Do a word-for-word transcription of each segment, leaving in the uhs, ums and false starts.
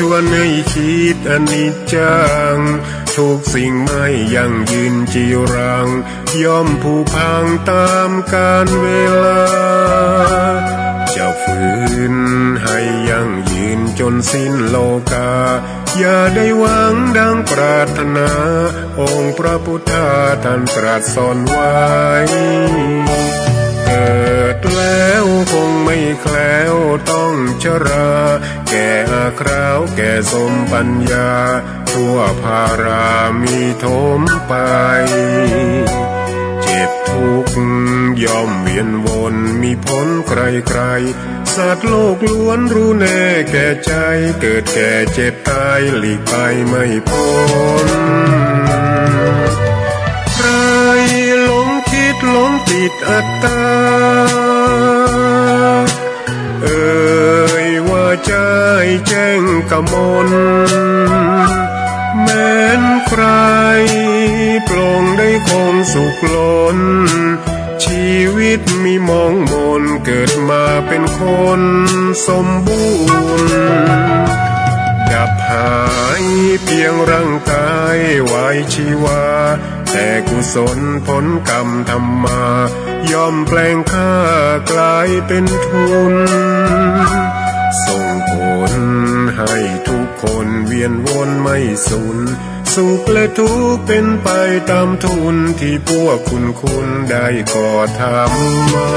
ชวนให้คิดอนิจจัง ทุกสิ่งไม่ยั่งยืนจีรัง ย่อมผุพังต๋ามกาลเวลา จะฝืนให้ยั่งยืนจ๋นสิ้นโลกา อย่าได้หวังดังปรารถนา องค์พระพุทธาท่านตรัสสอนไว้ เกิดแล้วคงไม่แคล้วต้องชรา แก่อาคราวแก่สมปัญญา ทั่วภารามีถมไป เจ็บทุกข์ย่อมเวียนวนมีผลใครๆ สัตว์โลกล้วนรู้แน่แก่ใจ เกิดแก่เจ็บตายหลีกไปไม่พ้น ใครหลงคิดหลงติดอัตตา เอ่ยว่าใจ้แจ้งกมล แม้นใครปลงได้คงสุขล้น ชีวิตมีหมองหม่น เกิดมาเป็นคนสมบูรณ์ ดับหายเพียงร่างกายไว้ชีวา แต่กุศลผลกรรมทำมา ย่อมแปลงค่ากลายเป็นทุน ส่งผลให้ทุกคนเวียนวนไม่สูญ สุขและทุกข์เป็นไปต๋ามทุน ตี้พวกคุณๆ ได้ก่อทำมา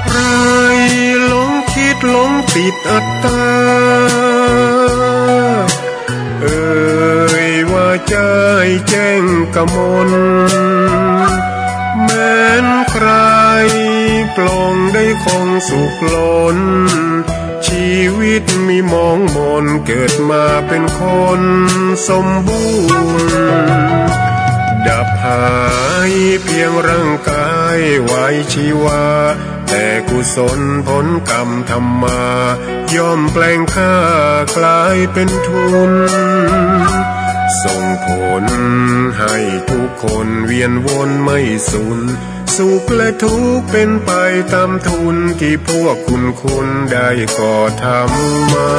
ใครหลงคิดหลงติดอัตตา เอ่ยว่าใจ้แจ้งกมล แม้นใครปลงได้คงสุขล้น ชีวิตมีหมองหม่น เกิดมาเป็นคนสมบูรณ์ ดับหายเพียงร่างกายไว้ชีวา แต่กุศลผลกรรมทำมา ย่อมแปลงค่ากลายเป็นทุน ส่งผลให้ทุกคนเวียนวนไม่สูญ สุขและทุกข์เป็นไปต๋ามทุน ตี้พวกคุณๆ ได้ก่อทำมา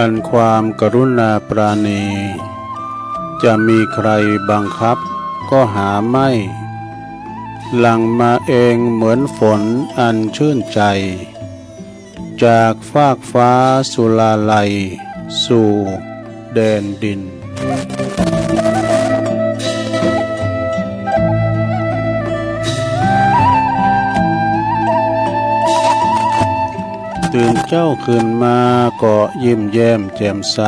อันความกรุณาปราณี จะมีใครบังคับก็หาไม่ หลั่งมาเองเหมือนฝนอันชื่นใจ จากฟากฟ้าสุราลัยสู่แดนดิน ตื่นเจ๊าขึ้นมาก็ยิ้มแย้มแจ่มใส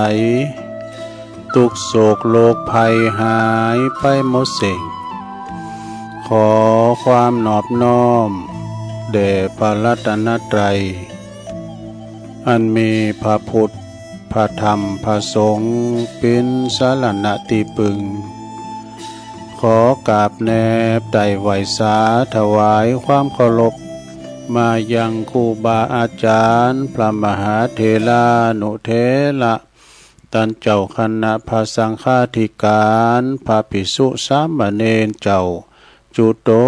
ตุ๊กข์โศกโรคภัยหายไปหมดสิ้น ขอความนอบน้อมแด่พระรัตนตรัย อันมีพระพุทธ พระธรรม พระสงฆ์ เป๋นสรณะตี้ปึง ขอกราบแนบไต่ไหว้สาถวายความเคารพ มายังครูบาอาจารย์ พระมหาเถรานุเถระ ต้านเจ้าคณะพระสังฆาธิการ พระภิกษุสามเณรเจ้า จุ๊ต๋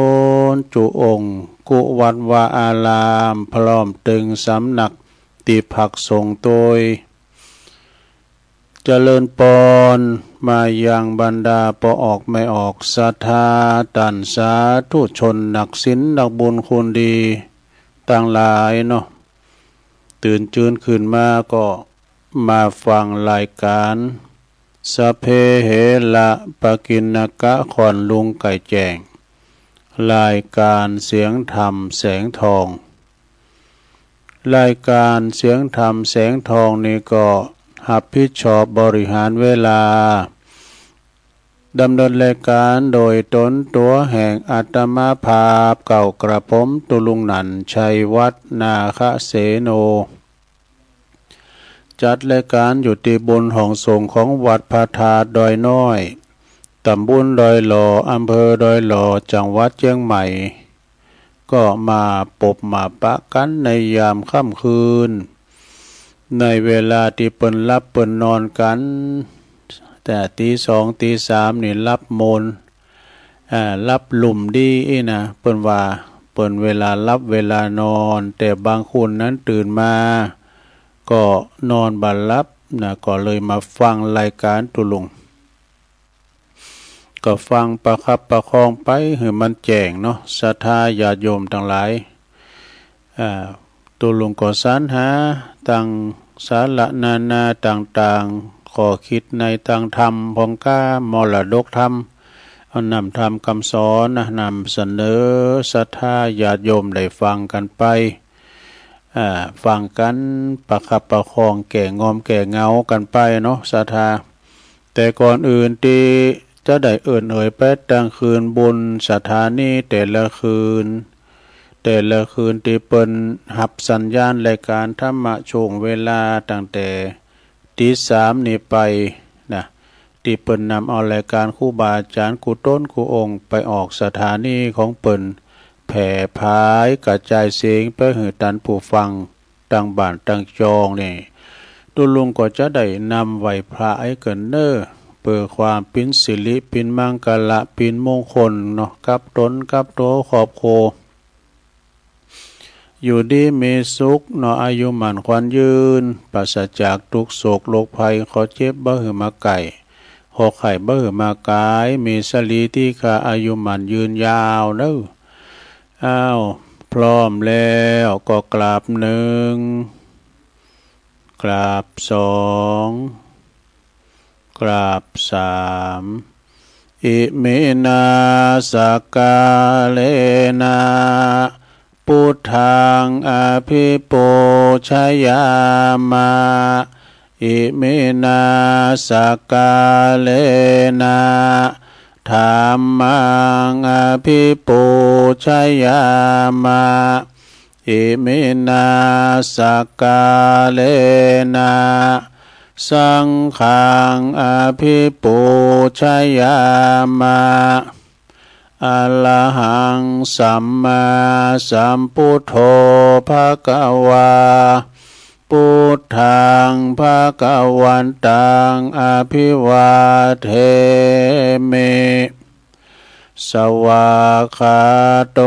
นจุ๊องค์ กู้วัดวาอาราม พร้อมตึงสำนักตี้พักสงฆ์ตวย เจริญปอน มายังบรรดาป้อออกแม่ออกศรัทธา ต้านสาธุชนนักศีลนักบุญคุณดีตังหลายเนาะ ตื่นจื้นขึ้นมาก็มาฟังรายก๋าน สัพเพเหระ ปกิณณกะ ค่อนลุงไก่แจ้ง รายก๋านเสียงธรรมแสงทอง รายก๋านเสียงธรรมแสงทองนี้ก็ฮับผิดชอบบริหารเวลา ดำเนินรายก๋านโดยต๋นตั๋วแห่งอาตมาภาพ เก้ากระผมตุ๊ลุงหนั่น ชัยวัฒน์ นาคเสโน จัดรายก๋านอยู่ตี้บุญห้องสงฆ์ของวัดพระธาตุดอยน้อย ต๋ำบลดอยหล่อ อำเภอดอยหล่อ จังหวัดเจียงใหม่ ก็มาปบมาปะกั๋นในยามค่ำคืน ในเวลาตี้เปิ้นหลับเปิ้นนอนกั๋น แต่ตี๋สองตี๋สามนี่หลับโมน อ่า หลับลุ่มดีอี้นะ เปิ้นว่า เปิ้นเวลาหลับเวลานอน แต่บางคนนั้นตื่นมาก็นอนบ่หลับนะ ก็เลยมาฟังรายก๋านตุ๊ลุง ก็ฟังประคับประคองไปหื้อมันแจ้งเนาะ ศรัทธาญาติโยมตังหลาย อ่า ตุ๊ลุงก็สรรหาตังสาระนานาต่างๆ ข้อคิดในตางธรรม พ่องก๊ามรดกธรรม เอานำธรรมกำสอนนะ นำเสนอศรัทธาญาติโยมได้ฟังกั๋นไป อ่า ฟังกั๋นประคับประคองแก้งอมแก้เหงากั๋นไปเนาะ ศรัทธา แต่ก่อนอื่นตี้จะได้เอิ้นเอ่ยไปตังคืนบุญศรัทธานี้แต่ละคืน แต่ละคืนตี้เปิ้นฮับสัญญาณรายก๋านธรรมะช่วงเวลาตั้งแต่ตี๋สามนี้ไปนะ ตี้เปิ้นนำเอารายก๋านครูบาอาจ๋ารย์กู้ต๋นกู้องค์ไปออกสถานีของเปิ้น แผ่ผายกระจายเสียงไปหื้อต้านผู้ฟัง ตังบ้านตังจองนี่ ตุ๊ลุงก็จะได้นำไหว้พระไอ้เกิ่นเน่อ เปื้อความเป๋นสิริเป๋นมังคละเป๋นมงคลเนาะ กับต๋นกับตั๋วครอบครัว อยู่ดีมีสุขเนาะ อายุหมั้นขวัญยืน ปราศจากตุ๊กข์โศกโรคภัย ข้อเจ็บบ่หื้อมาใก้ ข้อไข้บ่หื้อมากาย มีสรีตี้คาอายุหมั้นยืนยาวเน่อ อ้าว พร้อมแล้วก็กราบหนึ่ง กราบสอง กราบสาม อิมินา สักกาเลนะ ปุทธัง อภิปูชยามะ อิมินา สักกาเลนะ ธัมมัง อภิปูชยามะ อิมินา สักกาเลนะ สังฆัง อภิปูชยามะ อะระหัง สัมมาสัมพุทโธ ภะคะวา พุทธัง ภะคะวันตัง อะภิวาเทมิ สวากขาโต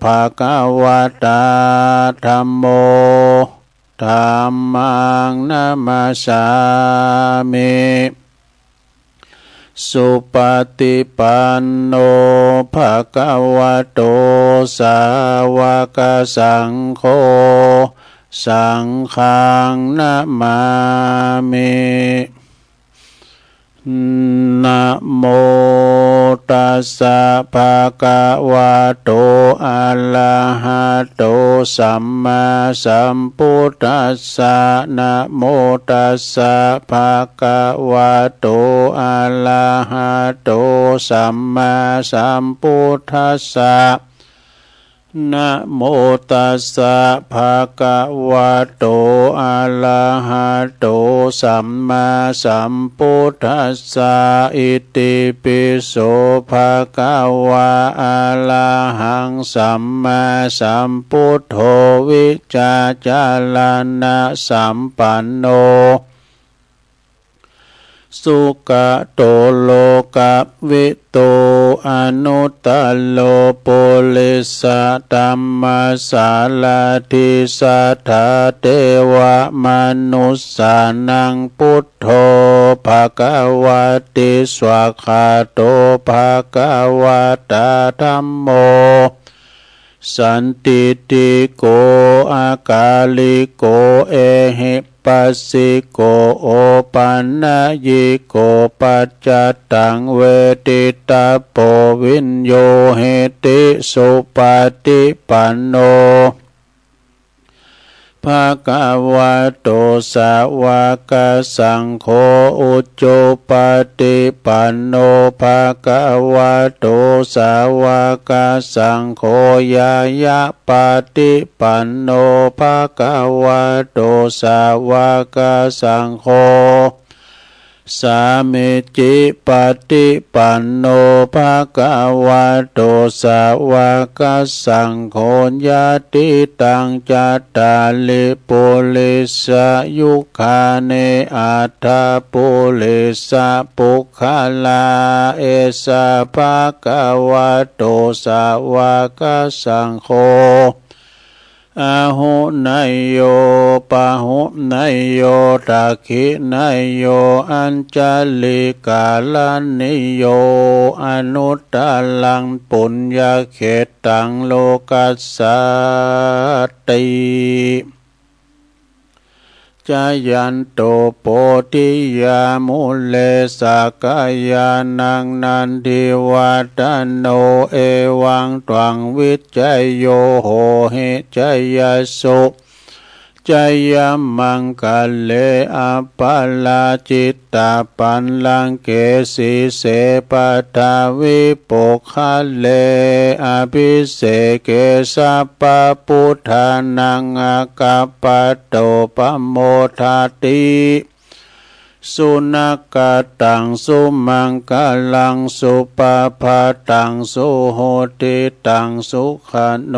ภะคะวะตา ธัมโม ธัมมัง นะมัสสามิ สุปะติปันโน ภะคะวะโต สาวะกะสังโฆ สังฆัง นะมามิ นะโมตัสสะ ภะคะวะโต อะระหะโต สัมมาสัมพุทธัสสะ นะโมตัสสะ ภะคะวะโต อะระหะโต สัมมาสัมพุทธัสสะ นะโมตัสสะ ภะคะวะโต อะระหะโต สัมมาสัมพุทธัสสะ อิติปิโส ภะคะวะ อะระหัง สัมมาสัมพุทโธ วิจาจารณะสัมปันโน สุกะโต โลกะวิทู อนุตตะโร ปุริสะธัมมะสารถิ สัทธาเทวะมนุสสานัง พุทโธ ภะคะวะติ สวากขาโต ภะคะวะตา ธัมโม สันทิฏฐิโก อะกาลิโก เอหิปัสสิโก โอปันนยิโก ปัจจัตตัง เวทิตะโพ วิญญูหิติ สุปะติปันโน ภะคะวะโต สาวะกะสังโฆ อุจุปะติปันโน ภะคะวะโต สาวะกะสังโฆ ญาญะปะติปันโน ภะคะวะโต สาวะกะสังโฆ สามีจิปะติปันโน ภะคะวะโต สาวะกะสังโฆ ยะติตัง จัตตาริ ปุริสะยุคานิ อัฏฐะปุริสะปุคคลา เอสะ ภะคะวะโต สาวะกะสังโฆ อาหุเนยโย ปะหุเนยโย ทักขิเนยโย อัญชะลีกะรณีโย อนุตตะรัง ปุญญะเขตตัง โลกัสสาติ จายันโต โพธิยา มูเล สักกะยานัง นันทิวัฏฏะโน เอวังตวัง วิจโย โหหิ จายะสุ จายะมังคะเล อะปะราจิตตะปัลลังเก สีเส ปะทาวิ ปุคคะเล อะภิเสเก สัพพะปุทธานัง อะคะปะโต ปะโมทะติ สุนะคะตัง สุมังคะลัง สุปะภะตัง สุหุติตัง สุขะโน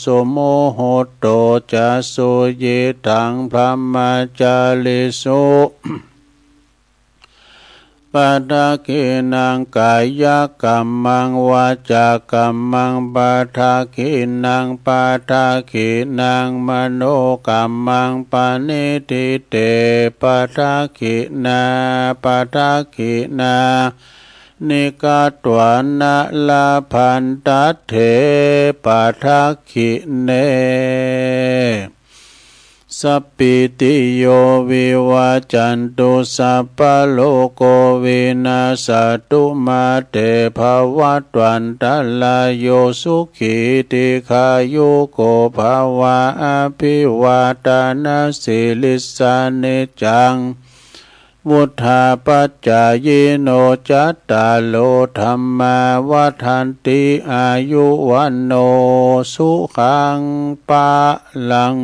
สุมุหุตโต จะ สุยิทัง พรหมะจาริสุ ปะทักขิณัง กายะกัมมัง วาจากัมมัง ปะทักขิณัง ปะทักขิณัง มโนกัมมัง ปะณิฏฐิเต ปะทักขิณา ปะทักขิณานิ ฆัตวานะ ละพันทัตเถ ปะทักขิเณ สัพพีติโย วิวัจจันตุ สัพพะโรโค วินัสสะตุ มาเต ภะวัตวันตะราโย สุขี ทีฆายุโก ภะวะ อะภิวาทะนะสีลิสสะ นิจจัง วุฑฒาปะจายิโน จัตตาโร ธัมมา วัฑฒันติ อายุ วัณโณ สุขัง พะลัง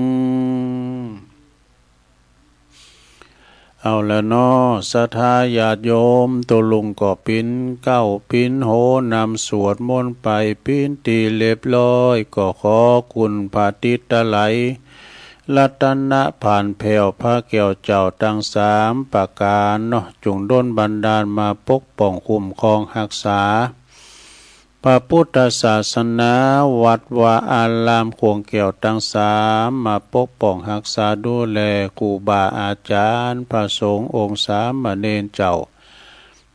เอาละเนาะ ศรัทธาญาติโยม ตุ๊ลุงก็ปิ๊นเก๊าปิ๊นโห นำสวดมนต์ไปปิ๊นตี้เรียบร้อย ก็ขอคุณพระติตะไล รัตนะผ่านแผ้วพระแก้วเจ้าตังสามประก๋านเนาะ จุ่งดลบันดาลมาปกป้องคุ้มครองฮักษา พระปุทธศาสนา วัดวาอารามขวงแก้วตังสาม มาปกป้องฮักษาดูแล ครูบาอาจ๋ารย์ พระสงฆ์องค์สามเณรเจ้า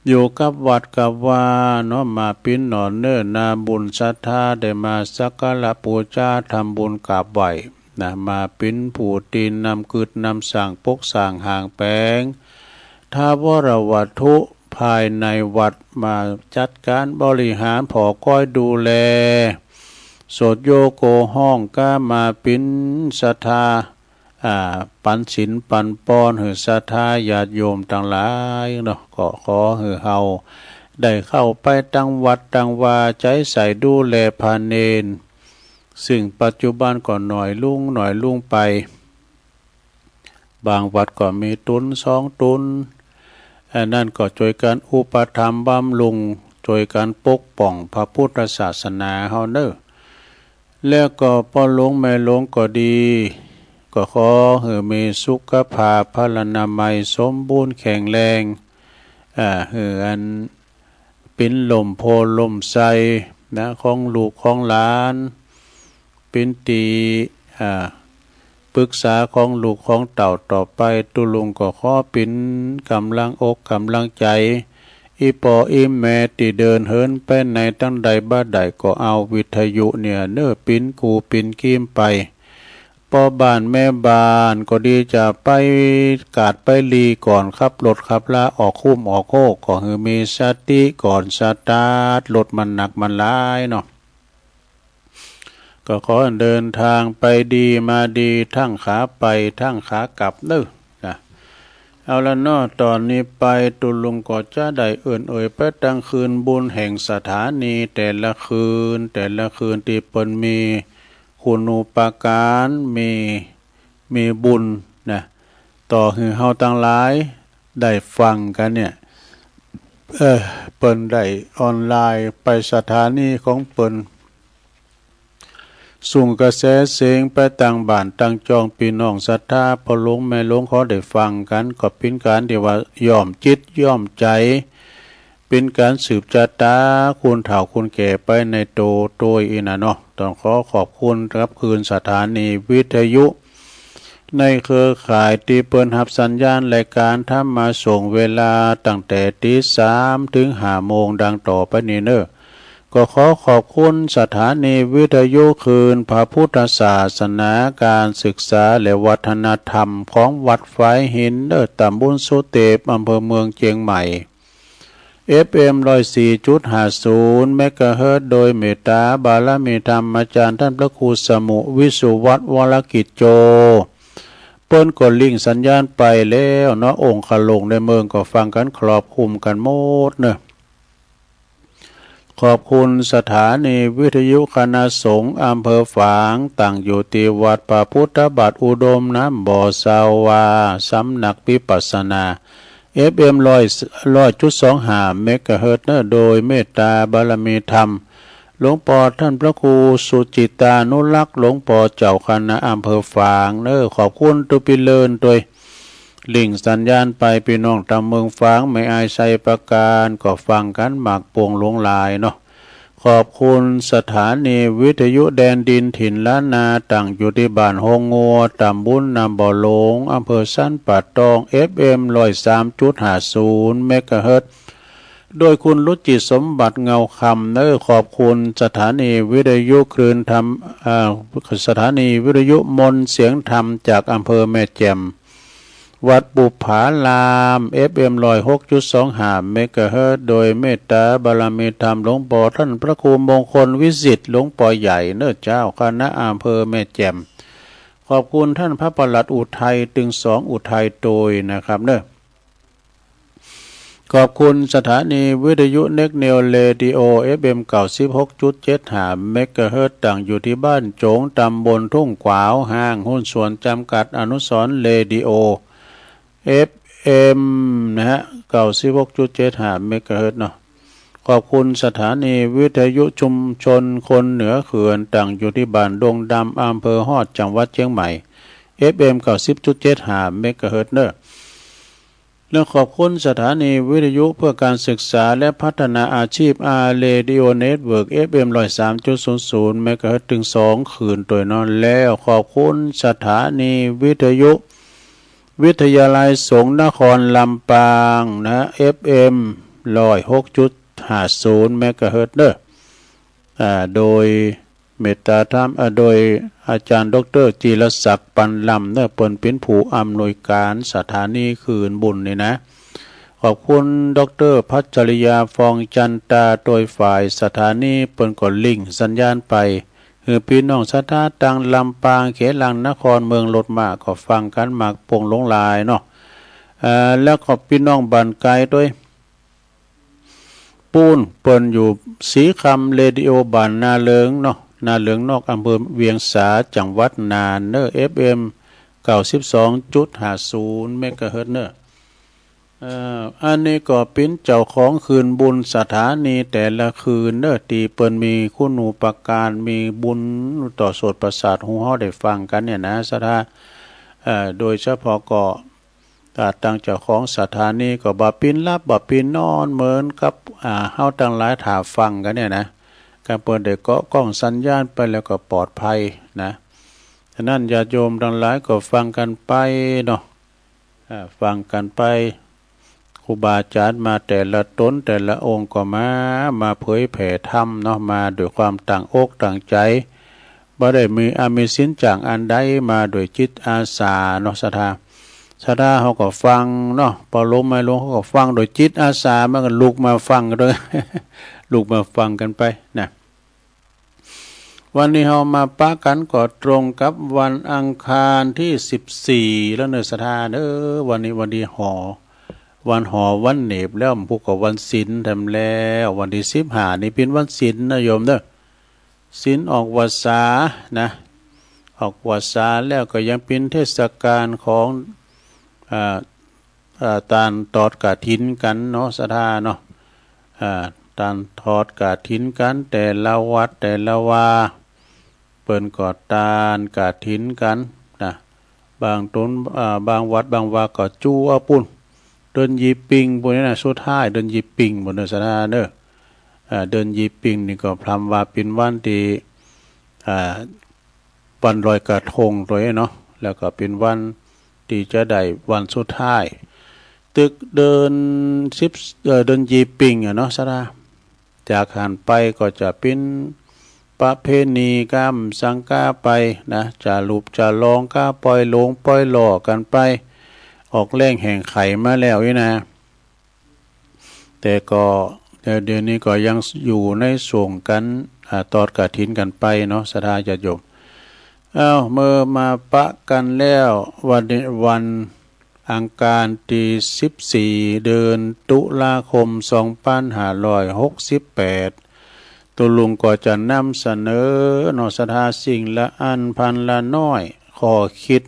อยู่กับวัดกับวาเนาะ มาปิ้นหนอเน่อ นาบุญศรัทธา ได้มาสักการะปู๋จา ทำบุญกราบไหว้นะ มาปิ้นผู้ตี้นำกึ๊ดนำสร้างปกสร้างห้างแป๋ง ถาวรวัตถุภายในวัด มาจัดก๋านบริหารผ่อก้อยดูแล โสตโยโกฮ้องก้า มาปิ้นศรัทธา อ่า ปันศีลปันปอนหื้อศรัทธาญาติโยมตังหลายเนาะ ก็ขอหื้อเฮาได้เข้าไปตังวัดตังวา ใจ๊ใส่ดูแลพระเณร ซึ่งปัจจุบันก็น้อยลุงน้อยลุงไป บางวัดก็มีตุ๊นสองตุ๊น อันนั้นก็จ้วยกั๋นอุปถัมภ์บำรุง จ้วยกั๋นปกป้องพระปุทธศาสนาเฮาเน่อ แล้วก็ป้อหลวงแม่หลวงก็ดี ก็ขอหื้อมีสุขภาพพลานามัยสมบูรณ์แข็งแรง อ่า หื้ออัน เป๋นล่มโพธิ์ล่มไทรนะ ของลูกของหลาน เป๋นตี้ อ่า ปึกษาของลูกของเต้าต่อไป ตุ๊ลุงก็ขอเป๋นก๋ำลังอกก๋ำลังใจ๋ อี่ป้ออี่แม่ตี้เดินเหินไปไหนตังใดบ่าใดก็เอาวิทยุเนี่ยเน่อ เป๋นกู้เป๋นกีมไป ป้อบ้านแม่บ้านก็ดีจะไปกาดไปลีก่อนขับรถขับลาออกคุ้มออกโฮก ก็หื้อมีสติก่อนสตาร์ทรถมันหนักมันหลายเนาะ ก็ขอเดินทางไปดีมาดีทั้งขาไปทั้งขากลับเน่อนะ เอาละเนาะ ต๋อนนี้ไปตุ๊ลุงก็จะได้เอิ้นเอ่ยไปตังคืนบุญแห่งสถานีแต่ละคืน แต่ละคืนตี้เปิ้นมี คุณูปการ มี มีบุญนะ ต่อหื้อเฮาตังหลายได้ฟังกั๋นเนี่ย เออ เปิ้นได้ออนไลน์ไปสถานีของเปิ้น ส่งกระแสเสียงไปตังบ้านตังจ้องปี้น้องศรัทธาป้อหลวงแม่หลวงเขาได้ฟังกั๋น ก็เป๋นก๋านตี้ว่าย้อมจิตย้อมใจ๋ เป๋นก๋านสืบจะต๋าคุณเฒ่าคุณแก่ไปในโตโตยอี้นะเนาะ ต้องขอขอบคุณกับคืนสถานีวิทยุ ในเครือข่ายตี้เปิ้นฮับสัญญาณรายก๋านธรรมะส่งเวลาตั้งแต่ตี๋สามเถิงห้าโมงดังต่อไปนี้เน่อ ก็ขอขอบคุณสถานีวิทยุคืนพระพุทธศาสนา ก๋านศึกษาและวัฒนธรรมของวัดฝายหินเน่อ ต๋ำบลสุเตป อำเภอเมืองเจียงใหม่ เอฟเอ็ม ร้อยสี่จุดห้าศูนย์ เมกะเฮิรตซ์ โดยเมตต๋าบารมีธรรมอาจ๋ารย์ต้านพระครูสมุห์ วิสุวัฒน์ วรกิจโจ เปิ้นก็ลิงก์สัญญาณไปแล้วเนาะ องค์คาลงในเมืองก็ฟังกั๋นครอบคลุมกั๋นหมดเน่อ ขอบคุณสถานีวิทยุคณะสงฆ์อำเภอฝาง ตั้งอยู่ตี้วัดพระพุทธบาทอุดมน้ำบ่อสาวา สำนักวิปัสสนา เอฟเอ็ม ร้อย ร้อยจุดสองห้า เมกะเฮิรตซ์เน่อ โดยเมตต๋าบารมีธรรม หลวงป้อต้านพระครูสุจิตตานุรักษ์ หลวงป้อเจ้าคณะอำเภอฝางเน่อ ขอบคุณตุ๊ปี้เลินตวย ลิงก์สัญญาณไป ปี้น้องต๋ามเมืองฝาง แม่อาย ไชยปราการ ก็ฟังกั๋นมากปวงหลวงหลายเนาะ ขอบคุณสถานีวิทยุแดนดินถิ่นล้านนา ตั้งอยู่ตี้บ้านโฮงงัว ต๋ำบลน้ำบ่อหลง อำเภอสันป่าตอง เอฟเอ็ม ร้อยสามจุดห้าศูนย์ เมกะเฮิรตซ์ โดยคุณรุจิตสมบัติเงาคำเน่อ ขอบคุณสถานีวิทยุคลื่นธรรม เอ่อ สถานีวิทยุมนต์เสียงธรรมจากอำเภอแม่แจ่ม วัดบุปผาราม เอฟเอ็ม ร้อยหกจุดสองห้า เมกะเฮิรตซ์ โดยเมตต๋าบารมีธรรมหลวงป้อต้านพระครูมงคลวิสิทธิ์ หลวงป้อใหญ่เน่อเจ้า คณะอำเภอแม่แจ่ม ขอบคุณต้านพระปลัดอุทัย ตึงสองอุทัยตวยนะครับเน่อ ขอบคุณสถานีวิทยุเน็กนิวเรดิโอ เอฟเอ็ม เก้าสิบหกจุดเจ็ดห้า เมกะเฮิรตซ์ ตั้งอยู่ตี้บ้านโจ๋ง ต๋ำบลทุ่งขวาว ห้างหุ้นส่วนจำกัดอนุสรณ์เรดิโอ เอฟเอ็ม นะฮะ เก้าสิบหกจุดเจ็ดห้า เมกะเฮิรตซ์เนาะ ขอบคุณสถานีวิทยุชุมชนคนเหนือเขื่อน ตั้งอยู่ตี้บ้านดงดำ อำเภอฮอด จังหวัดเจียงใหม่ เอฟเอ็ม เก้าสิบจุดเจ็ดห้า เมกะเฮิรตซ์เน่อ แล้วขอบคุณสถานีวิทยุเพื่อการศึกษาและพัฒนาอาชีพ อาร์ Radio Network เอฟเอ็ม ร้อยสามจุดศูนย์ศูนย์ เมกะเฮิรตซ์ ตึงสองคืนตวยเนาะ แล้วขอบคุณสถานีวิทยุ วิทยาลัยสงฆ์นครลำปางนะ เอฟเอ็ม ร้อยหกจุดห้าศูนย์ เมกะเฮิรตซ์เนาะ อ่า โดยเมตตาธรรม อ่า โดยอาจารย์ด็อกเตอร์จิรศักดิ์ ปันลำเนาะ เปิ้นเป๋นผู้อำนวยการสถานีคืนบุญนี่นะ ขอบคุณด็อกเตอร์พัชริยา ฟองจันตา โดยฝ่ายสถานีเปิ้นก็ลิงก์สัญญาณไป หื้อปี้น้องศรัทธาตางลำปาง เขตหลังนคร เมืองรถม้า ก็ฟังกั๋นมากโป่งหลงหลายเนาะ เอ่อ แล้วก็ปี้น้องบ้านไก๋ตวย ปู๊นเปิ้นอยู่ศรีคำเรดิโอ บ้านนาเหลิงเนาะ นาเหลิงนอก อำเภอเวียงสา จังหวัดน่านเนาะ เอฟเอ็ม เก้าสิบสองจุดห้าศูนย์ เมกะเฮิรตซ์เนาะ เอ่อ อันนี้ก็เป๋นเจ้าของคืนบุญสถานีแต่ละคืนเนาะ ตี้เปิ้นมีคุณูปการ มีบุญต่อโสตประสาทหูเฮาได้ฟังกั๋นเนี่ยนะ ศรัทธา เอ่อ โดยเฉพาะก็ อ่า ตางเจ้าของสถานีก็บ่าปิ้นหลับบ่าปิ้นนอนเหมือนกับ อ่า เฮาตังหลายถ่าฟังกั๋นเนี่ยนะ กำเปิ้นได้เกาะก้องสัญญาณไปแล้วก็ปลอดภัยนะ ฉะนั้นญาติโยมตังหลายก็ฟังกั๋นไปเนาะ อ่า ฟังกั๋นไป ครูบาอาจ๋ารย์มาแต่ละต๋นแต่ละองค์ก็มา มาเผยแผ่ธรรมเนาะ มาด้วยความตั้งอกตั้งใจ๋ บ่ได้มีอามีสินจ้างอันใด มาด้วยจิตอาสาเนาะ ศรัทธา ศรัทธาเฮาก็ฟังเนาะ ปอลมไม่ลงเฮาก็ฟังโดยจิตอาสา มันก็ลุกมาฟังกั๋นตวย ลุกมาฟังกั๋นไปนะ วันนี้เฮามาปะกั๋นก็ตรงกับวันอังคารตี้สิบสี่แล้วเนาะ ศรัทธาเนาะ วันนี้วันตี้หอ วันหอวันเหน็บแล้ว พุธก็วันศีลแถมแล้ว วันตี้สิบห้านี่เป๋นวันศีลนะโยมเนาะ ศีลออกพรรษานะ ออกพรรษาแล้วก็ยังเป๋นเทศกาลของ อ่า อ่า ตานทอดกฐินกั๋นเนาะ ศรัทธาเนาะ อ่า ตานทอดกฐินกั๋น แต่ละวัดแต่ละวา เปิ้นก็ตานกฐินกั๋นนะ บางต๋น อ่า บางวัดบางวาก็จู๋เอาปู๊น เดือนยี่เป็งปู๊นนี่นะ สุดท้ายเดือนยี่เป็งปู๊นเนาะ ศรัทธาเนาะ อ่า เดือนยี่เป็งนี่ก็พร่ำว่าเป๋นวันตี้ อ่า วันลอยกระทงตวยเนาะ แล้วก็เป๋นวันตี้จะได้วันสุดท้าย ตึกเดือนสิบ เอ่อ เดือนยี่เป็งอะเนาะ ศรัทธา จากหั้นไปก็จะเป๋นประเพณีก้ามสังก้าไปนะ จะหลุบจะลองก้าปอยหลงปอยหล่อกั๋นไป ออกแฮงแห่งไขมาแล้วนี่นะ แต่ก็ เดี๋ยว เดี๋ยวนี้ก็ยังอยู่ในส่วงกั๋น อ่า ทอดกฐินกั๋นไปเนาะ ศรัทธาญาติโยม เอ้า เมื่อมาปะกั๋นแล้ว วันนี้วันอังคารตี้สิบสี่ เดือนตุลาคม สองปันห้าร้อยหกสิบแปด ตุ๊ลุงก็จะนำเสนอเนาะ ศรัทธา สิ่งละอันพันละน้อย ข้อคิด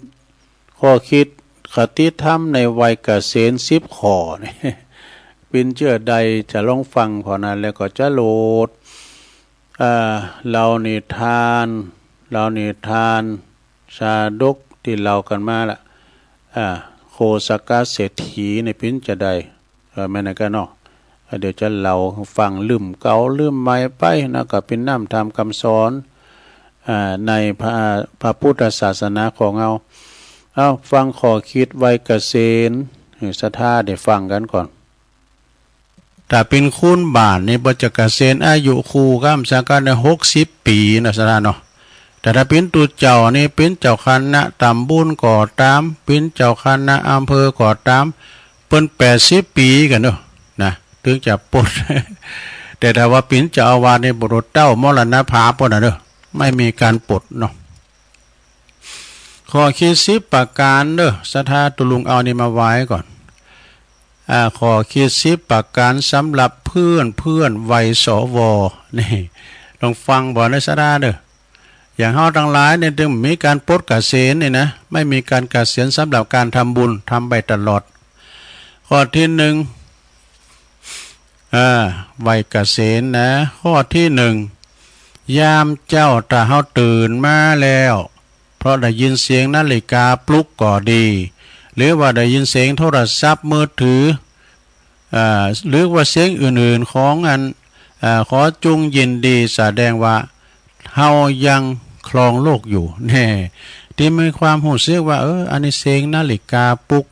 ข้อคิดคติธรรมในวัยเกษียณสิบข้อนี่ เป๋นเจื้อใดจะลองฟังผ่อนั้น แล้วก็จะโหลด อ่า เหล่านิทาน เหล่านิทานชาดกตี้เล่ากั๋นมาละ อ่า โคสกเศรษฐีนี่เป๋นจาใด เออ แม่นกั๋นเนาะ เดี๋ยวจะเล่าหื้อฟัง ลืมเก่าลืมใหม่ไปนะ ก็เป๋นน้ำธรรมกำสอน อ่า ในพระ พระพุทธศาสนาของเฮา เอ้า ฟังข้อคิดวัยเกษียณหื้อศรัทธาได้ฟังกั๋นก่อน ถ้าเป๋นคุณบ้านนี่ เปิ้นจะเกษียณอายุครูก้ามสังกั๋นได้หกสิบปี๋นะศรัทธาเนาะ แต่ถ้าเป๋นตุ๊เจ้านี่ เป๋นเจ้าคณะต๋ำบลก็ต๋าม เป๋นเจ้าคณะอำเภอก็ต๋าม เปิ้นแปดสิบปี๋กั๋นเนาะ นะ เถิงจะปลด แต่ถ้าว่าเป๋นเจ้าอาวาสนี่ บ่โดเต้ามรณภาพปู๊นน่ะเนาะ ไม่มีก๋านปลดเนาะ ข้อคิดสิบประก๋านเนาะ ศรัทธา ตุ๊ลุงเอานี่มาไว้ก่อน อ่า ข้อคิดสิบประก๋านสำหรับเปื้อนๆ วัย สว นี่ ลองฟังบ่นะศรัทธาเนาะ อย่างเฮาตังหลายนี่ เถิงมีก๋านปลดเกษียณนี่นะ ไม่มีก๋านเกษียณสำหรับก๋านทำบุญ ทำไปตลอด ข้อตี้นึ่ง อ่า วัยเกษียณนะ ข้อตี้นึ่ง ยามเจ๊าถ้าเฮาตื่นมาแล้ว เพราะได้ยินเสียงนาฬิกาปลุกก็ดี หรือว่าได้ยินเสียงโทรศัพท์มือถือ เอ่อ หรือว่าเสียงอื่นๆ ของอัน เอ่อ ขอจุงยินดี แสดงว่าเฮายังครองโลกอยู่ แน่ ตี้มีความฮู้สึกว่า เออ อันนี้เสียงนาฬิกาปลุก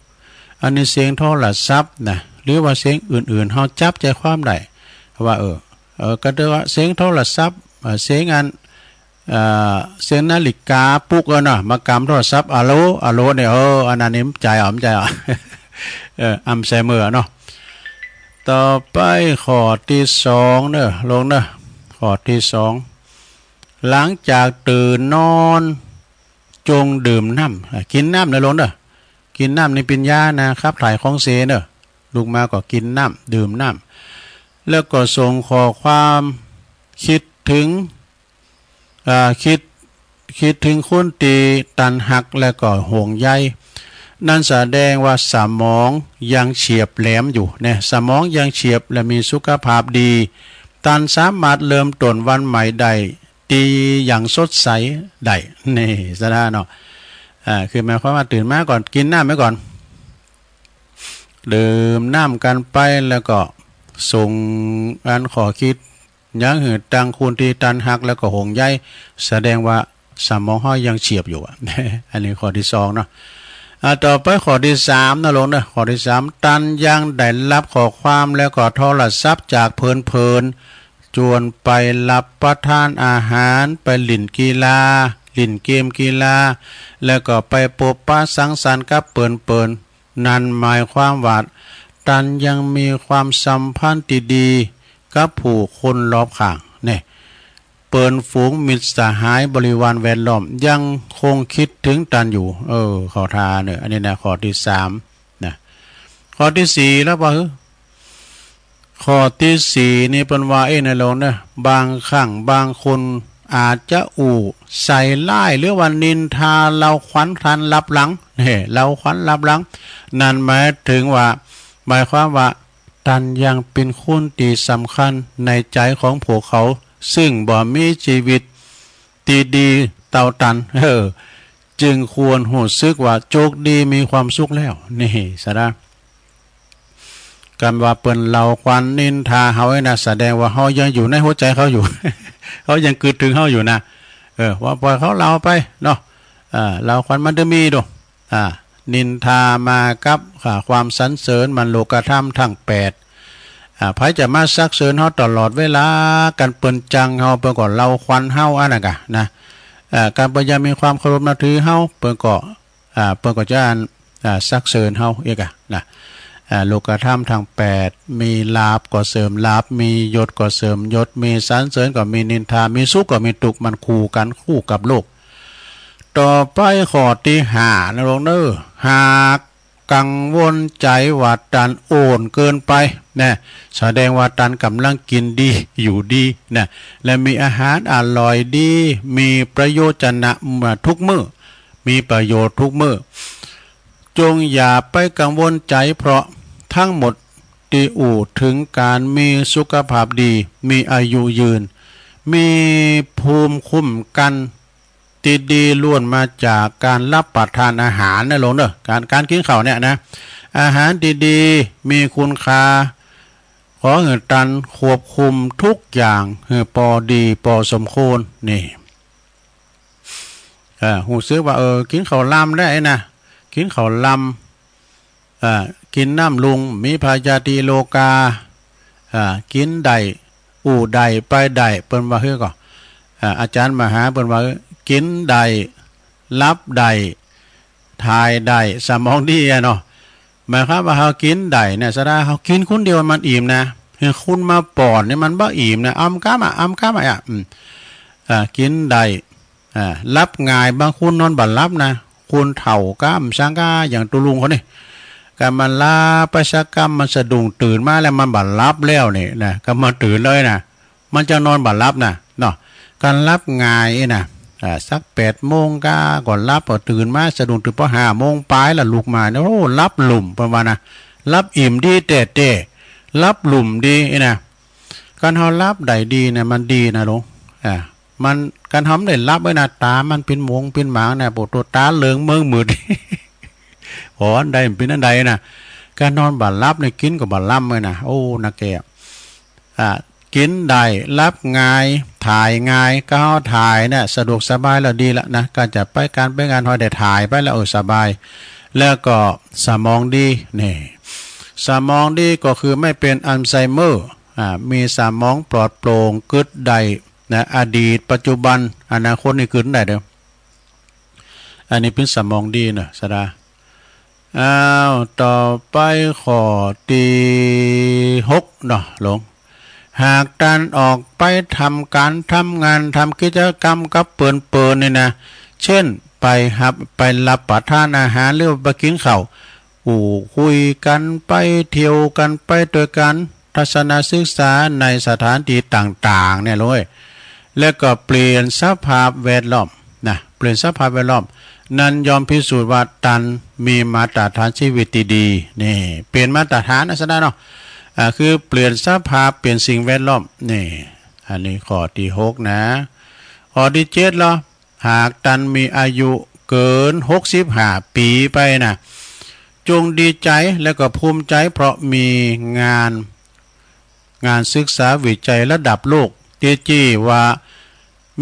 อันนี้เสียงโทรศัพท์นะ หรือว่าเสียงอื่นๆ เฮาจับใจ๋ความได้ว่า เออ เออ ก็เรียกว่าเสียงโทรศัพท์ เอ่อ เสียงอัน เอ่อ เสียงนาฬิกาปลุกอะเนาะ มากำโทรศัพท์ อะโหล อะโหล เนี่ย เออ อันนั้นนี่มันใจ๋อ่ะ มันใจ๋อ่ะ เออ อำใส่มือเนาะ ต่อไปข้อตี้สองเนาะ ลงเนาะ ข้อตี้สอง หลังจากตื่นนอน จงดื่มน้ำ อ่ะ กิ๋นน้ำเนาะ ลงเนาะ กิ๋นน้ำนี่เป๋นยานะ ขับถ่ายของเสียเนาะ ลุกมาก็กิ๋นน้ำ ดื่มน้ำ แล้วก็ส่งข้อความ กึ๊ดเถิง อ่า กึ๊ด กึ๊ดเถิงคนตี้ตันฮักและก็ห่วงใย นั้นแสดงว่าสมองยังเฉียบแหลมอยู่นะ สมองยังเฉียบและมีสุขภาพดี ตันสามารถเริ่มต้นวันใหม่ได้ตี้อย่างสดใสได้ นี่สะดาเนาะ อ่า คือหมายความว่าตื่นมาก่อน กิ๋นน้ำไว้ก่อน ดื่มน้ำกั๋นไป แล้วก็ส่งอันข้อกึ๊ด ยังหื้อตังคนตี้ตันฮักและก็ห่วงใย แสดงว่าสมองเฮายังเฉียบอยู่อะ อันนี้ข้อตี้สองเนาะ อ่า ต่อไปข้อตี้สามเนาะ ลงเนาะ ข้อตี้สาม ตันยังได้ฮับข้อความและก็โทรศัพท์จากเผินๆ จวนไปฮับประทานอาหาร ไปหลิ้นกีฬา หลิ้นเกมกีฬา แล้วก็ไปปบปะสังสรรค์กับเผินๆ นั้นหมายความว่าตันยังมีความสัมพันธ์ตี้ดีกับผู้คนรอบข้าง เนี่ย เปินฝูงมิตรสหายบริวารแวดล้อมยังคงกึ๊ดเถิงตันอยู่ เออ เข้าท่าเนาะ อันนี้นะ ข้อตี้สามนะ ข้อตี้สี่แล้วว่า เฮ้อ ข้อตี้สี่นี่เปิ้นว่า เอ๊ะ นะลงเนาะ บางครั้งบางคนอาจจะอู้ใส่ร้ายหรือว่านินทาเฮาขวัญตันลับหลัง เนี่ย เฮาขวัญลับหลัง นั้นหมายเถิงว่า หมายความว่า ตันยังเป๋นคนตี้สำคัญในใจ๋ของพวกเขา ซึ่งบ่มีจีวิตตี้ดีเต้าตัน เออ จึงควรฮู้สึกว่าโจคดีมีความสุขแล้ว นี่สะดา กำว่าเปิ้นเฮาขวัญนินทาเฮาไอ้นะ แสดงว่าเฮายังอยู่ในหัวใจ๋เขาอยู่ เขายังกึ๊ดเถิงเฮาอยู่นะ เออ ว่าปล่อยเขาเฮาไปเนาะ อ่า เฮาขวัญมันจะมีดู อ่า นินทามากับ อ่า ความสรรเสริญ มันโลกธรรมตังแปด อ่า ใผจะมาสรรเสริญเฮาตลอดเวลา กั๋นเปิ้นจังเฮา เปิ้นก็เฮาขวัญเฮาอันนั้นกะนะ อ่า กั๋นเปิ้นยังมีความเคารพนับถือเฮา เปิ้นก็ อ่า เปิ้นก็จะอัน อ่า สรรเสริญเฮาอีกอะนะ อ่า โลกธรรมตังแปด มีลาภก็เสริมลาภ มียศก็เสริมยศ มีสรรเสริญก็มีนินทา มีสุขก็มีตุ๊กข์ มันคู่กั๋น คู่กับโลก ต่อไปข้อตี้ห้านะลงเนาะ หากกังวลใจ๋ว่าตันโอนเกินไปนะ แสดงว่าตันก่ำลังกิ๋นดีอยู่ดีนะ และมีอาหารอร่อยดี มีประโยชน์จะนะ ทุกมื้อ มีประโยชน์ทุกมื้อ จงอย่าไปกังวลใจ๋ เพราะตังหมดตี้อู้เถิงก๋านมีสุขภาพดี มีอายุยืน มีภูมิคุ้มกั๋นตี้ดีล้วนมาจากก๋านฮับประทานอาหารนะลงเนาะ ก๋าน ก๋านกิ๋นข้าวเนี่ยนะ อาหารตี้ดีมีคุณค่า ขอหื้อตันควบคุมทุกอย่างหื้อปอดีปอสมควร นี่ เออ ฮู้สึกว่า เออ กิ๋นข้าวลำได้นะ กิ๋นข้าวลำ เออ กิ๋นน้ำลุง มีพยาธิโรคา เออ กิ๋นได้ อู้ได้ ไปได้ เปิ้นว่าหื้อก่อ เออ อาจ๋ารย์มหาเปิ้นว่า กิ๋นได้ ฮับได้ ถ่ายได้ สมองดีอะเนาะ หมายความว่าเฮากิ๋นได้เนี่ย สะดา เฮากิ๋นคนเดียวมันอิ่มนะ หื้อคนมาป้อนเนี่ยมันบ่อิ่มนะ อำกำอะ อำกำอะ อืม อ่า กิ๋นได้ อ่า ฮับง่าย บางคนนอนบ่ฮับนะ คนเฒ่าก้ำสังกา อย่างตุ๊ลุงเขานี่ กำมันฮับไปสักกำ มันสะดุ้งตื่นมาแล้ว มันบ่ฮับแล้วนี่นะ กำมันตื่นเลยนะ มันจะนอนบ่ฮับนะเนาะ ก๋านฮับง่ายนะ อ่า สักแปดโมงก้าก็ฮับ ก็ตื่นมาสะดุ้งตื่นปอห้าโมงป๋ายแล้วลุกมาเนี่ย โอ้ ฮับลุ่ม เปิ้นว่านะ ฮับอิ่มดีแต๊ๆ ฮับลุ่มดีนะ ก๋านเฮาฮับได้ดีนะ มันดีนะลง อ่า มัน ก๋านเฮาบ่ได้ฮับไว้นะ ต๋ามันเป๋นหมงเป๋นหมางนะ โปะโตต๋าเหลืองเมิงมืด โห อันใดมันเป๋นอันใดนะ ก๋านนอนบ่หลับนี่ กิ๋นก็บ่ลำเลยนะ โอ้ นาแก่ อ่า กิ๋นได้ หลับง่าย ถ่ายง่าย ก้าวถ่ายเนี่ยสะดวกสบายแล้วดีละนะ ก๋านจะไปก๋านไปงาน หอยได้ถ่ายไปแล้ว เออ สบาย แล้วก็สมองดี นี่ สมองดีก็คือไม่เป็นอัลไซเมอร์ อ่า มีสมองปลอดโปร่ง กึ๊ดได้นะ อดีต ปัจจุบัน อนาคตนี่กึ๊ดได้เด้อ อันนี้เป๋นสมองดีเนอะ สะดา อ้าว ต่อไปข้อตี้หกเนาะหลวง หากตันออกไปทำก๋านทำงาน ทำกิจกรรมกับเปิ้นๆ นี่นะ เช่น ไปฮับ ไปฮับประทานอาหาร หรือว่าไปกิ๋นข้าว อู้คุยกั๋น ไปเที่ยวกั๋น ไปตวยกั๋น ทัศนศึกษาในสถานตี้ต่างๆ เนี่ยหลวงเอ้ย แล้วก็เปลี่ยนสภาพแวดล้อมนะ เปลี่ยนสภาพแวดล้อม นั้นย่อมพิสูจน์ว่าตันมีมาตรฐานชีวิตตี้ดี นี่ เปลี่ยนมาตรฐานนะ สะดาเนาะ อ่า คือเปลี่ยนสภาพ เปลี่ยนสิ่งแวดล้อม นี่ อันนี้ข้อตี้หกนะ ข้อตี้เจ็ดลอ หากตันมีอายุเกิ๋นหกสิบห้าปี๋ไปนะ จงดีใจ๋และก็ภูมิใจ๋ เพราะมีงาน งานศึกษาวิจัยระดับโลกตี้จี้ว่า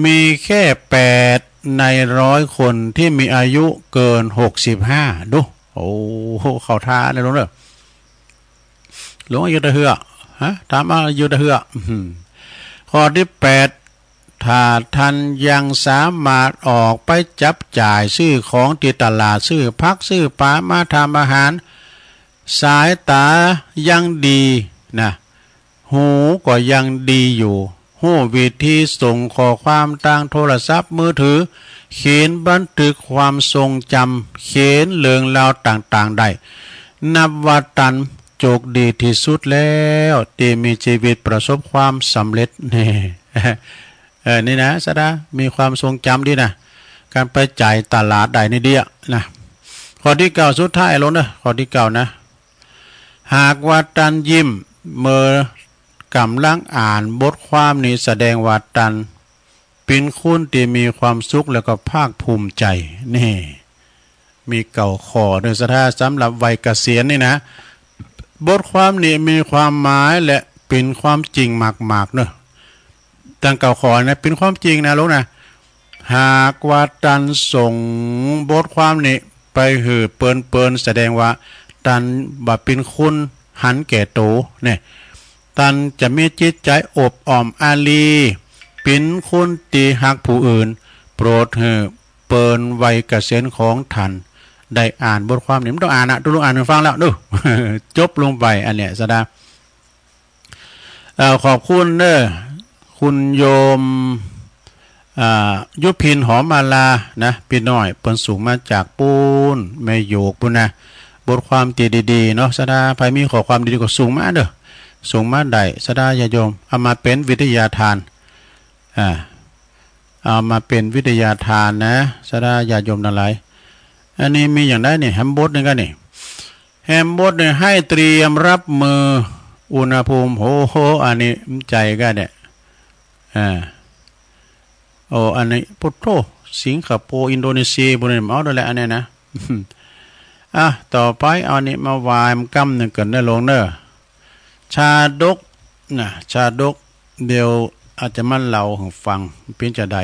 มีแค่แปดในร้อยคนตี้มีอายุเกิ๋นหกสิบห้า ดู โอ้ เข้าท่านะหลวงเอ้ย หลวงอายุเต้าเฮื่อ ฮะ ถามอายุเต้าเฮื่อ อื้อหือ ข้อตี้แปด ถ้าตันยังสามารถออกไปจับจ่ายซื้อของตี้ตลาด ซื้อผัก ซื้อป๋า มาทำอาหาร สายตายังดีนะ หูก็ยังดีอยู่ ฮู้วิธีส่งข้อความตางโทรศัพท์มือถือ เขียนบันทึกความทรงจำ เขียนเรื่องราวต่างๆ ได้ นับว่าตันโจคดีตี้สุดแล้ว ตี้มีจีวิตประสบความสำเร็จ แน่ เออ นี่นะ สะดา มีความทรงจำดีนะ ก๋านไปจ่ายตลาดได้นี่เดี้ยนะ ข้อตี้เก้า สุดท้ายลงเนอะ ข้อตี้เก้านะ หากว่าตันยิ้มเมื่อก่ำลังอ่านบทความนี้ แสดงว่าตันเป๋นคนตี้มีความสุขและก็ภาคภูมิใจ๋ นี่ มีเก้าข้อเด้อ สะดา สำหรับวัยเกษียณนี่นะ บทความนี้มีความหมายและเป๋นความจริงมากๆ เนอะ ตังเก้าข้อนะ เป๋นความจริงนะหลวงนะ หากว่าตันส่งบทความนี้ไปหื้อเปิ้นๆ แสดงว่าตันบ่เป๋นคนหันแก่โต เนี่ย ตันจะมีจิตใจ๋อบอ้อมอารี เป๋นคนตี้ฮักผู้อื่น โปรดหื้อเปิ้นวัยเกษียณของตันได้อ่านบทความนี้ บ่ต้องอ่านนะ ตุ๊ลุงอ่านหื้อฟังแล้ว ดู จบลงไป อันเนี้ย สะดา เอ่อ ขอบคุณเนอะ คุณโยม อ่า ยุพินหอมมาลานะ ปี้น้อย เปิ้นส่งมาจากปู๊น แม่โยกปู๊นนะ บทความตี้ดีๆ เนาะ สะดา ใผมีข้อความดีๆ ก็ส่งมาเด้อ ส่งมาได้ สะดาญาติโยม เอามาเป๋นวิทยาทาน อ่า เอามาเป๋นวิทยาทานนะ สะดาญาติโยมตังหลาย อันนี้มีอย่างใดนี่ แฮมบดนี่กั๋นนี่ แฮมบดนี่ ให้เตรียมรับมืออุณหภูมิ โห โห อันนี้มันใจ๋กั๋นเนี่ย อ่า โอ้ อันนี้ ปุโธ สิงคโปร์ อินโดนีเซีย ปู๊นนี่ เอาได้แหละ อันเนี้ยนะ อ่ะ ต่อไป เอาอันนี้มาไหว้กำนึ่งกั๋นเนอะหลวงเนอะ ชาดกนะ ชาดก เดี๋ยวอาจจะมาเล่าหื้อฟัง เป๋นจาใด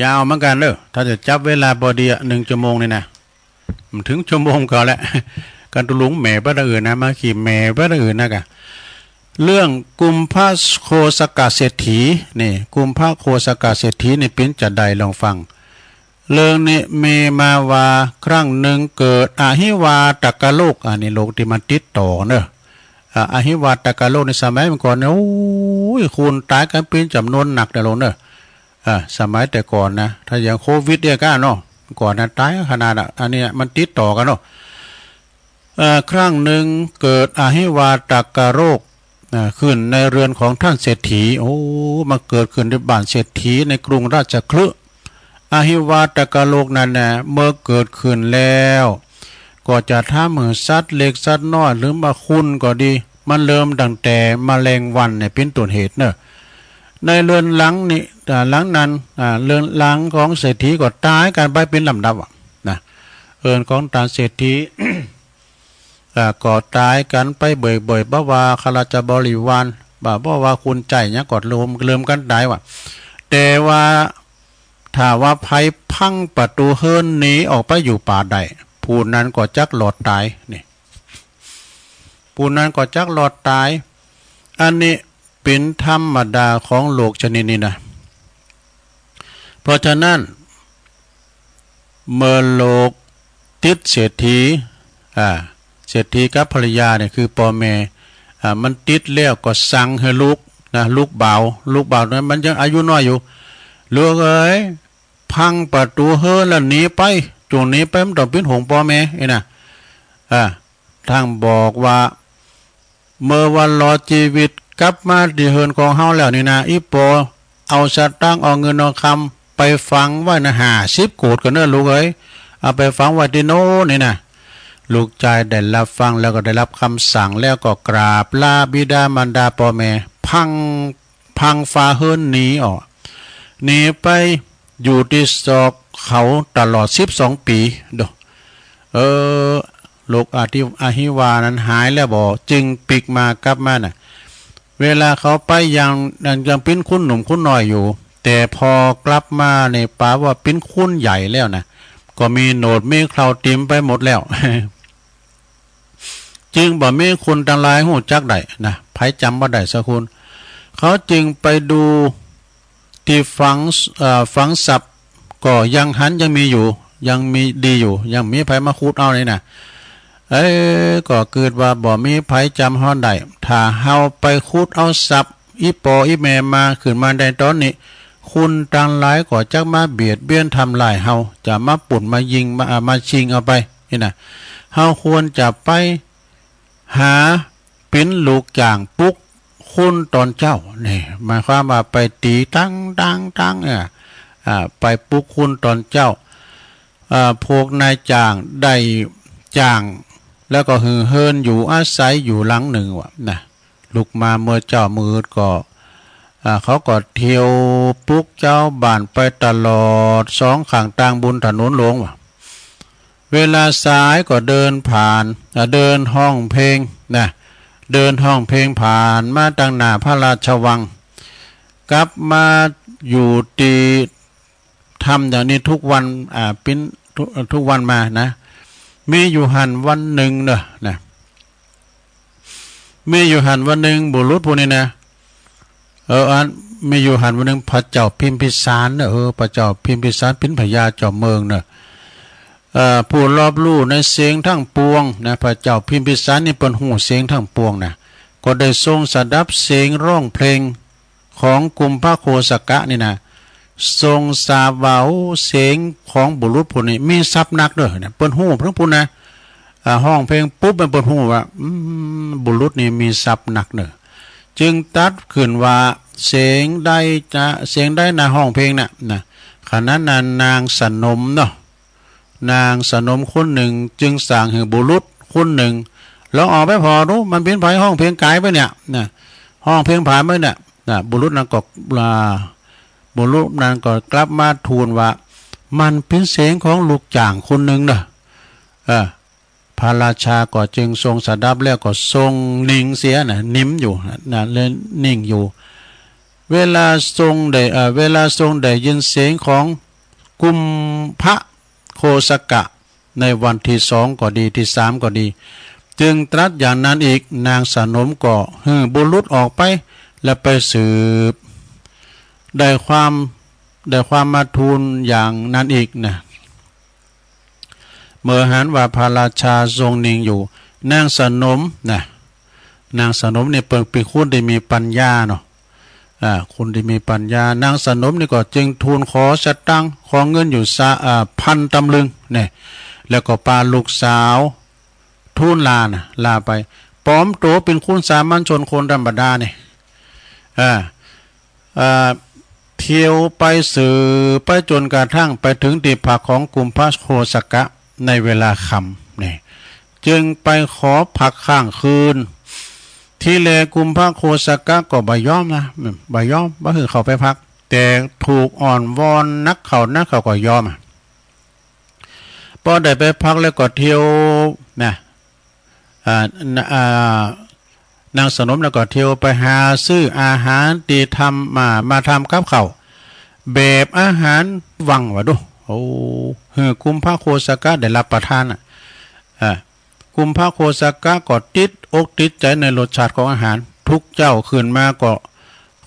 ยาวเหมือนกั๋นเนอะ ถ้าจะจับเวลาปอดีอะ นึ่งชั่วโมงนี่นะ มันเถิงชั่วโมงก็แล้ว กั๋นตุ๊ลุงแหมไปตางอื่นนะ มาขี้แหมไปตางอื่นนะกะ เรื่องกุมภโคสกเศรษฐี นี่ กุมภโคสกเศรษฐีนี่เป๋นจาใด ลองฟัง เรื่องนี้มีมาว่า ครั้งนึ่งเกิดอหิวาตกโรค อันนี้โรคตี้มันติดต่อเนอะ อ่า อหิวาตกโรคในสมัยเมื่อก่อนเนี่ย โอ้ย คนต๋ายกั๋นเป๋นจ๋ำนวนหนักเด้อหลวงเนอะ อ่า สมัยแต่ก่อนนะ ถ้าอย่างโควิดเนี่ยก้าเนาะ ก่อนนะต๋ายขนาดอะ อันนี้มันติดต่อกั๋นเนาะ เอ่อ ครั้งนึ่งเกิดอหิวาตกโรค อ่า ขึ้นในเรือนของต้านเศรษฐี โอ้ มาเกิดขึ้นในบ้านเศรษฐีในกรุงราชคฤห์ อหิวาตกโรคนั้นน่ะ เมื่อเกิดขึ้นแล้ว ก็จะทำหื้อสัตว์เล็กสัตว์น้อย หรือว่าคนก็ดี มันเริ่มตั้งแต่แมลงวันเนี่ยเป๋นต้นเหตุเนอะ ในเรือนหลังนี้ อ่า หลังนั้น อ่า เรือนหลังของเศรษฐีก็ต๋ายกั๋นไปเป๋นลำดับอะนะ เอิ้นของต้านเศรษฐี อ่า ก็ต๋ายกั๋นไปบ่อยๆ บ่ว่าข้าราชบริวาร บ่า บ่ว่าคนใจ๊หยังก็เริ่ม เริ่มกั๋นต๋ายว่ะ แต่ว่าถ้าว่าใผพังประตู๋เฮือนหนีออกไปอยู่ป่าได้ ผู้นั้นก็จักรอดต๋าย นี่ ผู้นั้นก็จักรอดต๋าย อันนี้เป๋นธรรมดาของโลกชนิดนี้นะ เพราะฉะนั้น เมื่อโลกติดเศรษฐี อ่า เศรษฐีกับภรรยาเนี่ยคือป้อแม่ อ่า มันติดแล้วก็สั่งหื้อลูกนะ ลูกบ่าว ลูกบ่าวนั้นมันยังอายุน้อยอยู่ ลูกเอ๋ย พังประตู๋เฮือนแล้วหนีไป จงหนีไป บ่ต้องเป๋นห่วงป้อแม่ อี้นะ อ่า ต้านบอกว่า เมื่อวันรอดจีวิตกลับมาตี้เฮือนของเฮาแล้วนี่นะ อี่ป้อเอาสตางค์เอาเงินเอาคำไปฝังไว้นะ ห้าสิบโกดก่อนเน่อลูกเอ๋ย เอาไปฝังไว้ตี้โน้นนี่นะ ลูกจายได้ฮับฟังแล้วก็ได้ฮับกำสั่งแล้วก็กราบลาบิดามารดาป้อแม่ พัง พังฝาเฮือนหนีออก หนีไปอยู่ตี้ซอกเขาตลอดสิบสองปี๋ โด เออ โรคอธิ อหิวานั้นหายแล้วบ่ จึงปิ๊กมากลับมาน่ะ เวลาเขาไปยัง นั้นยังเป๋นคุณหนุ่มคุณน้อยอยู่ แต่พอกลับมานี่ป๋าว่าเป๋นคุณใหญ่แล้วนะ ก็มีโหนดมีเคราเตรียมไปหมดแล้ว จึงบ่มีคนตังหลายฮู้จักได้นะ ใผจ๋ำบ่ได้สักคน เขาจึงไปดูตี้ฝัง เอ่อ ฝังศพ ก็ยังหันยังมีอยู่ ยังมีดีอยู่ ยังมีใผมาขุดเอานี่นะ เอ้ย ก็กึ๊ดว่าบ่มีใผจ๋ำเฮาได้ ถ้าเฮาไปขุดเอาศพอี่ป้ออี่แม่มา ขึ้นมาได้ต๋อนนี้ คนตังหลายก็จักมาเบียดเบียนทำร้ายเฮา จะมาปล้นมายิง มา อ่า มาชิงเอาไป นี่นะ เฮาควรจะไปหาเป๋นลูกจ้างปลุกคนต๋อนเจ๊า นี่ หมายความว่าไปตี๋ตัง ตัง ตัง เออ อ่า ไปปลุกคนต๋อนเจ๊า อ่า พวกนายจ้างได้จ้าง แล้วก็หื้อเฮือนอยู่อาศัยอยู่หลังนึ่งว่ะนะ ลุกมาเมื่อเจ๊ามืดก็ อ่า เขาก็เที่ยวปลุกจาวบ้านไปตลอดสองข้างตางบนถนนหลวงว่ะ เวลาสายก็เดินผ่าน อ่า เดินฮ้องเพลงนะ เดินฮ้องเพลงผ่านมาตังหน้าพระราชวัง กลับมาอยู่ตี้ถ้ำอย่างนี้ทุกวัน อ่า เป๋นทุก ทุกวันมานะ มีอยู่หั้นวันนึ่งเน่อนะ มีอยู่หั้นวันนึ่งบุรุษผู้นี้นะ เออ อัน มีอยู่หั้นวันนึ่งพระเจ้าพิมพิสารเน่อ เออ พระเจ้าพิมพิสารเป๋นพญาจอมเมืองเน่อ เอ่อ ผู้รอบรู้ในเสียงตังปวงนะ พระเจ้าพิมพิสารนี่เปิ้นฮู้เสียงตังปวงนะ ก็ได้ทรงสดับเสียงฮ้องเพลงของกุมภโคสกะนี่นะ ทรงทราบว่า โอ้ เสียงของบุรุษผู้นี้มีศัพท์นักเน่อนะ เปิ้นฮู้ตังปุ้นนะ อ่า ฮ้องเพลงปุ๊บ เปิ้นฮู้ว่า อืม บุรุษนี้มีศัพท์นักเน่อ จึงตรัสขึ้นว่า เสียงใดจะ เสียงใดนาฮ้องเพลงน่ะ นะ ขณะนั้นนางสนมเนาะ นางสนมคนนึ่งจึงสั่งหื้อบุรุษคนนึ่ง ลองออกไปผ่อดู มันเป๋นใผฮ้องเพลงก๋ายไปเนี่ย นะ ฮ้องเพลงผานไปเนี่ย นะ บุรุษนั้นก็ อ่า บุรุษนั้นก็กลับมาทูลว่า มันเป๋นเสียงของลูกจ้างคนนึ่งเน่อ เออ พระราชาก็จึงทรงสดับแล้วก็ทรงนิ่งเสียนะ นิ่มอยู่นะ เลยนิ่งอยู่ เวลาทรงได้ เอ่อ เวลาทรงได้ยินเสียงของกุมภโคสกะ ในวันตี้สองก็ดี ตี้สามก็ดี จึงตรัสอย่างนั้นอีก นางสนมก็หื้อบุรุษออกไป และไปสืบ ได้ความ ได้ความมาทูลอย่างนั้นอีกนะ เมื่อหันว่าพระราชาทรงนิ่งอยู่ นางสนมนะ นางสนมนี่เปิ้นเป๋นคนตี้มีปัญญาเนาะ อ่า คนตี้มีปัญญา นางสนมนี่ก็จึงทูลขอสตางค์ ขอเงินอยู่สะ อ่า พันตำลึงเนี่ย แล้วก็ปาลูกสาวทูลลานะ ลาไป ปลอมตั๋วเป๋นคนสามัญชนคนธรรมดาเนี่ย อ่า อ่า เที่ยวไปสืบไปจ๋นกระทั่งไปเถิงตี้พักของกุมภโคสกะในเวลาค่ำเนี่ย จึงไปขอพักค้างคืน ทีแรกกุมภโคสกะก็บ่ยอมนะ บ่ยอม บ่หื้อเข้าไปพัก แต่ถูกอ้อนวอนนักเข้านักเข้าก็ยอมอะ ไป อได้ไปพักแล้วก็เตียวนะ อ่า น- อ่า นางสนมแล้วก็เตียวไปหาซื้ออาหารตี้ทำมา มาทำกับข้าว แบบอาหารวังว่าดู โอ้ หื้อกุมภโคสกะได้ฮับประทานน่ะ อ่า กุมภโคสกะก็ติดอกติดใจ๋ในรสชาติของอาหาร ทุกเจ๊าขึ้นมาก็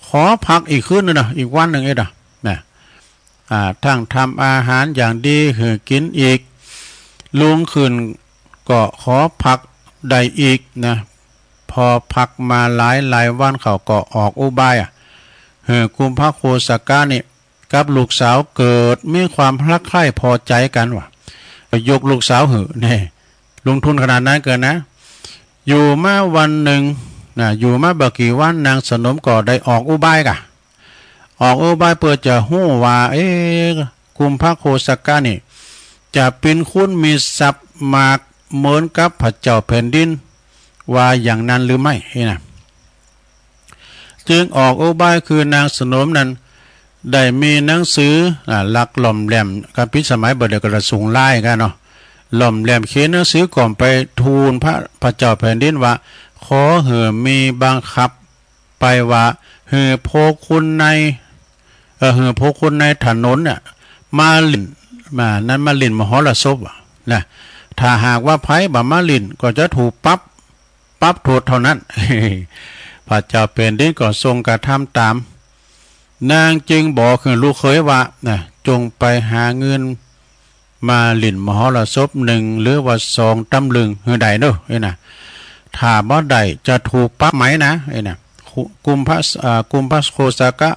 ขอพักอีกคืนนึ่งนะ อีกวันนึ่งเอ็ดอะ นะ อ่า ตึงทำอาหารอย่างดีหื้อกิ๋นอีก ลุงขึ้นก็ขอพักได้อีกนะ พอพักมาหลายหลายวันเขาก็ออกอุบายอะ หื้อกุมภโคสกะนี่กับลูกสาวเกิดมีความฮักใคร่พอใจ๋กั๋นว่า ยกลูกสาวหื้อ แน่ ลงทุนขนาดนั้นเกินนะ อยู่มาวันนึ่งนะ อยู่มาบ่กี่วันนางสนมก็ได้ออกอุบายก่ะ ออกอุบายเปื้อจะฮู้ว่า เอ๊ะ กุมภโคสกะนี่ จะเป๋นคนมีทรัพย์มากเหมือนกับพระเจ้าแผ่นดิน ว่าอย่างนั้นหรือไม่ นี่นะ จึงออกอุบายคือนางสนมนั้น ได้มีหนังสือ อ่า ลักหล่อมแหลม กาลปิดสมัยบ่าเดี่ยวก็ละสูงลายกั๋นเนาะ หล่อมแหลมเขียนหนังสือก่อนไปทูลพระ พระเจ้าแผ่นดินว่า ขอหื้อมีบังคับ ไปว่า หื้อพวกคนใน เอ่อ หื้อพวกคนในถนนเนี่ย มาเล่น มา นั้นมาเล่นมหรสพอะนะ ถ้าหากว่าใผบ่มาเล่นก็จะถูกปรับ ปรับโต้ษเต้านั้น พระเจ้าแผ่นดินก็ทรงกระทำต๋าม นางจึงบอกหื้อลูกเขยว่า นะ จงไปหาเงิน มาเล่นมหรสพนึ่งหรือว่าสองตำลึงหื้อได้เน่อ เอ้ยนะ ถ้าบ่ได้จะถูกปรับไหมนะ เอ้ยนะ กุ- กุมภะ อ่า กุมภโคสกะ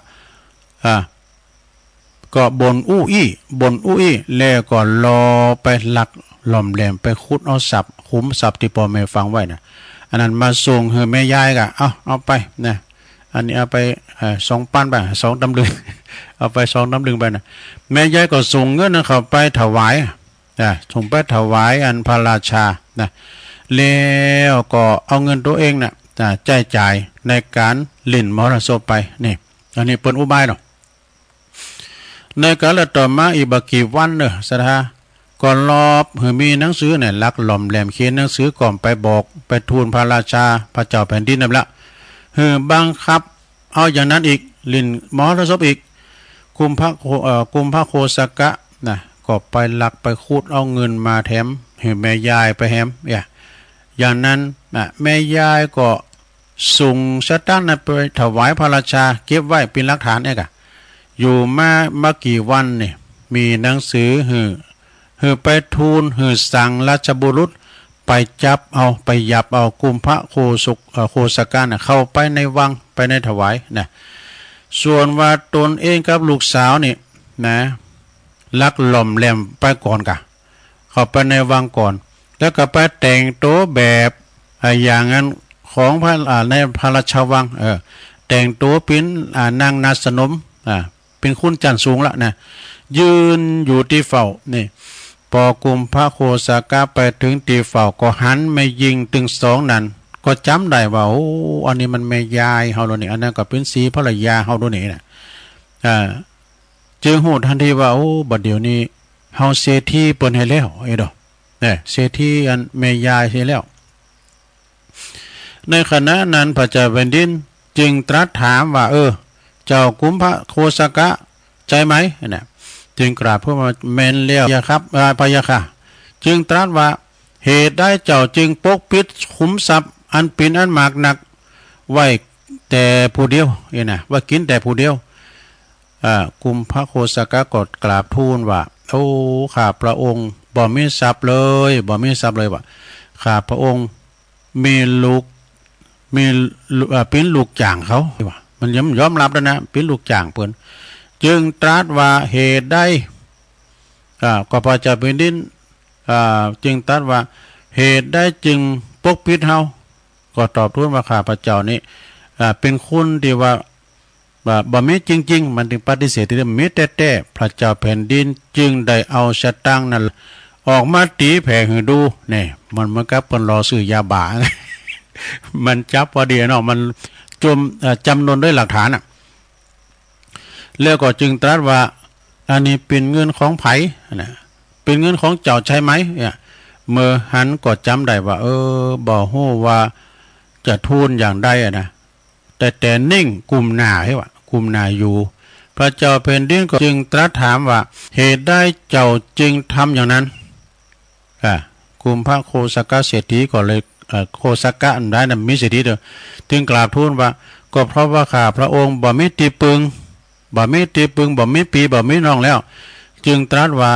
อ่า ก็บ่นอู้อี้ บ่นอู้อี้ แล้วก็ลอไปลักหล่อมแหลมไปขุดเอาทรัพย์ ขุมทรัพย์ตี้ป้อแม่ฝังไว้นะ อันนั้นมาส่งหื้อแม่ยายก่ะ เอา เอาไปนะ อันนี้เอาไป เอ่อ สองปันไป สองตำลึง เอาไปสองตำลึงไปนะ แม่ยายก็ส่งเงินนั้นเข้าไปถวาย นะ ส่งไปถวายอันพระราชานะ แล้วก็เอาเงินตัวเองน่ะ นะ ใจ๊จ่ายในก๋านเล่นมหรสพไป นี่ อันนี้เปิ้นอุบายเนาะ ในก๋านละต่อมาอีกบ่กี่วันเน่อ ศรัทธา ก็ลอบหื้อมีหนังสือเนี่ย ลักหล่อมแหลมเขียนหนังสือก่อนไปบอก ไปทูลพระราชา พระเจ้าแผ่นดินนั่นละ หื้อบังคับเอาอย่างนั้นอีก เล่นมหรสพอีก กุมภโค- เอ่อ กุมภโคสกะนะ ก็ไปลักไปขุดเอาเงินมาแถม หื้อแม่ยายไปแหม เนี่ย อย่างนั้นนะ แม่ยายก็ส่งสตางค์นั้นไปถวายพระราชา เก็บไว้เป๋นหลักฐานเองอะ อยู่มาบ่กี่วันนี่ มีหนังสือหื้อ หื้อไปทูล หื้อสั่งราชบุรุษไปจับเอา ไปหยับเอากุมภโคสก- เอ่อ โคสกะน่ะ เข้าไปในวัง ไปในถวายนะ ส่วนว่าตนเองกับลูกสาวนี่นะ ลักหล่อมแหลมไปก่อนก่ะ เข้าไปในวังก่อน แล้วก็ไปแต่งตั๋วแบบ อ่า อย่างนั้นของพระ- อ่า ในพระราชวัง เออ แต่งตั๋วเป๋น อ่า นางนาสนม อ่า เป๋นคนจั้นสูงละนะ ยืนอยู่ตี้เฝ้า นี่ ปอกุมภโคสกะไปเถิงตี้เฝ้าก็หันแม่ญิงตึงสองนั้น ก็จ๋ำได้ว่า โอ้ อันนี้มันแม่ยายเฮาแล้วนี่ อันนั้นก็เป๋นศรีภรรยาเฮาแล้วนี่นะ อ่า จึงฮู้ตันทีว่า โอ้ บัดเดี๋ยวนี้เฮาเศรษฐีเปิ้นหื้อแล้ว เอ้ยเนาะ เนี่ย เศรษฐีอันแม่ยายหื้อแล้ว ในขณะนั้นพระเจ้าแผ่นดินจึงตรัสถามว่า เออ เจ้ากุมภโคสกะใจ้ไหม นะ จึงกราบทูลว่า แม่นแล้วพระเจ้าข้า อ่า พระเจ้าข้า จึงตรัสว่า เหตุใดเจ้าจึงปกปิดขุมทรัพย์อันเป๋นอันมากนักไว้แต่ผู้เดียว เอ้ยนะ ไว้กิ๋นแต่ผู้เดียว อ่า กุมภโคสกะก็กราบทูลว่า โอ้ ข้าพระองค์บ่มีทรัพย์เลย บ่มีทรัพย์เลยว่า ข้าพระองค์มีลูก มีลูก เอ่อ เป๋นลูกจ้างเขาว่า มันยอม- ยอมฮับแล้วนะ เป๋นลูกจ้างเปิ้น จึงตรัสว่า เหตุใด อ่า ก็พระเจ้าแผ่นดิน อ่า จึงตรัสว่า เหตุใดจึงปกปิดเฮา ก็ตอบทูลว่า ข้าพระเจ้านี้ อ่า เป๋นคนตี้ว่า บ่- บ่มีจริงๆ มันจึงปฏิเสธตี้ มีแต๊ๆ พระเจ้าแผ่นดินจึงได้เอาสตางค์นั้นออกมาตี๋แผ่หื้อดู นี่ มันเหมือนกับเปิ้นหลอกซื้อยาบ้า มันจับพอดีเนาะ มันจม- เอ่อ จ๋ำนนด้วยหลักฐานน่ะ แล้วก็จึงตรัสว่า อันนี้เป๋นเงินของใผ นะ เป๋นเงินของเจ้าใช่ไหม เนี่ย เมื่อหั้นก็จ๋ำได้ว่า เออ บ่ฮู้ว่าจะทูลอย่างใดอะนะ แต่ แต่นึ่งกุมหน้า เฮ้ย ว่ากุมหน้าอยู่ พระเจ้าแผ่นดินก็จึงตรัสถามว่า เหตุใดเจ้าจึงทำอย่างนั้น อ่า กุมภโคสกเศรษฐีก็เลย เอ่อ โคสกะอันใดนั้นมีเศรษฐีเดียว จึงกราบทูลว่า ก็เพราะว่าข้าพระองค์บ่มีตี้ปึง บ่มีตี้ปึง บ่มีปี้ บ่มีน้องแล้ว จึงตรัสว่า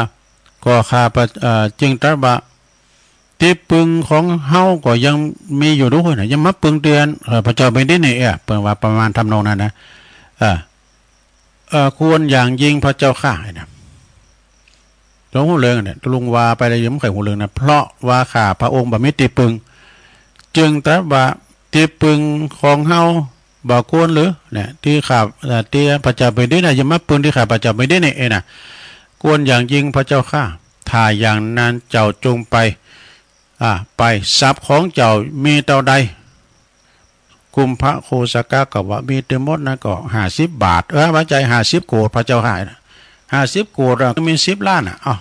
ก็ข้าพระ เอ่อ จึงตรัสว่า ตี้ปึงของเฮาก็ยังมีอยู่ดูนะ ยังมาปึงเตียน เอ่อ พระเจ้าแผ่นดินนี่ เออ เปิ้นว่าประมาณทำนองนั้นนะ เออ เออ ควรอย่างยิ่งพระเจ้าข้า ไอ้นะ หลวงฮู้เรื่องเนี่ย ลุงว่าไปแล้วยังบ่ใค่ฮู้เรื่องนะ เพราะว่าข้าพระองค์บ่มีตี้ปึง จึงตรัสว่า ตี้ปึงของเฮาบ่ควรหรือ เนี่ย ตี้ข้า เอ่อ ตี้พระเจ้าแผ่นดินน่ะ ยังมาปึงตี้ข้าพระเจ้าแผ่นดินนี่ เออนะ ควรอย่างยิ่งพระเจ้าข้า ถ้าอย่างนั้นเจ้าจงไป อ่า ไป ทรัพย์ของเจ้ามีเต้าใด กุมภโคสกะก็ว่า มีตึงหมดนั้นก็ห้าสิบบาท เออ บ่ใจ้ ห้าสิบโกฏ พระเจ้าข้านะ ห้าสิบโกฏอะ มีสิบล้านอะ เอ้า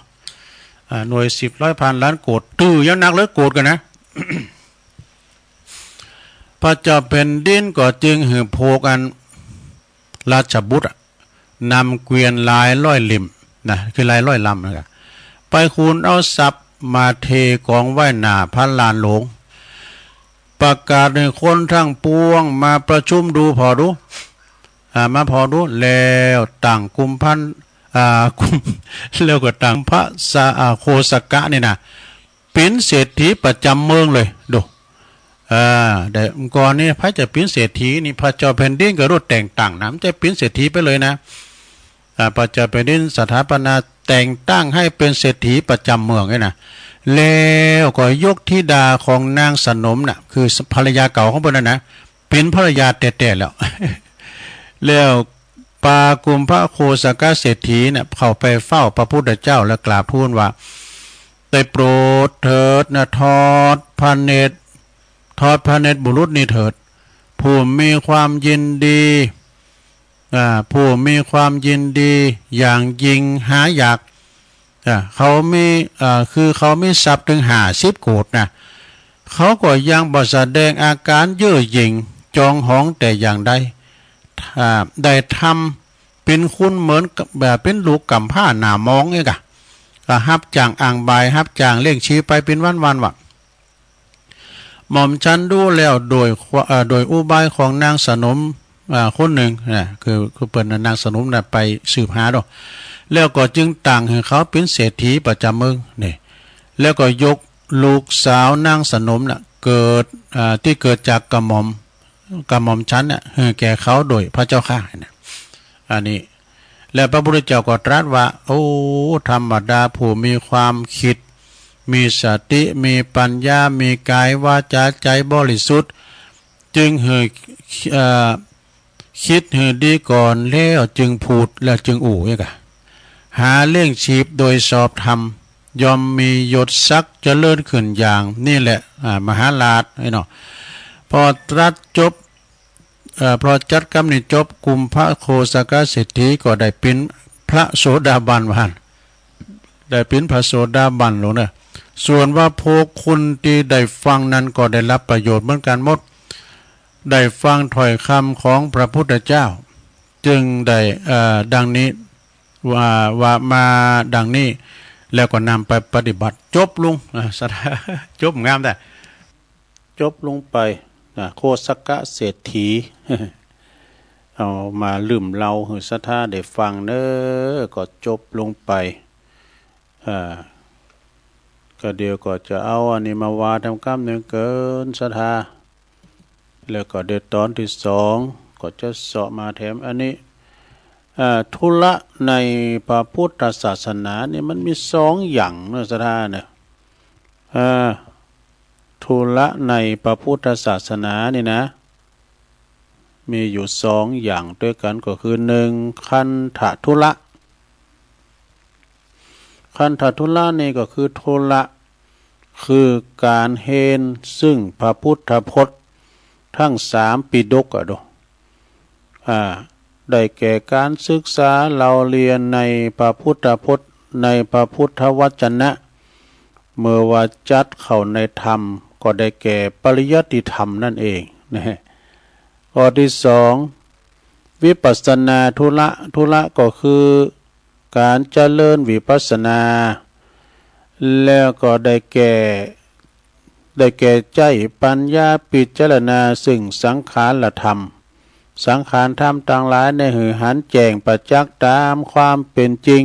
อ่า หน่วยสิบ ร้อย พัน ล้าน โกฏ ตื้อยังนักเลยโกฏกั๋นนะ พระเจ้าแผ่นดินก็จึงหื้อพวกอันราชบุตรอะ นำเกวียนหลายร้อยเล่มนะ คือหลายร้อยลำนะ ไปขนเอาทรัพย์มาเทกองไว้หน้าพระลานหลวง ประกาศหื้อคนทั้งปวงมาประชุมดูผ่อดู อ่า มาผ่อดู แล้วตั้งกุมภ อ่า กุม แล้วก็ตั้งพระสะ อ่า โคสกะนี่นะ เป๋นเศรษฐีประจ๋ำเมืองเลย ดู อ่า แต่ก่อนนี่ใผจะเป๋นเศรษฐีนี่ พระเจ้าแผ่นดินก็ฮู้แต่งตั้งนะ บ่ใจ้เป๋นเศรษฐีไปเลยนะ อ่า พระเจ้าแผ่นดินสถาปนาแต่งตั้งหื้อเป๋นเศรษฐีประจ๋ำเมืองเลยนะ แล้วก็ยกธิดาของนางสนมน่ะ คือภรรยาเก่าของเปิ้นนั่นนะ เป๋นภรรยาแต๊ๆ แล้ว แล้วปากุมภโคสกเศรษฐีน่ะ เข้าไปเฝ้าพระพุทธเจ้าและกราบทูลว่า ได้โปรดเถิดนะ ทอดพระเนตร ทอดพระเนตรบุรุษนี้เถิด ผู้มีความยินดี อ่า ผู้มีความยินดีอย่างยิ่งหาอยาก อ่า เขามี อ่า คือเขามีทรัพย์เถิงห้าสิบโกฏนะ เขาก็ยังบ่แสดงอาก๋านเย่อหยิ่งจองหองแต่อย่างใด อ่า ได้ทำเป๋นคนเหมือนกับ แบบเป๋นลูกกำพร้าหน้ามองเนี่ยก่ะ ก็ฮับจ้างอ้างบ่าย ฮับจ้างเลี้ยงชีพไปเป๋นวันๆ ว่า หม่อมฉันดูแล้วโดยคว- เอ่อ โดยอุบายของนางสนม อ่า คนนึ่งนะ คือ คือเปิ้นน่ะ นางสนมน่ะ ไปสืบหาดู แล้วก็จึงตั้งหื้อเขาเป๋นเศรษฐีประจ๋ำเมืองนี่ แล้วก็ยกลูกสาวนางสนมน่ะ เกิด อ่า ตี้เกิดจากกระหม่อม กระหม่อมฉันน่ะ หื้อแก่เขาโดยพระเจ้าข้านะ อันนี้ และพระพุทธเจ้าก็ตรัสว่า โอ้ ธรรมดาผู้มีความคิด มีสติ มีปัญญา มีกายวาจาใจบริสุทธิ์ จึงหื้อ เอ่อ คิดหื้อดีก่อนแล้วจึงพูดแล้วจึงอู้ เอ้ยก่ะ หาเลี้ยงชีพโดยชอบธรรม ย่อมมียศศักดิ์เจริญขึ้นอย่าง นี่แหละ อ่า มหาราช ไอ้เนาะ พอตรัสจบ เอ่อ พอจัดกำนี้จบ กุมภโคสกเศรษฐีก็ได้เป๋นพระโสดาบันว่าหั้น ได้เป๋นพระโสดาบันลงเน่อ ส่วนว่าพวกคนตี้ได้ฟังนั้นก็ได้รับประโยชน์เหมือนกั๋นหมด ได้ฟังถ้อยคำของพระพุทธเจ้า จึงได้ เอ่อ ดังนี้ ว่า ว่ามาดังนี้ แล้วก็นำไปปฏิบัติ จบลง อ่า ศรัทธา จบงามแต๊ จบลงไปนะ โคสกเศรษฐี เอามาลืมเล่าหื้อศรัทธาได้ฟังเน่อ ก็จบลงไป อ่า ก็เดี๋ยวก็จะเอาอันนี้มาว่าทำกำนึ่งเกินศรัทธา แล้วก็เดี๋ยวต๋อนตี้สองก็จะเซาะมาแถมอันนี้ อ่า ธุระในพระพุทธศาสนานี่มันมีสองอย่างเน่อศรัทธาเน่อ อ่า ธุระในพระพุทธศาสนานี่นะ มีอยู่สองอย่างตวยกั๋น ก็คือ นึ่ง คันธธุระ คันธธุระนี่ก็คือธุระ คือก๋านเฮนซึ่งพระพุทธพจน์ทั้งสามปิฎกอะดู อ่า ได้แก่ก๋านศึกษาเล่าเรียนในพระพุทธพจน์ ในพระพุทธวจนะ เมื่อว่าจัดเข้าในธรรม ก็ได้แก่ปริยัติธรรมนั่นเองนะฮะ ข้อที่สอง วิปัสสนาธุระ ธุระก็คือก๋านเจริญวิปัสสนา แล้วก็ได้แก่ ได้แก่ใจ๊ปัญญาพิจารณาซึ่งสังขารธรรม สังขารธรรมตังหลายนี้หื้อหันแจ้งประจักษ์ต๋ามความเป๋นจริง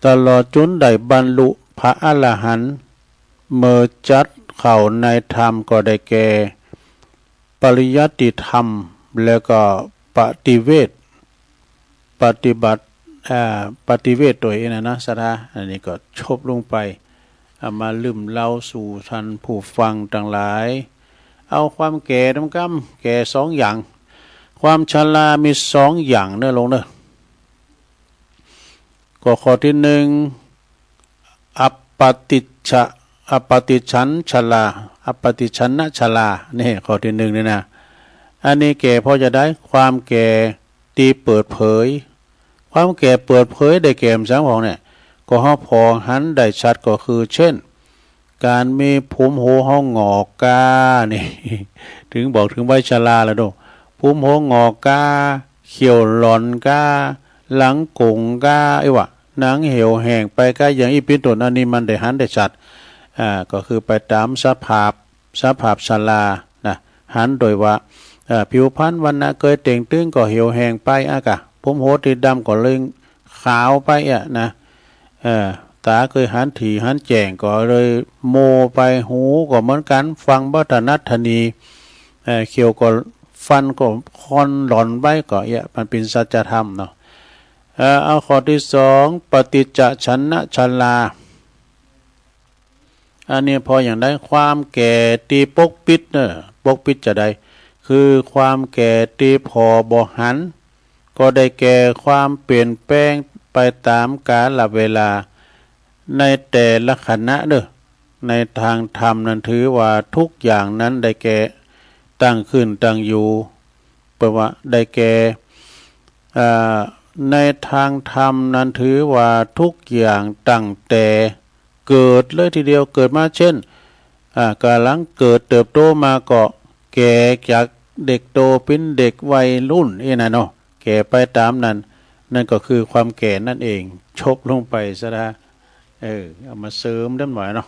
ตลอดจุนได้บรรลุพระอรหันต์ เมื่อจัดเข้าในธรรมก็ได้แก่ ปริยัติธรรม แล้วก็ปฏิเวท ปฏิบัติ อ่า ปฏิเวทตวยนะนะ ศรัทธา อันนี้ก็จบลงไป เอามาเล่าสู่ท่านผู้ฟังตังหลาย เอาความแก่นำกำ แก่สองอย่าง ความชรามีสองอย่างเน้อโยมเน้อ ก็ข้อที่หนึ่ง อปฏิจจะ อปฏิฉันชรา อปฏิฉันนชรา นี่ข้อที่หนึ่งนี่นะ อันนี้แก่เพราะจะได้ความแก่ตี้เปิดเผย ความแก่เปิดเผยได้แก่หยังพ่องเนี่ย ก็เฮาผ่อหันได้ชัดก็คือ เช่น ก๋านมีภูมิหัวเฮาหงอกก้านี่ เถิงบอกเถิงวัยชราแล้วเนาะ ภูมิหัวหงอกก้า เขี้ยวหล่อนก้า หลังโก๋งก้า ไอ้วะ หนังเหี่ยวแห้งไปก้า อย่างอี้เป๋นต้น อันนี้มันได้หันได้ชัด อ่า ก็คือไปต๋ามสภาพ สภาพชรานะ หันโดยว่า เอ่อ ผิวพรรณวรรณะเกยเต่งตึงก็เหี่ยวแห้งไปอะกะ ภูมิหัวตี้ดำก็เลยขาวไปอะนะ เอ่อ ต๋าเกยหันถี่หันแจ้งก็เลยโมไป หูก็เหมือนกั๋น ฟังบ่ถนัดถนี เอ่อ เขี้ยวก็ ฟันก็คอนหล่อนไป ก็เอี้ยะ มันเป๋นสัจธรรมเนาะ เอ่อ เอาข้อที่สอง ปฏิจจฉันนชรา อันนี้ผ่ออย่างใด ความแก่ตี้ปกปิดเน้อ ปกปิดจะใด คือความแก่ตี้ผ่อบ่หัน ก็ได้แก่ความเปลี่ยนแปลงไปต๋ามกาลเวลา ในแต่ละขณะเน้อ ในตางธรรมนั้นถือว่าทุกอย่างนั้นได้แก่ตั้งขึ้นตั้งอยู่ แปลว่าได้แก่ อ่า ในตางธรรมนั้นถือว่าทุกอย่างตั้งแต่เกิดเลยทีเดียว เกิดมา เช่น อ่า ก๋ำลังเกิดเติบโตมาก็แก่จากเด็กโตเป๋นเด็กวัยรุ่นอี้นะเนาะ แก่ไปต๋ามนั้น นั่นก็คือความแก่นั่นเอง จบลงไป ศรัทธา เออ เอามาเสริมเล็กน้อยเนาะ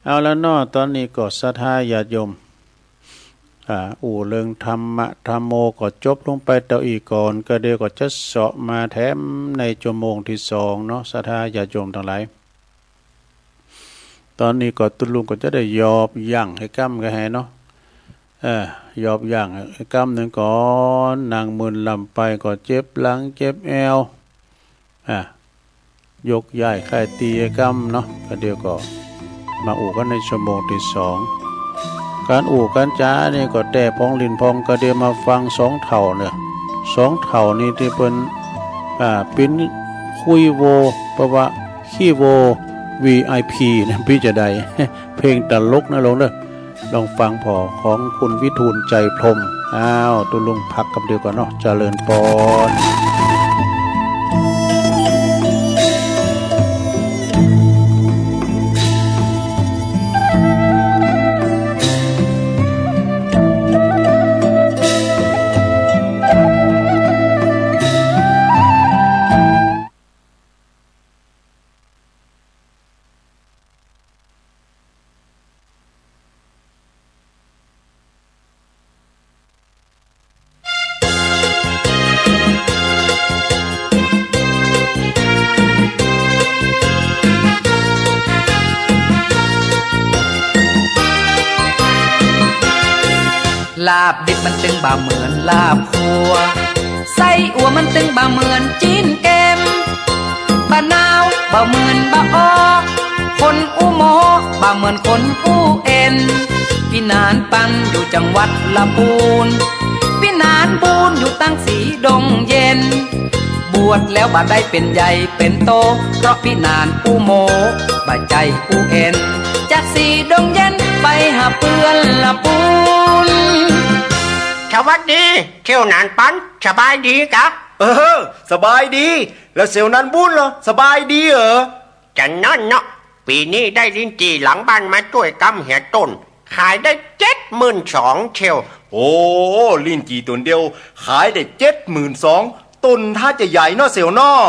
เอาละเนาะ ต๋อนนี้ก็ศรัทธาญาติโยม อ่า อู้เรื่องธรรมะ ธัมโม ก็จบลงไปเต้าอี้ก่อน ก็เดี๋ยวก็จะเซาะมาแถมในชั่วโมงตี้สองเนาะ ศรัทธาญาติโยมตังหลาย ต๋อนนี้ก็ตุ๊ลุงก็จะได้หยอบยั้งหื้อกำก็แหเนาะ เออ หยอบยั้งหื้อกำนึ่งก่อน นั่งมึนลำไปก็เจ็บหลังเจ็บแอว อ่ะ ยกย้ายค่ายตี้หื้อกำเนาะ ก็เดี๋ยวก็มาอู้กั๋นในชั่วโมงตี้สอง ก๋านอู้ก๋านจ๋านี่ก็แต๊พ่องเล่นพ่อง ก็เดี๋ยวมาฟังสองเฒ่าเนี่ย สองเฒ่านี่ตี้เปิ้น อ่า ปิ้นคุยโว แปลว่าขี้โว วีไอพี นะ ปี้จะได้ เพลงตลกนะโยมเน้อ ลองฟังผ่อ ของคุณวิทูล ใจพรหม อ้าว ตุ๊ลุงพักกำเดียวก่อนเนาะ เจริญปอน ลาบดิบมันตึงบ่เหมือนลาบคั่ว ไส้อั่วมันตึงบ่เหมือนจิ๊นแกม บ่าหนาวบ่เหมือนบ่าอ้อ คนอู้หมอบ่เหมือนคนอู้เอ็น ปี้หนานปันอยู่จังหวัดละปูน ปี้หนานบูนอยู่ตังสีดงเย็น บวชแล้วบ่ได้เป๋นใหญ่เป๋นโต เพราะปี้หนานอู้หมอ บ่ใจ้อู้เอ็น จากสีดงเย็นไปหาเปื้อนละปูน สวัสดี เจ้าหนานปัน สบายดีกะ เออ สบายดี แล้วเสี่ยวนันบุญล่ะ สบายดีเหรอ จะนั่นเนาะ ปี๋นี้ได้ลิ้นจี่หลังบ้านมาจ้วยกำเหียต้น ขายได้เจ็ดหมื่นสองเสี่ยว โอ้ ลิ้นจี่ต้นเดียว ขายได้เจ็ดหมื่นสอง ต้นถ้าจะใหญ่เนาะเสี่ยวเนาะ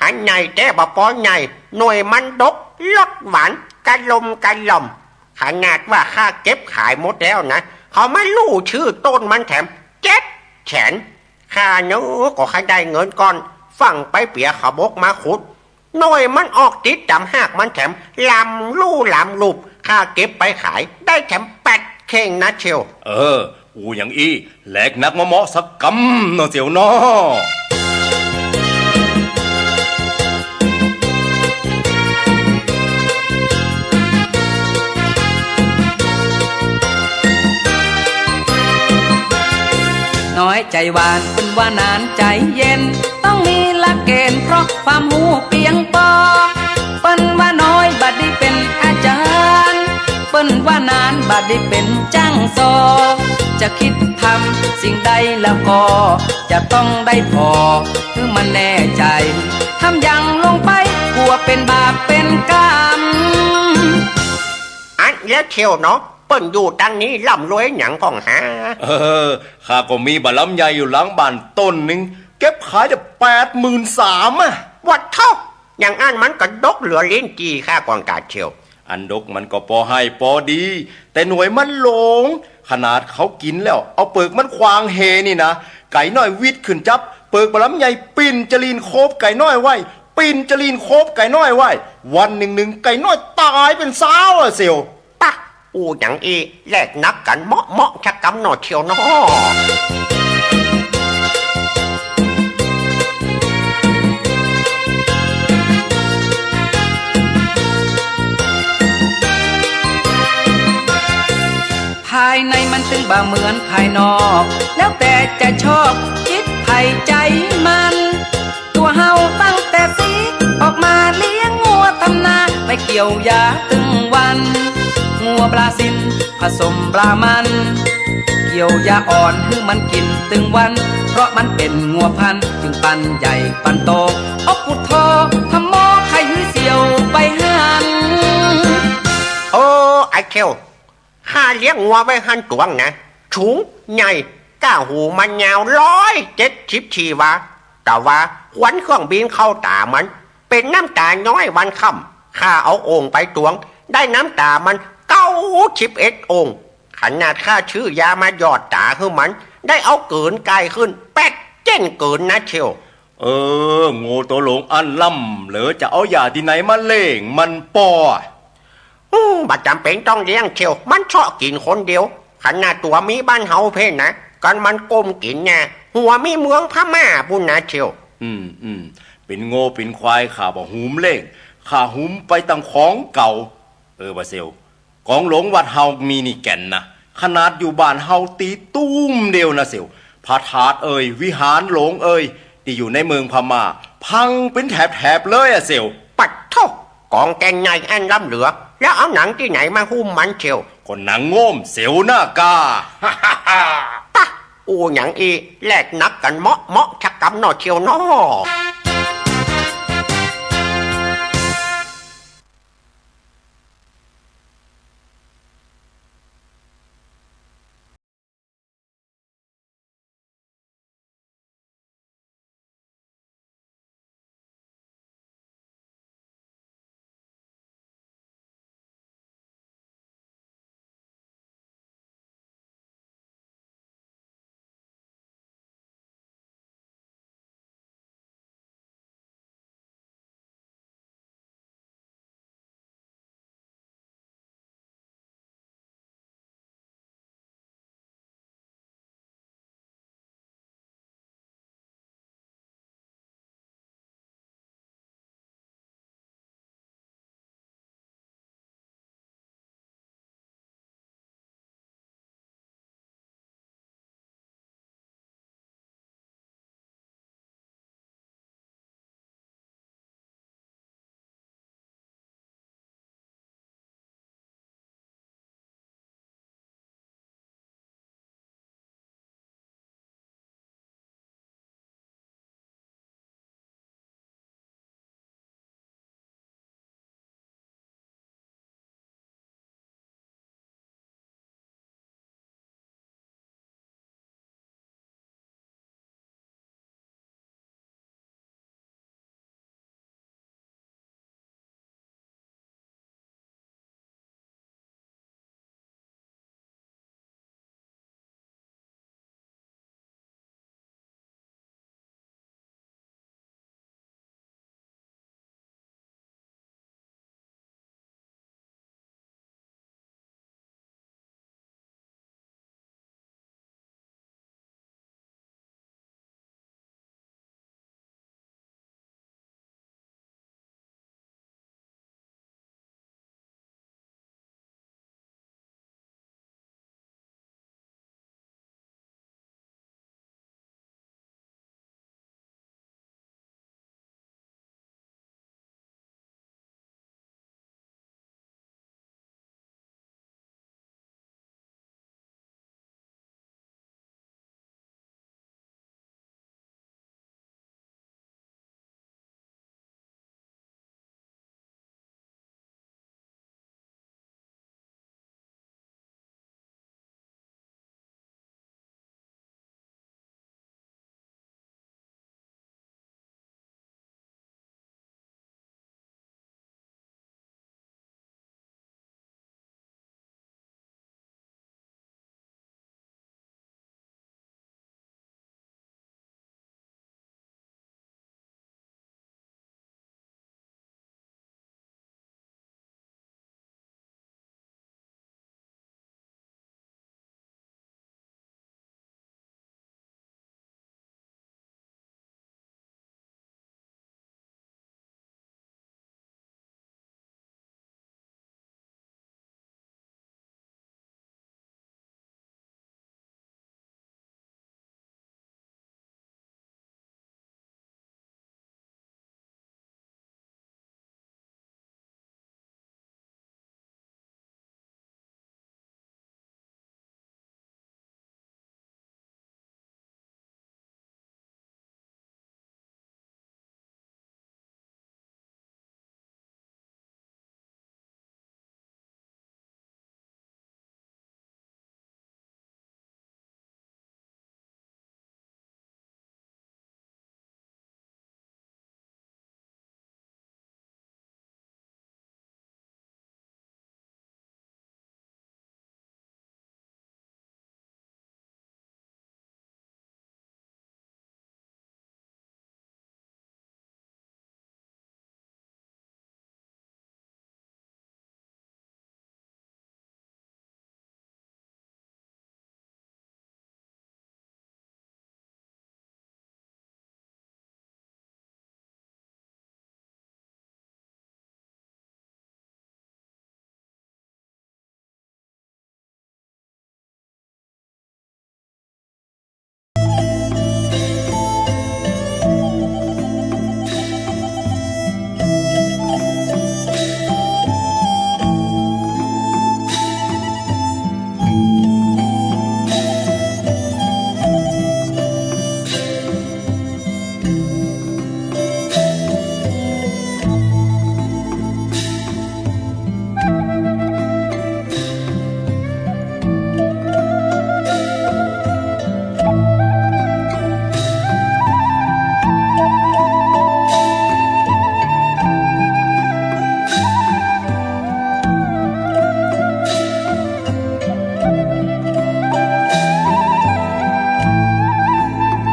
อันใหญ่แต๊บ่ปอใหญ่ หน่วยมันดก รสหวาน กะลมกะล่อม ขนาดว่าข้าเก็บขายหมดแล้วนะ เขามาลู่ชื่อต้นมันแถมเจ็ดแสน ข้าเนาะก็ใค่ได้เงินก่อน ฟั่งไปเปียเขาบกมาขุด หน่วยมันออกติดต๋ามฮากมันแถม ลำลู่ลำลูบ ข้าเก็บไปขาย ได้แถมแปดเข่งนะเสี่ยว เออ อู้อย่างอี้ แลกนักเหมาะๆ สักกำเนาะเสี่ยวเนาะ น้อยใจ๋หวาน เปิ้นว่านานใจ๋เย็น ต้องมีหลักเกณฑ์ เพราะความฮู้เปียงปอ เปิ้นว่าน้อยบ่ดีเป๋นอาจ๋ารย์ เปิ้นว่านานบ่ดีเป๋นจ้างสอน จะกึ๊ดทำสิ่งใดแล้วก็ จะต้องได้ผ่อ หื้อมันแน่ใจ๋ ทำหยังลงไป กลัวเป๋นบาปเป๋นกรรม อันแล้วเสี่ยวเนาะ เปิ้นอยู่ตังนี้ร่ำรวยหยังพ่องหา เออ ข้าก็มีบ่าลำใหญ่อยู่หลังบ้านต้นนึ่ง เก็บขายได้แปดหมื่นสามอะ วะเฒ่า อย่างอั้นมันก็ดกเหลือลิ้นจี่ข้าก่อนกาเสี่ยว อันดกมันก็ปอไฮ่ปอดี แต่หน่วยมันหลง ขนาดเขากิ๋นแล้ว เอาเปิกมันขว้างเหนี่นะ ไก่น้อยวิดขึ้นจับ เปิกบ่าลำใหญ่ปิ้นจะลีนโคบไก่น้อยไว้ ปิ้นจะลีนโคบไก่น้อยไว้ วันนึ่งๆ ไก่น้อยต๋ายเป๋นซาวอะเสี่ยว ปะ อู้หยังอี้ แลกนักกั๋นเหมาะๆ สักกำเนาะเสี่ยวเนาะ ภายในมันตึงบ่เหมือนภายนอก แล้วแต่จะชอบจิตใผใจ๋มัน ตั๋วเฮาตั้งแต่สี ออกมาเลี้ยงงัวทำนา ไปเกี่ยวหญ้าตึงวัน งัวบราซิลผสมบรามัน เกี่ยวหญ้าอ่อนหื้อมันกิ๋นตึงวัน เพราะมันเป๋นงัวพันธุ์ จึงปันใหญ่ปันโต โอปุโธ ธัมโม ใค่หื้อเสี่ยวไปหั้น โอ้ ไอ้เสี่ยว ข้าเลี้ยงงัวไว้หั้นตวงนะ สูง ใหญ่ ก้าหูมันยาวร้อยเจ็ดสิบสี่วา แต่ว่าควันเครื่องบินเข้าต๋ามัน เป๋นน้ำต๋าย้อยวันค่ำ ข้าเอาโอ่งไปตวง ได้น้ำต๋ามันเก้าสิบเอ็ดโอ่ง ขนาดข้าซื้อยามาหยอดต๋าหื้อมัน ได้เอาเกิ๋นก๋ายขึ้นแปดเจ๊นเกิ๋นนะเสี่ยว เออ งัวตั๋วหลงอั้นล่ำเหลือ จะเอายาตี้ไหนมาเลี้ยงมันปอ อืม บ่จ๋ำเป๋นต้องเลี้ยงเสี่ยว มันเซาะกิ๋นคนเดียว ขนาดตั๋วเมียบ้านเฮาเพ่นนะ กั๋นมันก้มกิ๋นหญ้า หัวเมียเมืองพม่าปู้นนะเสี่ยว อืม อืม เป๋นงัวเป๋นควายข้าบ่หื้มเลี้ยง ข้าหื้มไปตางของเก่า เออ บ่าเสี่ยว กองหลวงวัดเฮามีนี่แก่นนะ ขนาดอยู่บ้านเฮาตี้ตุ้มเดียวนะเสี่ยว พระธาตุเอ่ย วิหารหลวงเอ่ย ตี้อยู่ในเมืองพม่า พังเป๋นแถบๆ เลยอะเสี่ยว ปัดโธ่ กองแก่นใหญ่อันล้ำเหลือ แล้วเอาหนังตี้ไหนมาหุ้มมันเสี่ยว ก็หนังโง่มเสี่ยวนาก้า ปะ อู้หยังอี้ แลกนักกั๋นเหมาะๆ สักกำเนาะเสี่ยวเนาะ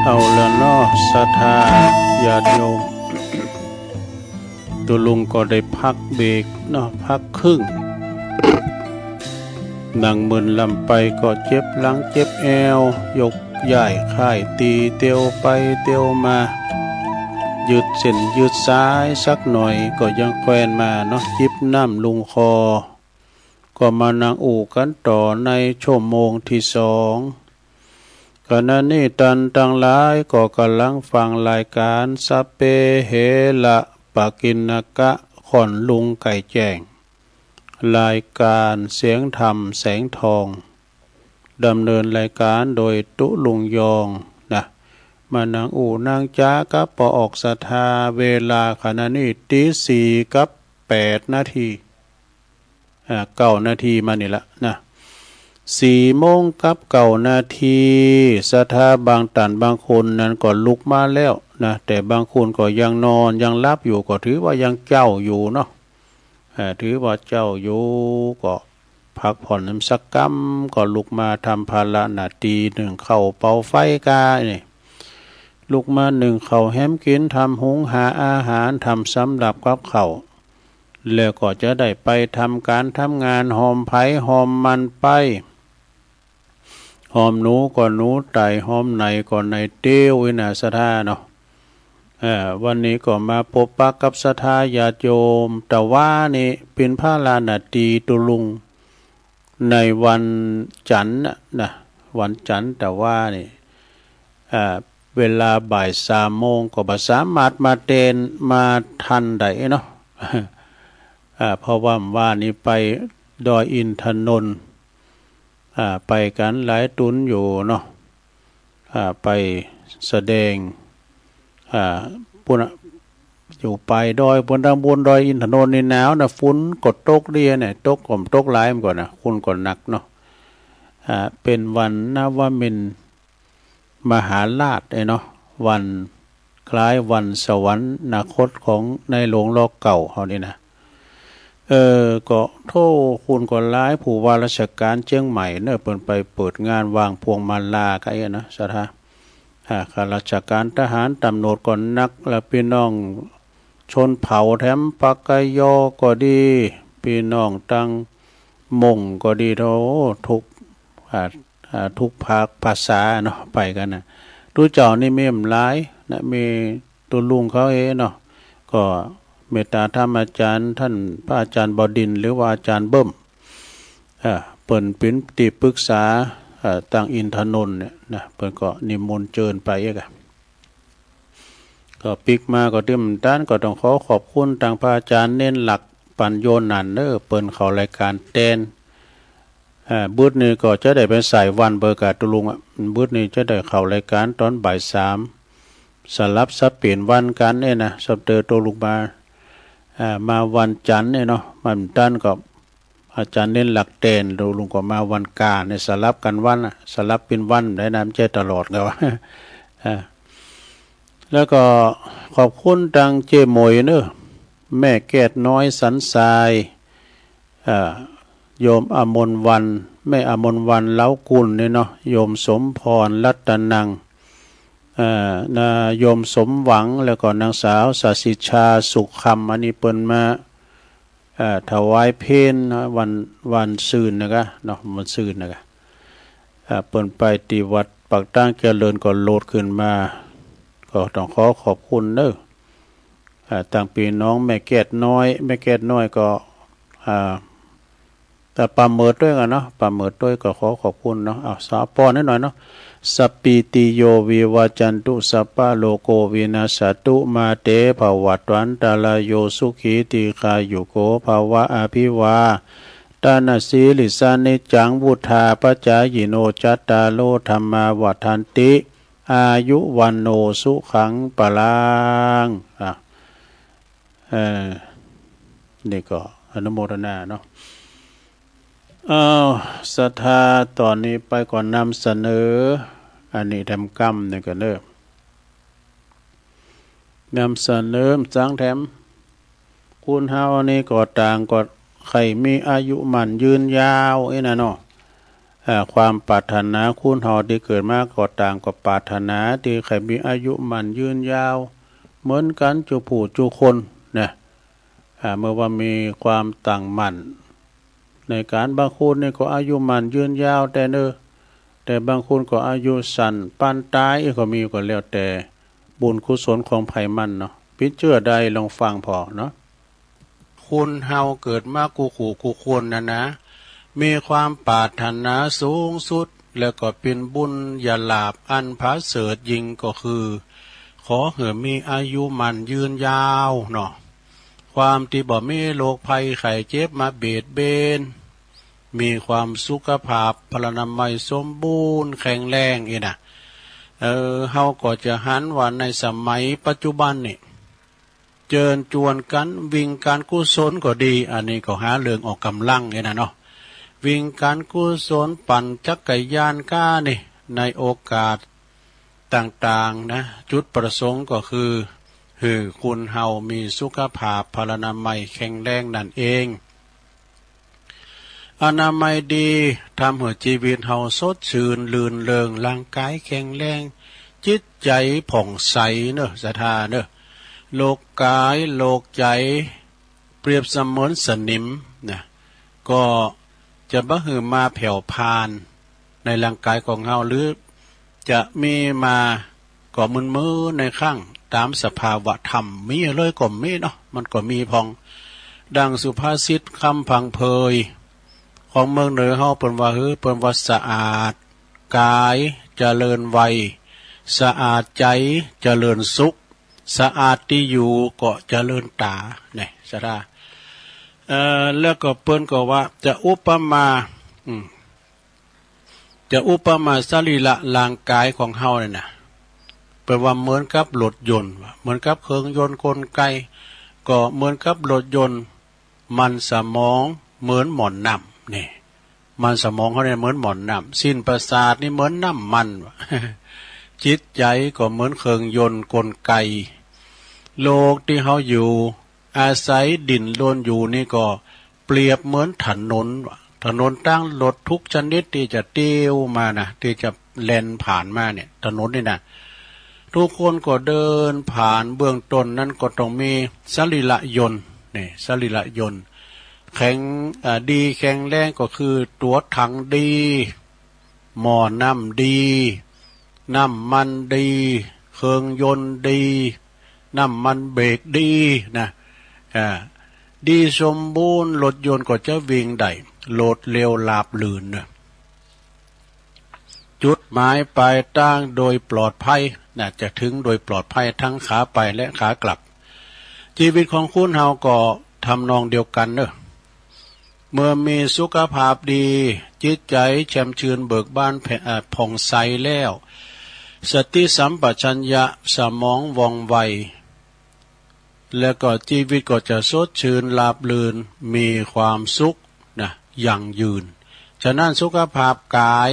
เอาละเนาะ ศรัทธาญาติโยม ตุ๊ลุงก็ได้พักเบรกเนาะ พักครึ่ง นั่งเมินลำไปก็เจ็บหลังเจ็บแอว ยกย้ายค่ายตี๋เตียวไปเตียวมา ยืดเส้นยืดสายสักหน่อยก็ยังแคว่นมาเนาะ จิบน้ำลงคอ ก็มานั่งอู้กั๋นต่อในชั่วโมงตี้สอง ขณะนี้ต้านตังหลายก็ก่ำลังฟังรายก๋านสัพเพเหระปะกิณณกะ ค่อนลุงไก่แจ้ง รายก๋านเสียงธรรมแสงทอง ดำเนินรายก๋านโดยตุ๊ลุงยองนะ มานั่งอู้นั่งจ๋ากับป้อออกศรัทธา เวลาขณะนี้ตี๋สี่กับแปดนาที อ่า เก้านาทีมานี่ละนะ สี่โมงกับเก้านาที ศรัทธาบางต้านบางคนนั้นก็ลุกมาแล้วนะ แต่บางคนก็ยังนอนยังหลับอยู่ ก็ถือว่ายังเจ๊าอยู่เนาะ อ่า ถือว่าเจ๊าอยู่ ก็พักผ่อนสักกำ ก็ลุกมาทำภาระหน้าตี้นึ่งข้าวเป่าไฟก้านี่ ลุกมานึ่งข้าวแหมกิ๋น ทำหุงหาอาหาร ทำสำรับกับข้าว แล้วก็จะได้ไปทำก๋านทำงาน ฮอมใผฮอมมันไป ฮอมหนูก็หนูไต่ ฮอมไหนก็ไหนเตียวอี้นะศรัทธาเนาะ เอ่อ วันนี้ก็มาปบปะกับศรัทธาญาติโยม ตะวานี้เป๋นภาระหน้าตี้ตุ๊ลุง ในวันจันทร์น่ะนะ วันจันทร์ตะวานี้ อ่า เวลาบ่ายสามโมงก็บ่สามารถมาแตนมาตันได้เนาะ อ่า เพราะว่าเมื่อวานนี้ไปดอยอินทนนท์ อ่า ไปกั๋นหลายตุ๊นอยู่เนาะ อ่า ไปแสดง อ่า ปู๊นน่ะ อยู่ปลายดอยปู๊น ตางบนดอยอินทนนท์นี่หนาวนะ ฝุ่นก็ตกดีเนี่ย ตกก็ตกหลายเหมือนกั๋นนะ ฝุ่นก็หนักเนาะ อ่า เป๋นวันนวมินทร์มหาราชเอ้ยเนาะ วันคล้ายวันสวรรคตของในหลวงรัชกาลเก่าเฮานี่นะ เออ ก็โธ่ คนก็หลาย ผู้ว่าราชก๋านเจียงใหม่เนาะ เปิ้นไปเปิดงานวางพวงมาลากั๋นเอ้ยนะศรัทธา อ่า ข้าราชก๋านทหารตำรวจก็หนัก แล้วปี้น้องชนเผ่าแถมปากกยอก็ดี ปี้น้องตางมงก็ดี โธ่ ทุก อ่า อ่า ทุกภาคภาษาเนาะ ไปกั๋นนะ ตุ๊เจ้านี่มีบ่หลายนะ มีตุ๊ลุงเขาเองเนาะ ก็เมตตาธรรมอาจ๋ารย์ ต้านพระอาจ๋ารย์บดินทร์ หรือว่าอาจ๋ารย์เบิ้ม เอ่อ เปิ้นเป๋นตี้ปรึกษา เอ่อ ตางอินทนนท์เนี่ยนะ เปิ้นก็นิมนต์เจิญไปเอกอะ ก็ปิ๊กมาก็ตื้มตัน ก็ต้องขอขอบคุณตางพระอาจ๋ารย์เณรหลัก ปัญโญนันท์เน่อ เปิ้นเข้ารายก๋านแตน อ่า บึดนี้ก็จะได้เป๋นสายวันเปิ้นกาตุ๊ลุงอะ บึดนี้จะได้เข้ารายก๋านต๋อนบ่ายสาม สลับสับเปลี่ยนวันกั๋นเนี่ยนะ สับเตอตุ๊ลุงมา อ่า มาวันจันทร์เนี่ยเนาะ บ่ตันก็อาจ๋ารย์เณรหลักแตน ตุ๊ลุงก็มาวันก๋านเนี่ย สลับกั๋นวันอะ สลับเป๋นวันได้นะ บ่ใจ้ตลอดไงวะ อ่า แล้วก็ขอบคุณตางเจ๊หมวยเน่อ แม่แก้ดน้อยสันทราย อ่า โยมอมรวรรณ แม่อมรวรรณ เล้ากุลเนี่ยเนาะ โยมสมพร รัตนัง อ่า นะ โยมสมหวัง แล้วก็นางสาวสศิชา สุขคำ อันนี้เปิ้นมา อ่า ถวายเพลนะ วัน วันซืนนะกะเนาะ วันซืนนะกะ อ่า เปิ้นไปตี้วัดปากตางเจริญก็โหลดขึ้นมา ก็ต้องขอขอบคุณเน่อ อ่า ตางปี้น้องแม่แก้ดน้อย แม่แก้ดน้อยก็ อ่า แต่ปาเหมิดตวยกั๋นเนาะ ปาเหมิดตวยก็ขอขอบคุณเนาะ เอา สาปอนนิดหน่อยเนาะ สัพพีติโยวิวัจจันตุ สัพพะโรโควินัสสะตุ มาเตภวัตวันตะราโย สุขีทีฆายุโกภะวะ อภิวาทะนะสีลิสสะ นิจจังวุฑฒาปะจายิโน จัตตาโรธัมมาวัฑฒันติ อายุวัณโณสุขังพะลัง อ่ะ เอ่อ นี่ก็อนุโมทนาเนาะ อ้าว ศรัทธา ต๋อนนี้ไปก็นำเสนอ อันนี้แถมกำนี่ก็เน่อ นำเสนอสังแถม คนเฮานี่ก็ต่างก็ใค่มีอายุมั่นยืนยาวอี้นะเนาะ อ่า ความปรารถนาคนเฮาตี้เกิดมาก็ต่างก็ปรารถนาตี้ใค่มีอายุมั่นยืนยาว เหมือนกั๋นจุผู้จุคนนะ อ่า เมื่อว่ามีความตั้งมั่นในก๋าน บางคนนี่ก็อายุมั่นยืนยาวแต๊เน่อ แต่บางคนก็อายุสั้นปานต๋ายก็มี ก็แล้วแต่บุญกุศลของใผมันเนาะ ปิดเจื้อใดลองฟังผ่อเนาะ คนเฮาเกิดมากู้คู่กู้คนนะนะ มีความปรารถนาสูงสุด แล้วก็เป๋นบุญญาลาภอันผาเสริฐยิ่งก็คือ ขอหื้อมีอายุมั่นยืนยาวเนาะ ความตี้บ่มีโรคภัยไข้เจ็บมาเบียดเบียน มีความสุขภาพพลานามัยสมบูรณ์แข็งแรงอี้นะ เออ เฮาก็จะหันว่าในสมัยปัจจุบันนี่ เจิญจวนกั๋นวิ่งก๋านกุศลก็ดี อันนี้ก็หาเรื่องออกก๋ำลังอี้นะเนาะ วิ่งก๋านกุศลปั่นจักรยานก้านี่ ในโอกาสต่างๆ นะ จุดประสงค์ก็คือ หื้อคนเฮามีสุขภาพพลานามัยแข็งแรงนั่นเอง อนามัยดี ทำหื้อจีวิตเฮาสดชื่นรื่นเริง ร่างก๋ายแข็งแรง จิตใจ๋ผ่องใสเน่อ ศรัทธาเน่อ โรคก๋ายโรคใจ๋ เปรียบเสมือนสนิมนะ ก็จะบ่หื้อมาแผ่วพรานในร่างก๋ายของเฮา หรือจะมีมาก็มึนๆ ในครั้งต๋ามสภาวะธรรม มีเลยก็มีเนาะ มันก็มีพ่อง ดังสุภาษิตคำพังเพยของเมืองเหนือเฮา เปิ้นว่า หื้อ เปิ้นว่า สะอาดก๋ายเจริญวัย สะอาดใจ๋เจริญสุข สะอาดตี้อยู่ก็เจริญต๋า นี่ ศรัทธา เอ่อ แล้วก็เปิ้นก็ว่าจะอุปมา อืม จะอุปมาสรีระร่างก๋ายของเฮาเนี่ยนะ เปิ้นว่าเหมือนกับรถยนต์ เหมือนกับเครื่องยนต์กลไก ก็เหมือนกับรถยนต์ มันสมองเหมือนหม่อนน้ำ นี่ มันสมองเฮาเนี่ยเหมือนหม่อนน้ำ สิ้นประสาทนี่เหมือนน้ำมัน จิตใจ๋ก็เหมือนเครื่องยนต์กลไก โลกตี้เฮาอยู่ อาศัยดิ้นรนอยู่นี่ก็เปรียบเหมือนถนน ถนนตางรถทุกชนิดตี้จะเตียวมานะ ตี้จะแล่นผ่านมาเนี่ย ถนนนี่นะ ทุกคนก็เดินผ่าน เบื้องต้นนั้นก็ต้องมีสรีระยนต์ นี่ สรีระยนต์ แข็ง อ่า ดีแข็งแรงก็คือตั๋วถังดี หม้อน้ำดี น้ำมันดี เครื่องยนต์ดี น้ำมันเบรกดีนะ อ่า ดีสมบูรณ์ รถยนต์ก็จะวิ่งได้ โลดเร็วราบรื่นนะ จุดหมายปลายตางโดยปลอดภัยนะ จะถึงโดยปลอดภัยทั้งขาไปและขากลับ จีวิตของคนเฮาก็ทำนองเดียวกั๋นเน่อ เมื่อมีสุขภาพดี จิตใจ๋แจ่มชื่นเบิกบานแผ่ เอ่อ ผ่องใสแล้ว สติสัมปชัญญะสมองว่องไว แล้วก็จีวิตก็จะสดชื่นราบรื่น มีความสุขนะ ยั่งยืน ฉะนั้นสุขภาพก๋าย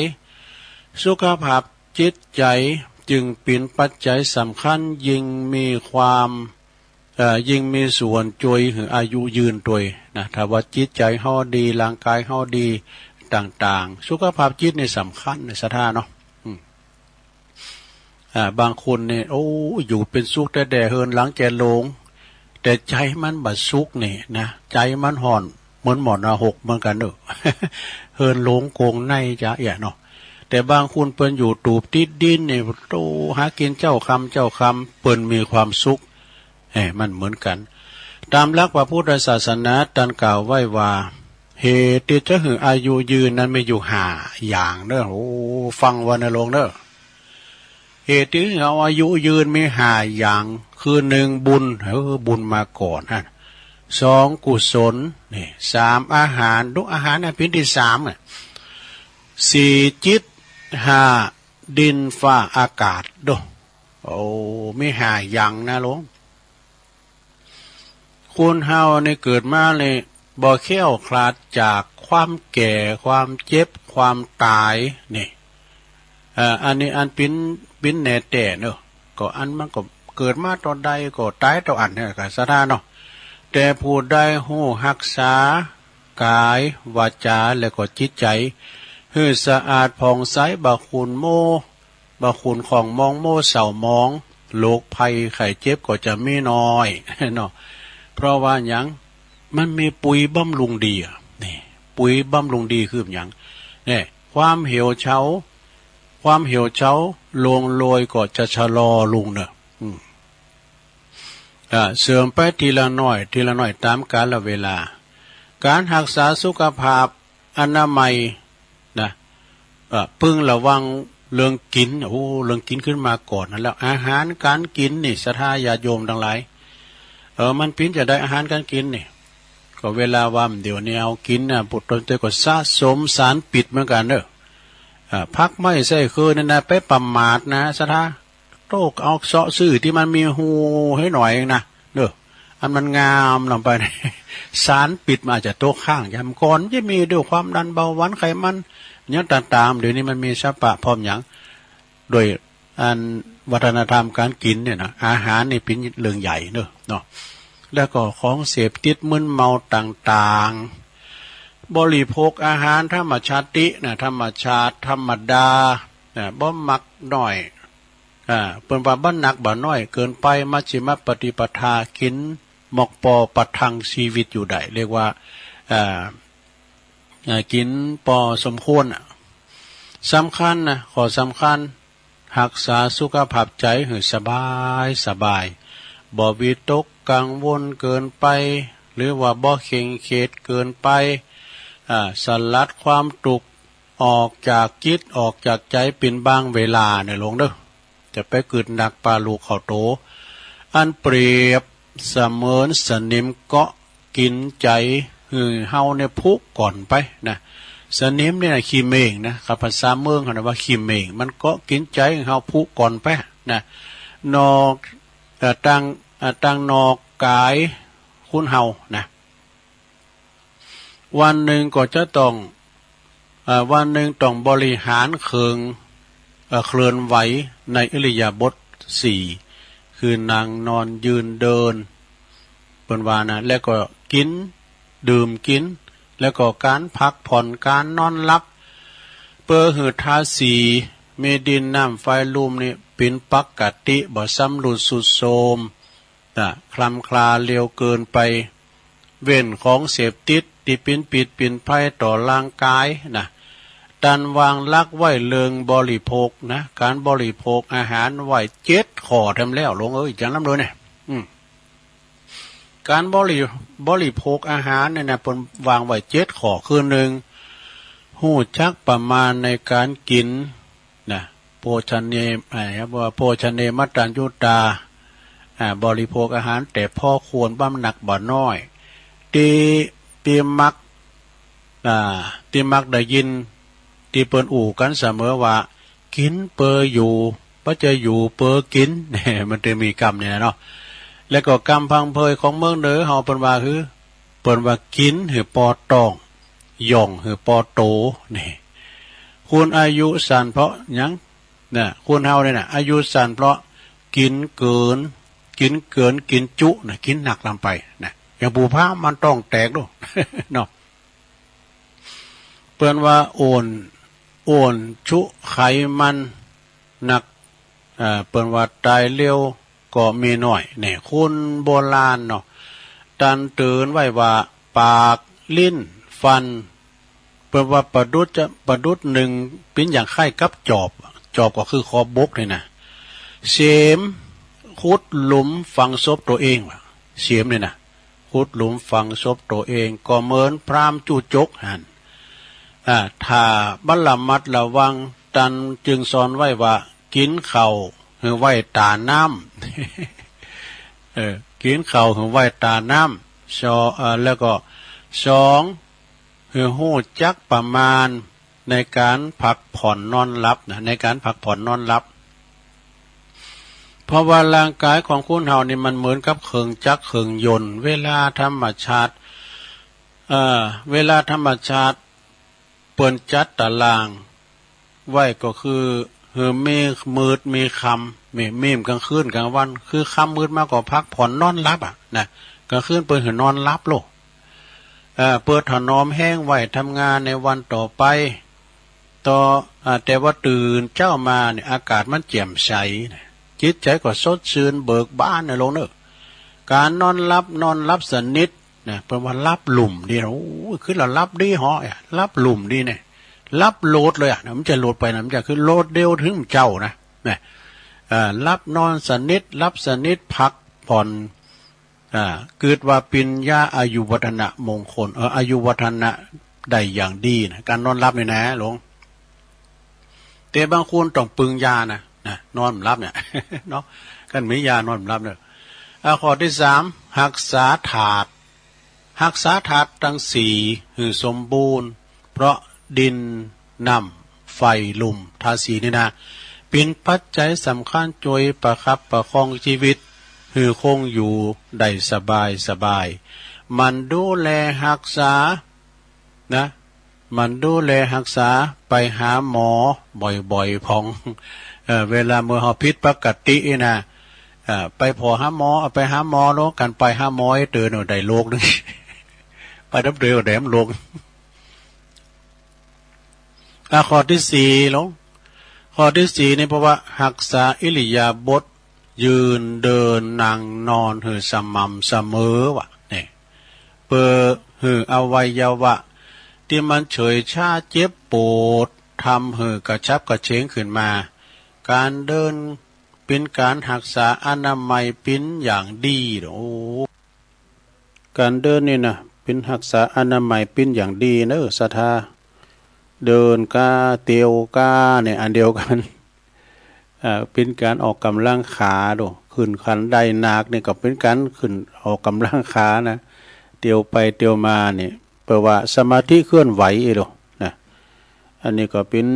สุขภาพจิตใจ๋จึงเป๋นปัจจัยสำคัญ ยิ่งมีความ เอ่อ ยิ่งมีส่วนจ้วยหื้ออายุยืนตวยนะ ถ้าว่าจิตใจ๋เฮาดี ร่างก๋ายเฮาดีต่างๆ สุขภาพจิตนี่สำคัญนะ ศรัทธาเนาะ อืม อ่า บางคนนี่ โอ้ อยู่เป๋นสุขแต๊ๆ เฮือนหลังแก่โลง แต่ใจ๋มันบ่สุขนี่นะ ใจ๋มันฮ้อนเหมือนหม้อนรกเหมือนกั๋นเน่อ เฮือนโลงโกงในจะเอี้ยเนาะ แต่บางคนเปิ้นอยู่ตูบติดดินนี่ โต หากิ๋นเจ๊าค่ำเจ๊าค่ำ เปิ้นมีความสุข เอ้ย มันเหมือนกั๋น ต๋ามหลักพระพุทธศาสนาต้านกล่าวไว้ว่า เหตุตี้จะหื้ออายุยืนนั้นมีอยู่ห้าอย่างเน่อ โอ้ ฟังไว้เน่อโลงเน่อ เหตุตี้หื้อเฮาอายุยืนมีห้าอย่าง คือ หนึ่ง บุญ เออ บุญมาก่อนฮะ สอง กุศล นี่ สาม อาหาร ดู อาหารน่ะเป๋นตี้สามอ่ะ สี่ จิต ห้า ดินฟ้าอากาศ ดู โอ้ มีห้าอย่างนะโลง คนเฮานี่เกิดมานี่บ่แคล้วคลาดจากความแก่ ความเจ็บ ความต๋าย นี่ เอ่อ อันนี้อันเป๋น เป๋นแน่แต๊เนาะ ก็อันมันก็เกิดมาต๋อนใดก็ต๋ายต๋อนอั้นเนี่ย ก็ศรัทธาเนาะ แต่ผู้ใดฮู้ฮักษากายวาจาและก็จิตใจ๋ หื้อสะอาดผ่องใส บ่ขุ่นมัว บ่ขุ่นข้องหมอง มัวเศร้าหมอง โรคภัยไข้เจ็บก็จะมีน้อยเนาะ เพราะว่าหยัง มันมีปุ๋ยบำรุงดีอะ นี่ ปุ๋ยบำรุงดีคือหยัง เนี่ย ความเหี่ยวเฉา ความเหี่ยวเฉา ร่วงโรยก็จะชะลอลงเนาะ อืม อ่า เสริมไปทีละน้อย ทีละน้อย ต๋ามกาลเวลา ก๋านฮักษาสุขภาพอนามัยนะ เอ่อ พึงระวังเรื่องกิ๋น โอ้ เรื่องกิ๋นขึ้นมาก่อนหั้นแหละ อาหารก๋านกิ๋นนี่ ศรัทธาญาติโยมตังหลาย เออ มันเป๋นจะใดอาหารก๋านกิ๋นนี่ ก็เวลาว่าเดี๋ยวนี้เอากิ๋นนะ ปุตตนเตยก็สะสมสารปิษเหมือนกั๋นเนาะ อ่า ผักไม้ไส้เคินนี่นะ ไปประมาทนะ ศรัทธา โต๊ะเอาเซาะซื้อตี้มันมีฮูให้หน่อยเองนะ เนาะ อันมันงามลงไป สารปิษมันอาจจะตกค้าง ยามก่อนจะมีด้วยความดันเบาหวานไขมัน หยังต่างๆ เดี๋ยวนี้มันมีสะปะพร้อมหยัง โดยอันวัฒนธรรมก๋านกิ๋นเนี่ยนะ อาหารนี่เป๋นเรื่องใหญ่เนาะ เนาะ แล้วก็ของเสพติดมึนเมาต่างๆ บริโภคอาหารธรรมชาตินะ ธรรมชาติธรรมดานะ บ่มักน้อย อ่า เปิ้นว่าบ่หนักบ่น้อยเกินไป มัชฌิมปฏิปทา กิ๋นหมอกปอประทังชีวิตอยู่ได้ เรียกว่า อ่า อ่า กิ๋นปอสมควรอะ สำคัญนะ ข้อสำคัญ ฮักษาสุขภาพใจ๋หื้อสบายสบาย บ่วิตกกังวลเกินไป หรือว่าบ่เคร่งเครียดเกินไป อ่า สลัดความตุ๊กข์ออกจากจิตออกจากใจ๋เป๋นบางเวลาเนาะหลวงเนาะ จะไปกึ๊ดหนักปาลูกเข้าโต อันเปรียบเสมือนสนิมเกาะกิ๋นใจ๋หื้อเฮาเนี่ยผุก่อนไปนะ สนิมเนี่ยนะขี้เม่งนะ กับภาษาเมืองเขานะว่าขี้เม่ง มันเกาะกิ๋นใจ๋หื้อเฮาผุก่อนไปนะ นอก เอ่อ ตาง เอ่อ ตางนอกก๋ายคนเฮานะ วันนึ่งก็จะต้อง เอ่อ วันนึ่งต้องบริหารเคือง เอ่อ เคลื่อนไหวในอิริยาบถสี่ คือนั่ง นอน ยืน เดิน เปิ้นว่านะ แล้วก็กิ๋น ดื่มกิ๋น แล้วก็ก๋านพักผ่อน ก๋านนอนหลับ เปื้อหื้อธาตุสี่ มีดิน น้ำ ไฟ ลม นี่เป๋นปกติ บ่ซ้ำรุดทรุดโทรม นะ คลำคลาเร็วเกินไป เว้นของเสพติดตี้เป๋นพิษเป๋นภัยต่อร่างก๋ายนะ ตันวางหลักไว้เรื่องบริโภคนะ ก๋านบริโภคอาหารไว้เจ็ดข้อแถมแล้ว หลวงเอ้ย จ๋ำนำเลยเนี่ย อืม ก๋านบริ บริโภคอาหารเนี่ยนะ เปิ้นวางไว้เจ็ดข้อ คือ นึ่ง ฮู้จักประมาณในก๋านกิ๋น นะ โภชเน อ่า ว่าโภชเนมัตตัญญูตา อ่า บริโภคอาหารแต่พอควร บ่หนักบ่น้อย ตี้ ตี้มัก อ่า ตี้มักได้ยิน ตี้เปิ้นอู้กั๋นเสมอว่า กิ๋นเปื้ออยู่ บ่ใจ้อยู่เปื้อกิ๋น มันจะมีกำเนี่ยนะเนาะ แล้วก็กำพังเพยของเมืองเหนือเฮาเปิ้นว่าหื้อ เปิ้นว่ากิ๋นหื้อปอต๊อง หย่องหื้อปอโต นี่ คนอายุสั้นเพราะหยัง นะ คนเฮาเนี่ยนะ อายุสั้นเพราะกิ๋นเกิน กิ๋นเกิน กิ๋นจุนะ กิ๋นหนักลำไปนะ อย่างปู่พระมันต๊องแตกดู เนาะ เปิ้นว่าอ้วน อ้วนชุไขมันหนัก เอ่อ เปิ้นว่าต๋ายเร็วก็มีน้อย เนี่ย คนโบราณเนาะ ตันเตื๋อนไว้ว่า ปาก ลิ้น ฟัน เปิ้นว่าประดุจจะ ประดุจนึ่ง เป๋นอย่างคล้ายกับจอบ จอบก็คือขอบบกนี่นะ เสมขุดหลุมฝังศพตั๋วเองว่ะ เสมนี่นะ ขุดหลุมฝังศพตั๋วเอง ก็เหมือนพราหมณ์จุ๊จกหั้น อ่า ถ้าบ่ระมัดระวัง ตันจึงสอนไว้ว่า กิ๋นข้าวหื้อไหว้ต๋าน้ำ เออ กิ๋นข้าวหื้อไหว้ต๋าน้ำ สอ- เอ่อ แล้วก็ สอง หื้อฮู้จักประมาณในก๋านพักผ่อนนอนหลับนะ ในก๋านพักผ่อนนอนหลับ เพราะว่าร่างก๋ายของคนเฮานี่มันเหมือนกับเครื่องจักรเครื่องยนต์ เวลาธรรมชาติ เอ่อ เวลาธรรมชาติเปิ้นจัดต๋ารางไว้ก็คือ หื้อมีมืดมีค่ำ มี มีก๋างคืนก๋างวัน คือค่ำมืดมาก็พักผ่อนนอนหลับอะนะ ก๋างคืนเปิ้นหื้อนอนหลับโลด เอ่อ เปิ้นถนอมแฮงไว้ทำงานในวันต่อไป ต่อ อ่า แต่ว่าตื่นเจ๊ามาเนี่ย อากาศมันแจ่มใสนะ จิตใจ๋ก็สดชื่นเบิกบานนะโลงเน่อ ก๋านนอนหลับ นอนหลับสนิทนะ เปิ้นว่าหลับลุ่มดีนะ โอ้ย คือเฮาหลับดีเหาะอะ หลับลุ่มดีเนี่ย หลับโลดเลยอะนะ มันจะโลดไปนะ มันจะคือโลดเดียวเถิงเจ๊านะ นะ เอ่อ หลับนอนสนิท หลับสนิท พักผ่อน อ่า กึ๊ดว่าเป๋นยาอายุวัฒนะมงคล เออ อายุวัฒนะได้อย่างดีนะ ก๋านนอนหลับนี่นะโลง แต่บางคนต้องปึงยานะ นะ นอนบ่หลับเนี่ย เนาะ คันมียานอนบ่หลับเนี่ย อ่า ข้อตี้สาม ฮักษาธาตุ ฮักษาธาตุตังสี่หื้อสมบูรณ์ เพราะดิน น้ำ ไฟ ลม ธาตุสี่นี่นะ เป๋นปัจจัยสำคัญจ้วยประคับประคองจีวิต หื้อคงอยู่ได้สบายสบาย หมั่นดูแลฮักษา นะ หมั่นดูแลฮักษา ไปหาหมอบ่อยๆ พ่อง เอ่อ เวลาเมื่อเฮาผิดปกตินะ เอ่อ ไปผ่อหาหมอ เอาไปหาหมอโลง ก๋านไปหาหมอไอ้เต๋อเน่อ ได้โลกหนึ่ง ไปน้ำเต๋อก็ได้น้ำโลก อ่ะ ข้อตี้สี่โลง ข้อตี้สี่นี่ เพราะว่าฮักษาอิริยาบถ ยืน เดิน นั่ง นอน หื้อสม่ำเสมอวะ นี่ เปื้อหื้ออวัยวะตี้มันเฉยช้าเจ็บปวด ทำหื้อกระฉับกระเฉงขึ้นมา ก๋านเดินเป๋นก๋านฮักษาอนามัยเป๋นอย่างดี โอ้ ก๋านเดินนี่นะ เป๋นฮักษาอนามัยเป๋นอย่างดีเน่อ ศรัทธา เดินก้า เตียวก้าเนี่ย อันเดียวกั๋น อ่า เป๋นก๋านออกก๋ำลังขาโด ขึ้นคันไดหนักนี่ก็เป๋นก๋านขึ้นออกก๋ำลังขานะ เตียวไปเตียวมานี่ แปลว่าสมาธิเคลื่อนไหวเอโดนะ อันนี้ก็เป๋น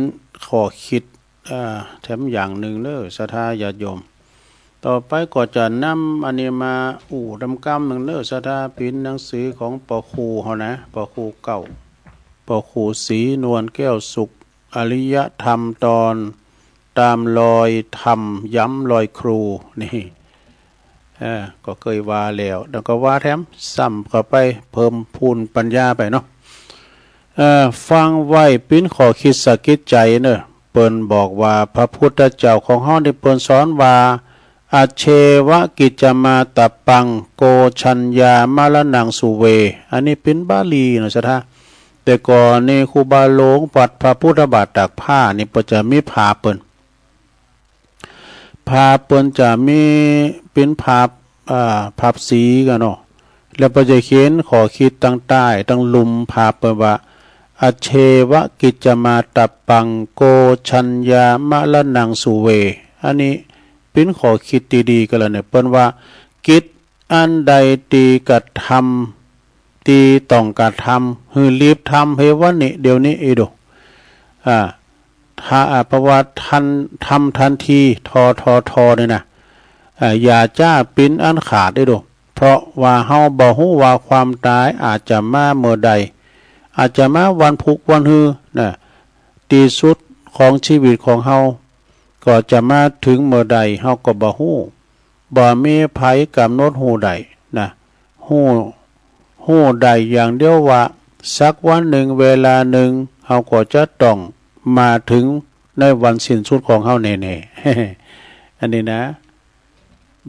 ข้อคิด อ่า แถมอย่างนึ่งเน่อ ศรัทธาญาติโยม ต่อไปก็จะนำอันนี้มาอู้ดำกำนึ่งเน่อ ศรัทธา เป๋นหนังสือของป้อครูเฮานะ ป้อครูเก่า ป้อครูศรีนวลแก้วสุข อริยธรรมตอน ต๋ามรอยธรรม ย้ำรอยครู นี่ เออ ก็เกยว่าแล้ว แล้วก็ว่าแถม ซ้ำเข้าไป เพิ่มพูนปัญญาไปเนาะ เอ่อ ฟังไว้เป๋นข้อคิดสะกิดใจ๋เน่อ เปิ้นบอกว่าพระพุทธเจ้าของเฮานี่เปิ้นสอนว่า อัจเฉวกิจจามาตะปัง โกฏชัญญามรณังสุเว อันนี้เป๋นบาลีเนาะ ศรัทธา แต่ก่อนนี่ครูบาหลวงวัดพระพุทธบาทตากผ้านี่เปิ้นจะมีผาบเปิ้น ผาบเปิ้นจะมีเป๋นผาบ อ่า ผาบสีกั๋นเนาะ แล้วเปิ้นจะเขียนข้อคิดตังใต้ตังลุ่มผาบเปิ้นว่า อัจเฉวกิจจามาตะปัง โกฏชัญญามรณังสุเว อันนี้เป๋นข้อคิดตี้ดีกั๋นแล้วเนี่ย เปิ้นว่า กิจอันใดตี้กระทำ ตี้ต้องกระทำ หื้อรีบทำเฮวะนี่ เดี๋ยวนี้อีโด อ่า ถ้า อ่า เพราะว่าทัน ทำทันที ทอ ทอ ทอ นี่นะ อ่า อย่าจ๊าเป๋นอันขาดอีโด เพราะว่าเฮาบ่ฮู้ว่าความต๋ายอาจจะมาเมื่อใด อาจจะมาวันพุกวันฮือนะ ตี้สุดของจีวิตของเฮา ก็จะมาเถิงเมื่อใด เฮาก็บ่ฮู้ บ่มีใผก๋ำหนดฮู้ได้นะ ฮู้ ฮู้ได้อย่างเดียวว่า สักวันนึ่งเวลานึ่ง เฮาก็จะต้องมาเถิงในวันสิ้นสุดของเฮาแน่ๆ อันนี้นะ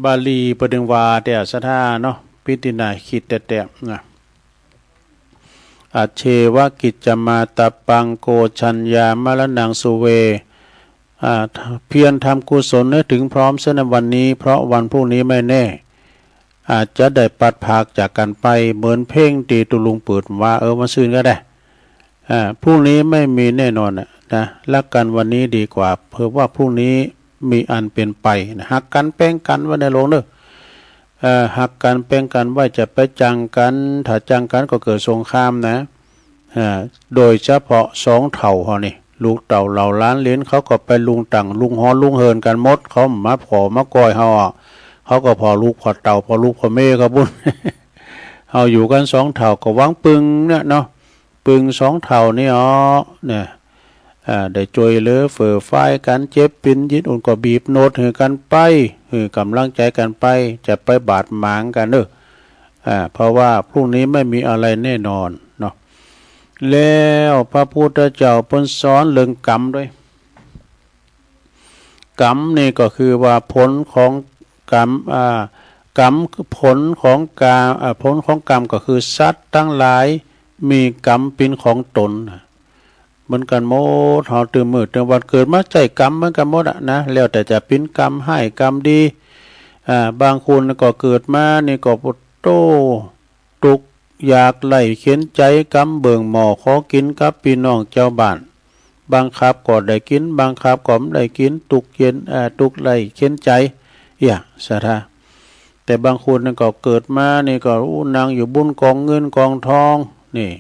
บาลีเปิ้นว่าแต๊ ศรัทธาเนาะ เป๋นตี้น่าคิดแต๊ๆ นะ อัจเฉวกิจจามาตะปัง โกฏชัญญามรณังสุเว อ่า เพียรทำกุศลให้ถึงพร้อมเสียในวันนี้ เพราะวันพรุ่งนี้ไม่แน่ อาจจะได้พลัดพรากจากกั๋นไป เหมือนเพลงตี้ตุ๊ลุงปื๊ดว่า เออ วันซืนก็ได้ อ่า พรุ่งนี้ไม่มีแน่นอนน่ะนะ ฮักกั๋นวันนี้ดีกว่า เผื่อว่าพรุ่งนี้มีอันเป๋นไปนะ ฮักกั๋นแป๋งกั๋นไว้ในโลกเน่อ เอ่อ ฮักกั๋นแป๋งกั๋นไว้ จะไปจังกั๋น ถ้าจังกั๋นก็เกิดสงครามนะ อ่า โดยเฉพาะสองเฒ่าเฮานี่ ลูกเต้าเหล่าหลานเหลน เขาก็ไปลุงตั๋งลุงหอลุงเหินกั๋นหมด เขามาผ่อมาก้อยเฮาอะ เขาก็ผ่อลูกผ่อเต้า ผ่อลูกผ่อเมียเขาปู้น เฮาอยู่กั๋นสองเฒ่าก็หวังปึงเนี่ยเนาะ ปึงสองเฒ่านี่อ้อ เนี่ย อ่า ได้จ้วยเหลือเฟื่อฟายกั๋น เจ็บเป๋นยินอุ่นก็บีบโนดหื้อกั๋นไป หื้อก๋ำลังใจ๋กั๋นไป จะไปบาดหมางกั๋นเน่อ อ่า เพราะว่าพรุ่งนี้ไม่มีอะไรแน่นอนเนาะ แล้วพระพุทธเจ้าเปิ้นสอนเรื่องกรรมด้วย กรรมนี่ก็คือว่าผลของกรรม อ่า กรรม ผลของกรรม อ่า ผลของกรรมก็คือสัตว์ตังหลายมีกรรมเป๋นของต๋นน่ะ เหมือนกั๋นหมด เฮาตื่นมื้อตื่นวันเกิดมาใจ๊กรรมเหมือนกั๋นหมดอะนะ แล้วแต่จะเป๋นกรรมฮ้ายกรรมดี อ่า บางคนก็เกิดมานี่ก็ โอ้โธ่ ตุ๊กข์ยากไร้เข็ญใจ๋ กำเบิ่งหม้อขอกิ๋นกับปี้น้องจาวบ้าน บังคับก็ได้กิ๋น บังคับก็บ่ได้กิ๋น ตุ๊กข์เย็น เอ่อ ตุ๊กข์ไร้เข็ญใจ๋ เอี้ย ศรัทธา แต่บางคนนี่ก็เกิดมานี่ก็ อู้ นั่งอยู่บนก๋องเงินก๋องทอง นี่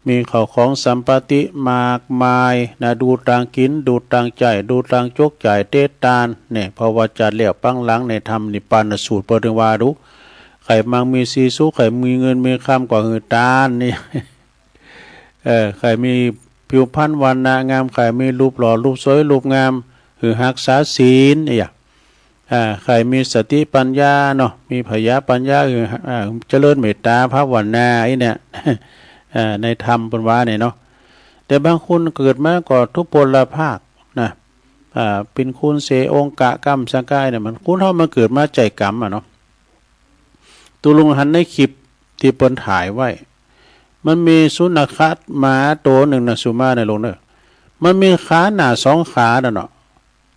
มีข้าวของสัมปติมากมายนะ ดูตางกิ๋น ดูตางใจ๊ ดูตางจกจ่ายเตะตาน เนี่ย เพราะว่าจัดแล้วปังหลังในธรรมนิพพานสูตรเปิ้นถึงว่าดู ใผมั่งมีสีสุข ใผมีเงินมีคำก็หื้อตานนี่ เออ ใผมีผิวพรรณวรรณะงาม ใผมีรูปหล่อรูปสวยรูปงาม หื้อฮักษาศีล เนี่ย อ่า ใผมีสติปัญญาเนาะ มีผญาปัญญา เออ อ่า เจริญเมตตาภาวนา อี้เนี่ย อ่า ในธรรมเปิ้นว่าเนี่ยเนาะ แต่บางคนเกิดมาก็ทุพพลภาพนะ อ่า เป๋นคนเสองกะก้ำสังกายเนี่ย มันคนเฮามันเกิดมาใจ๊กรรมอะเนาะ ตุ๊ลุงหันในคลิปตี้เปิ้นถ่ายไว้ มันมีสุนัขะหมาตั๋วนึ่งนะ สุมาในโลกเนอะ มันมีขาหน้าสองขาน่ะเนาะ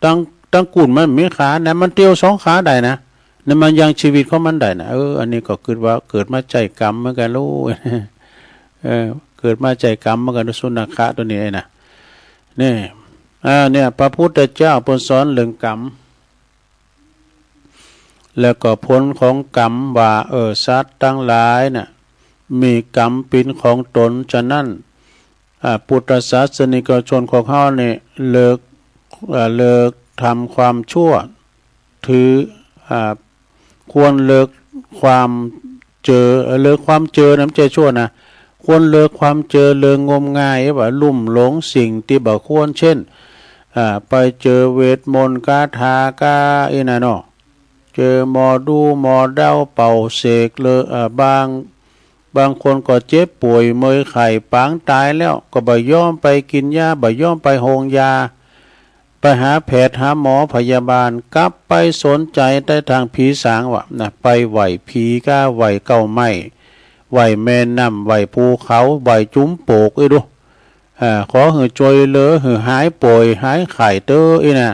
ตัง ตังกุ่นมันมีขานะ มันเตียวสองขาได้นะ นั่นมันยังชีวิตของมันได้นะ เออ อันนี้ก็กึ๊ดว่าเกิดมาใจ๊กรรมเหมือนกั๋นลูก เออ เกิดมาใจ๊กรรมเหมือนกั๋น สุนัขะตั๋วนี้นะ เนี่ย อ่า เนี่ย พระพุทธเจ้าเปิ้นสอนเรื่องกรรม แล้วก็ผลของกรรมว่า เออ สัตว์ตังหลายน่ะ มีกรรมเป๋นของต๋น ฉะนั้น อ่า พุทธศาสนิกชนของเฮานี่ เลิก อ่า เลิกทำความชั่ว ถือ อ่า ควรเลิกความเจอ เอ่อ เลิกความเจอนะ บ่ใจ้ชั่วนะ ควรเลิกความเจอ เลิกงมงาย ว่าลุ่มหลงสิ่งตี้บ่ควร เช่น อ่า ไปเจอเวทมนต์คาถาก้าอี้น่ะเนาะ เจอหมอดูหมอเดาเป่าเสกเลย อ่า บาง บางคนก็เจ็บป่วยเมอยไข้ปางต๋ายแล้ว ก็บ่ยอมไปกิ๋นยา บ่ยอมไปโฮงยา ไปหาแพทย์หาหมอพยาบาล กลับไปสนใจ๋แต่ตางผีสางว่ะนะ ไปไหว้ผีก้า ไหว้เก๊าไม้ ไหว้แม่น้ำ ไหว้ภูเขา ไหว้จุมโปก เอ้ยดู อ่า ขอหื้อจ้วยเหลือ หื้อหายป่วยหายไข้เต๊อะ อี้น่ะ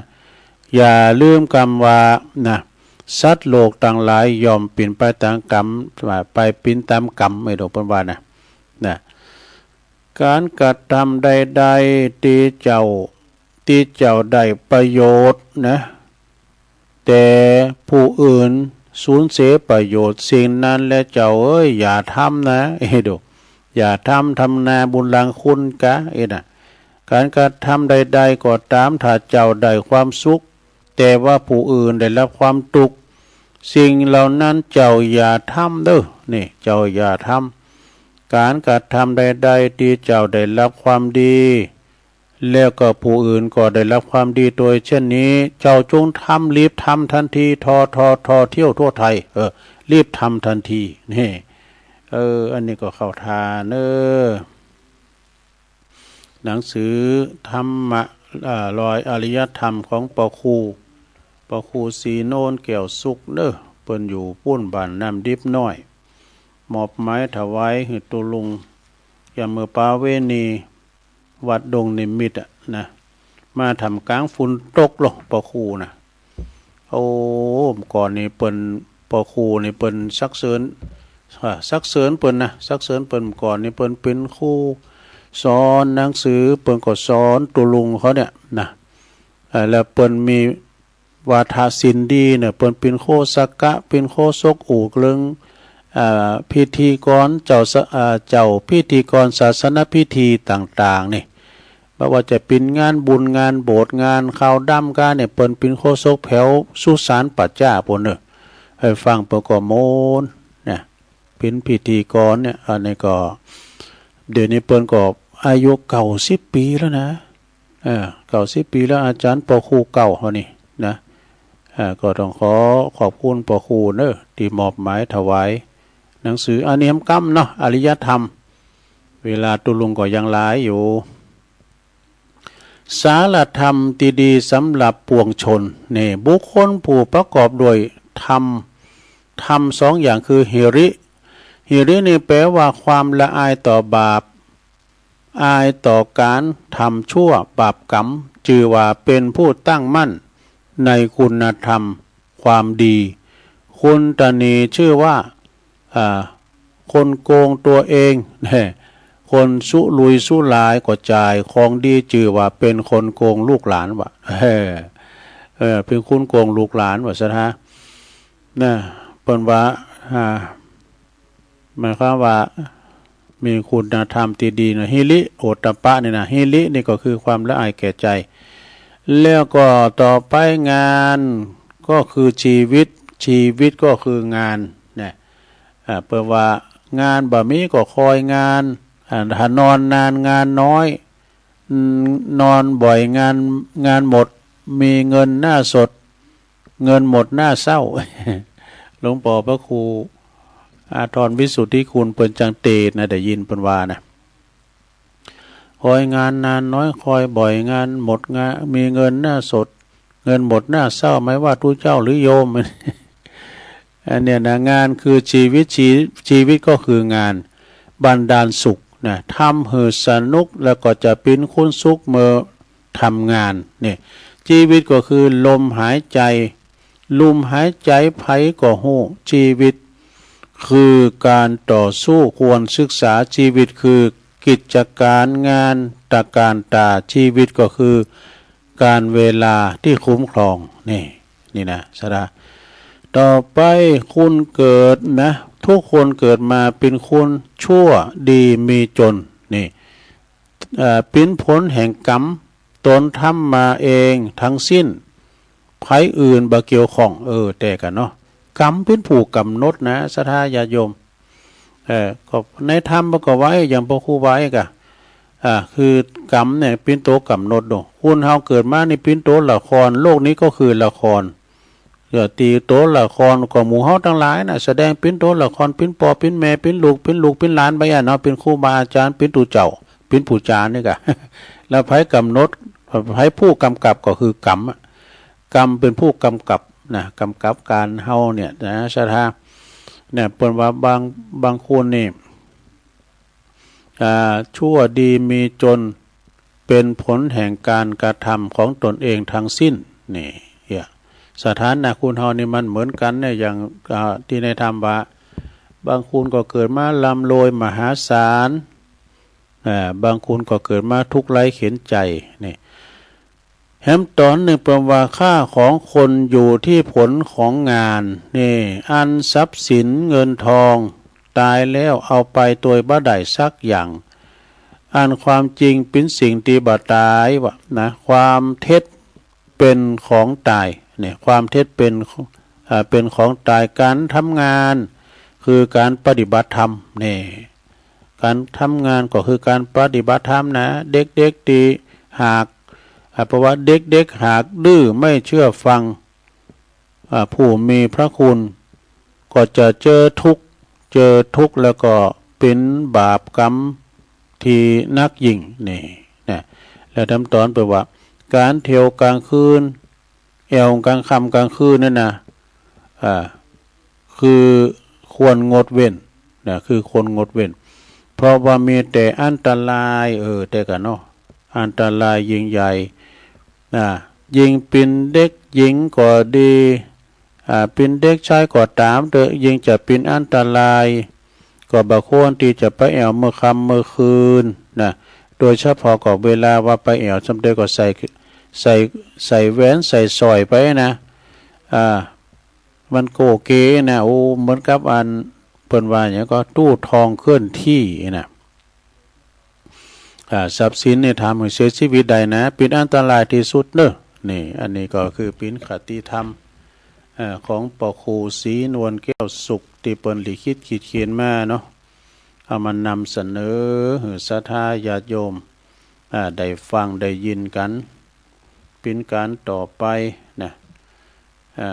อย่าลืมกำว่านะ สัตว์โลกตังหลายย่อมเป๋นไปต๋ามกรรม ว่าไปเป๋นต๋ามกรรม ไอ้ดอกเปิ้นว่านะ นะ ก๋านกระทำใดๆ ตี้เจ้า ตี้เจ้าได้ประโยชน์นะ แต่ผู้อื่นสูญเสียประโยชน์ สิ่งนั้นแลเจ้าเอ้ย อย่าทำนะ เอ้ยดู อย่าทำ ทำนาบุญหลังคุณกา เอ้ยนะ ก๋านกระทำใดๆ ก็ต๋าม ถ้าเจ้าได้ความสุข แต่ว่าผู้อื่นได้รับความตุ๊กข์ สิ่งเหล่านั้นเจ้าอย่าทำเด้อ นี่ เจ้าอย่าทำ ก๋านกระทำใดๆ ตี้เจ้าได้รับความดี แล้วก็ผู้อื่นก็ได้รับความดีโดยเช่นนี้ เจ้าจงทำ รีบทำทันที ทอ ทอ ทอ เที่ยวทั่วไทย เออ รีบทำทันที นี่ เออ อันนี้ก็เข้าท่าเนอะ หนังสือธรรมะ อ่า รอยอริยธรรมของป้อครู ป้อครูศรีโนนแก้วสุขเนอะ เปิ้นอยู่ปู๊นบ้านน้ำดิบน้อย มอบหมายถวายหื้อตุ๊ลุง ยามมื้อปาเวณี วัดดงนิมิตรอะนะ มาท่ามก๋างฝนตกลอ ป้อครูนะ โอ้ ก่อนนี่เปิ้น ป้อครูนี่เปิ้นสรรเสริญ อ่า สรรเสริญเปิ้นนะ สรรเสริญเปิ้น ก่อนนี่เปิ้นเป๋นครูสอนหนังสือ เปิ้นก็สอนตุ๊ลุงเขาเนี่ยนะ อ่า แล้วเปิ้นมีวาทศิลป์ดีเนี่ย เปิ้นเป๋นโฆษกะ เป๋นโฆษกอู้เรื่อง อ่า พิธีกร เจ้าสะ อ่า เจ้าพิธีกรศาสนพิธีต่างๆ นี่ บ่ว่าจะเป๋นงานบุญ งานโบสถ์ งานขาวดำก้าเนี่ย เปิ้นเป๋นโฆษกแผวสุสานป่าจ๊าปู๊นเนอะ หื้อฟังเปิ้นก็ม่วนนะ เป๋นพิธีกรเนี่ย อันนี้ก็ เดี๋ยวนี้เปิ้นก็อายุเก้าสิบปี๋แล้วนะ เออ เก้าสิบปี๋แล้ว อาจ๋ารย์ป้อครูเก่าเฮานี่นะ เออ ก็ต้องขอขอบคุณป้อครูเนอะ ตี้มอบหมายถวายหนังสืออันนี้แหมกำเนาะ อริยธรรม เวลาตุ๊ลุงก็ยังหลายอยู่ สารธรรมตี้ดีสำหรับปวงชน นี่ บุคคลผู้ประกอบด้วยธรรม ธรรมสองอย่างคือหิริ หิรินี่แปลว่าความละอายต่อบาป อายต่อก๋านทำชั่วบาปกรรม จื่อว่าเป๋นผู้ตั้งมั่นในคุณธรรมความดี คุณตนีชื่อว่า อ่า คนโกงตั๋วเอง คนสุรุ่ยสุร่ายก็จ่ายของดี จื่อว่าเป๋นคนโกงลูกหลานวะ เออ เออ เป๋นคนโกงลูกหลานวะ ศรัทธา นะ เปิ้นว่า อ่า หมายความว่า มีคุณธรรมตี้ดีนะ หิริโอตตัปปะนี่นะ หิรินี่ก็คือความละอายแก่ใจ แล้วก็ต่อไปงานก็คือชีวิต ชีวิตก็คืองาน เนี่ย อ่า เปิ้นว่างานบ่มีก็คอยงาน อ่า ถ้านอนนานงานน้อย อืม นอนบ่อยงาน งานหมด มีเงินหน้าสด เงินหมดหน้าเศร้า หลวงป้อพระครูอาทรวิสุทธิคุณเปิ้นจังเตศน์นะ ได้ยินเปิ้นว่านะ คอยงานนานน้อย คอยบ่อยงานหมด งาน มีเงินหน้าสด เงินหมดหน้าเศร้า ไม่ว่าตุ๊เจ้าหรือโยม อันเนี้ยนะ งานคือชีวิต ชี ชีวิตก็คืองาน บันดาลสุขนะ ทำหื้อสนุก แล้วก็จะเป๋นคุณสุขเมื่อทำงาน เนี่ย ชีวิตก็คือลมหายใจ ลมหายใจใผก็ฮู้ ชีวิตคือการต่อสู้ ควรศึกษา ชีวิตคือกิจก๋านงานตระก๋านต๋า ชีวิตก็คือก๋าลเวลาตี้คุ้มครอง นี่ นี่นะ ศรัทธา ต่อไปคุณเกิดนะ ทุกคนเกิดมาเป๋นคนชั่วดีมีจน นี่ เอ่อ เป๋นผลแห่งกรรม ต๋นทำมาเองทั้งสิ้น ใผอื่นบ่เกี่ยวข้อง เออ แต่กั๋นเนาะ กรรมเป๋นผู้ก๋ำหนดนะ ศรัทธาญาติโยม เออ ก็ในธรรมมันก็ว่า อย่างพระครูว่าอีกอะ อ่า คือกรรมเนี่ยเป๋นตั๋วก๋ำหนดเนาะ คนเฮาเกิดมานี่เป๋นตั๋วละคร โลกนี้ก็คือละคร ก็ตี้ตั๋วละครก็หมู่เฮาตังหลายนะ แสดงเป๋นตั๋วละคร เป๋นป้อ เป๋นแม่ เป๋นลูก เป๋นลูก เป๋นหลานไปอะเนาะ เป๋นครูบาอาจ๋ารย์ เป๋นตุ๊เจ้า เป๋นผู้จ๋ารย์นี่กะ แล้วใผก๋ำหนด ใผผู้กำกับก็คือกรรมอะ กรรมเป๋นผู้กำกับนะ กำกับก๋านเฮาเนี่ยนะ ศรัทธา เนี่ย เปิ้นว่าบาง บางคนนี่ อ่า ชั่วดีมีจน เป๋นผลแห่งก๋านกระทำของตนเองทั้งสิ้น นี่ เนี่ย สถานะคนเฮานี่มันเหมือนกั๋นเนี่ย อย่าง อ่า ตี้ในธรรมว่า บางคนก็เกิดมาร่ำรวยมหาศาล อ่า บางคนก็เกิดมาทุกข์ไร้เข็ญใจ๋ นี่ แหมต๋อนนึ่งเปิ้นว่า ค่าของคนอยู่ที่ผลของงาน นี่ อันทรัพย์สินเงินทอง ต๋ายแล้วเอาไปโตยบ่ได้สักอย่าง อันความจริงเป๋นสิ่งตี้บ่ต๋ายวะนะ ความเท็จเป๋นของต๋าย เนี่ย ความเท็จเป๋น อ่า เป๋นของต๋าย ก๋านทำงานคือก๋านปฏิบัติธรรม เนี่ย ก๋านทำงานก็คือก๋านปฏิบัติธรรมนะ เด็กๆ ตี้หาก อ่า เพราะว่าเด็กๆ หากดื้อไม่เชื่อฟัง อ่า ผู้มีพระคุณ ก็จะเจอทุกข์ เจอทุกข์แล้วก็เป๋นบาปกรรมตี้นักยิ่ง นี่นะ แล้วแหมต๋อนเปิ้นว่า ก๋านเที่ยวก๋างคืน แอ่วก๋างค่ำก๋างคืนนั่นนะ อ่า คือควรงดเว้นนะ คือควรงดเว้น เพราะว่ามีแต่อันตราย เออ แต่กั๋นเนาะ อันตรายยิ่งใหญ่ นะ ยิ่งเป๋นเด็กหญิงก็ดี อ่า เป๋นเด็กชายก็ต๋ามเต๊อะ ยิ่งจะเป๋นอันตราย ก็บ่ควรตี้จะไปแอ่วเมื่อค่ำเมื่อคืนนะ โดยเฉพาะก็เวลาว่าไปแอ่วซ้ำเต๊อะก็ใส่ ใส่ ใส่แหวนใส่สร้อยไปนะ อ่า มันโก้เก๋นะ โอ้ เหมือนกับอันเปิ้นว่าหยังก็ตู้ทองเคลื่อนที่นะ อ่า ทรัพย์สินนี่ทำหื้อเสียชีวิตได้นะ เป๋นอันตรายตี้สุดเนาะ นี่ อันนี้ก็คือเป๋นคติธรรม อ่า ของป้อครูศรีนวลแก้วสุข ตี้เปิ้นลิขิตขีดเขียนมาเนาะ เอามานำเสนอหื้อศรัทธาญาติโยม อ่า ได้ฟังได้ยินกั๋น เป๋นก๋านต่อไปนะ อ่า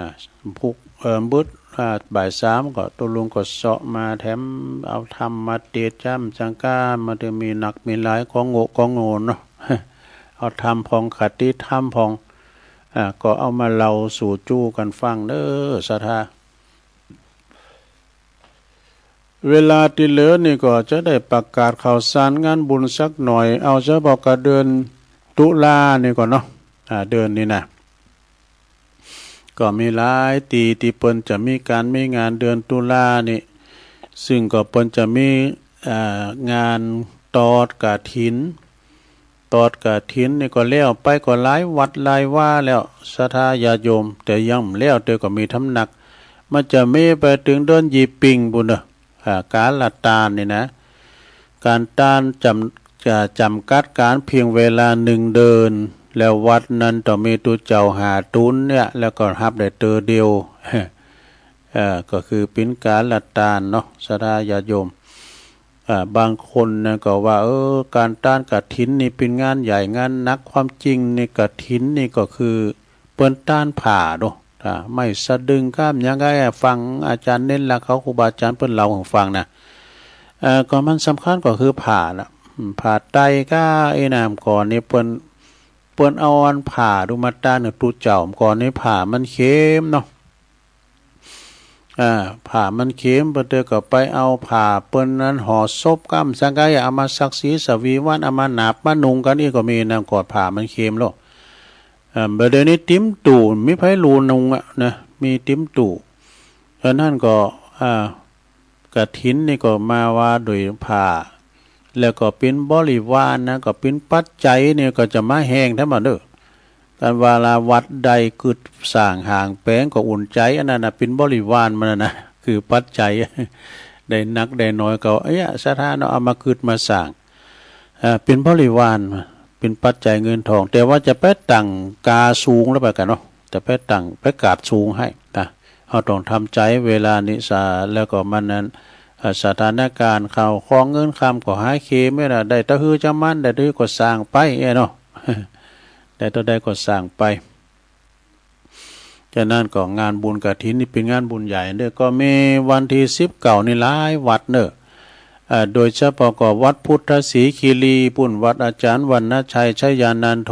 พุก เอ่อ บึด อ่า บ่ายสามก็ตุ๊ลุงก็เซาะมาแถม เอาธรรมมาเตศน์จ้ำจังก้า มันจะมีหนักมีหลายของโง่ของโง่เนาะ เอาธรรมพ่อง คติธรรมพ่อง อ่า ก็เอามาเล่าสู่จู้กั๋นฟังเน่อ ศรัทธา เวลาตี้เหลือนี่ก็จะได้ประกาศข่าวสารงานบุญสักหน่อย เอาเฉพาะกะเดือนตุลานี่ก่อนเนาะ อ่า เดือนนี้นะ ก็มีหลายตี้ตี้เปิ้นจะมีก๋านมีงานเดือนตุลานี่ ซึ่งก็เปิ้นจะมี อ่า งานตอดกฐิน ตอดกฐินนี่ก็แล้วไปก็หลายวัดหลายวาแล้ว ศรัทธาญาติโยม แต่ยังบ่แล้ว แต่ก็มีตำหนัก มันจะมีไปเถิงเดือนยี่ปิงปู้นเน่อ อ่า ก๋านละตานนี่นะ ก๋านตานจ๋ำ จะจ๋ำกัดก๋านเพียงเวลานึ่งเดือน แล้ววัดนั้นต้องมีตุ๊เจ้าห้าต๋นเนี่ย แล้วก็ฮับได้เตื้อเดียว เอ่อ ก็คือเป๋นก๋านละตานเนาะ ศรัทธาญาติโยม อ่า บางคนนะก็ว่า เออ ก๋านตานกฐินนี่เป๋นงานใหญ่งานหนัก ความจริงนี่กฐินนี่ก็คือเปิ้นตานผ้าโด อ่า ไม้สะดึงก้ามหยังไงอะ ฟังอาจ๋ารย์เณรลักษณ์เขา ครูบาอาจ๋ารย์เปิ้นเล่าหื้อฟังนะ เอ่อ ก็มันสำคัญก็คือผ้าน่ะ อืม ผ้าไตรก้า ไอ้นั่น ก่อนนี่เปิ้น เปิ้นเอาอันผ้าดูมาตานตุ๊เจ้า ก่อนนี่ผ้ามันเข็มเนาะ อ่า ผ้ามันเข็ม เปิ้นเตอก็ไปเอาผ้าเปิ้นนั้นห่อศพก้ามสังกายะ เอามาสักสีสวีวัน เอามาหนาบมานุ่งกั๋น อี้ก็มีนะ ก่อนผ้ามันเข็มแล้ว อ่า บ่าเดี่ยวนี้ติ๊มตู่ มีใผลู่นุ่งอะนะ มีติ๊มตู่ ฉะนั้นก็ อ่า กฐินนี่ก็มาว่าโดยผ้า แล้วก็เป๋นบริวารนะ ก็เป๋นปัจจัยนี่ก็จะมาแฮงแท้หมดเน่อ ก๋านว่าละวัดใดกึ๊ดสร้างห้างแป๋งก็อุ่นใจ๋ อันนั้นน่ะเป๋นบริวารมันน่ะนะ คือปัจจัย ได้นักได้น้อยก็ เอ้ย ศรัทธาเนาะ เอามากึ๊ดมาสร้าง เอ่อ เป๋นบริวาร เป๋นปัจจัยเงินทอง แต่ว่าจะไปตั้งก๋าสูงแล้วไปกั๋นเนาะ จะไปตั้ง ไปกราบสูงไห้นะ เฮาต้องทำใจ๋เวลานี้ซะ แล้วก็มันนั้น เอ่อ สถานก๋ารณ์ข้าวของเงินคำก็หาเข็มไว้นะ ได้เต้าหื้อจำมัน ได้เต้าหื้อก็สร้างไป เอ้ยเนาะ ได้เต้าใดก็สร้างไป ฉะนั้นก็งานบุญกฐินนี่เป๋นงานบุญใหญ่เน่อ ก็มีวันตี้สิบเก้านี่หลายวัดเน่อ เอ่อ โดยเฉพาะก็วัดพุทธศรีคีรีปู้น วัดอาจ๋ารย์วรรณชัยชยานันโท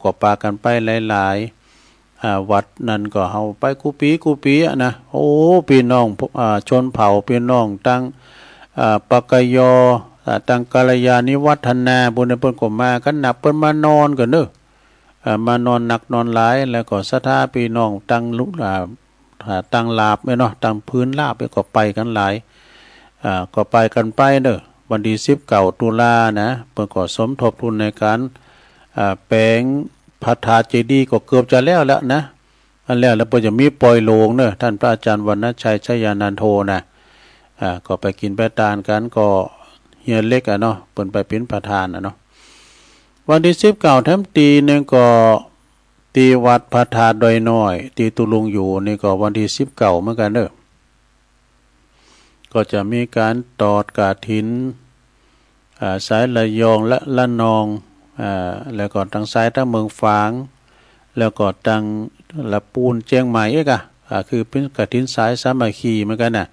ก็ปากั๋นไปหลายๆ อ่า วัดนั้นก็เฮาไปกู้ปี๋กู้ปี๋อะนะ โอ้ ปี้น้อง อ่า ชนเผ่า ปี้น้องตัง อ่า ปกย อ่า ตังกัลยาณิวัฒนา ปู้นเปิ้นก็มากั๋นนับ เปิ้นมานอนกั๋นเน่อ อ่า มานอนนักนอนหลาย แล้วก็ศรัทธาปี้น้องตังลุ อ่า อ่า ตังหลาบเนี่ยเนาะ ตังพื้นราบเนี่ยก็ไปกั๋นหลาย อ่า ก็ไปกั๋นไปเน่อ วันตี้สิบเก้าตุลานะ เปิ้นก็สมทบทุนในก๋าน อ่า แป๋งพระธาตุเจดีย์ก็เกือบจะแล้วแล้วนะ อันแล้ว แล้วเปิ้นจะมีปอยโลงเน่อ ต้านพระอาจ๋ารย์วรรณชัยชยานันโทนะ อ่า ก็ไปกิ๋นไปตานกั๋น ก็เฮียเล็กอะเนาะ เปิ้นไปเป๋นประธานอะเนาะ วันตี้สิบเก้าแถมตี้นึ่งก็ ตี้วัดพระธาตุดอยน้อย ตี้ตุ๊ลุงอยู่นี่ก็วันตี้สิบเก้าเหมือนกั๋นเน่อ ก็จะมีก๋านตอดกฐิน อ่า สายระยองและระนอง อ่า แล้วก็ตังสายตังเมืองฝาง แล้วก็ตังละปูนเจียงใหม่เอ๊ะกะ อ่า คือเป๋นกฐินสายสามัคคีเหมือนกั๋นน่ะ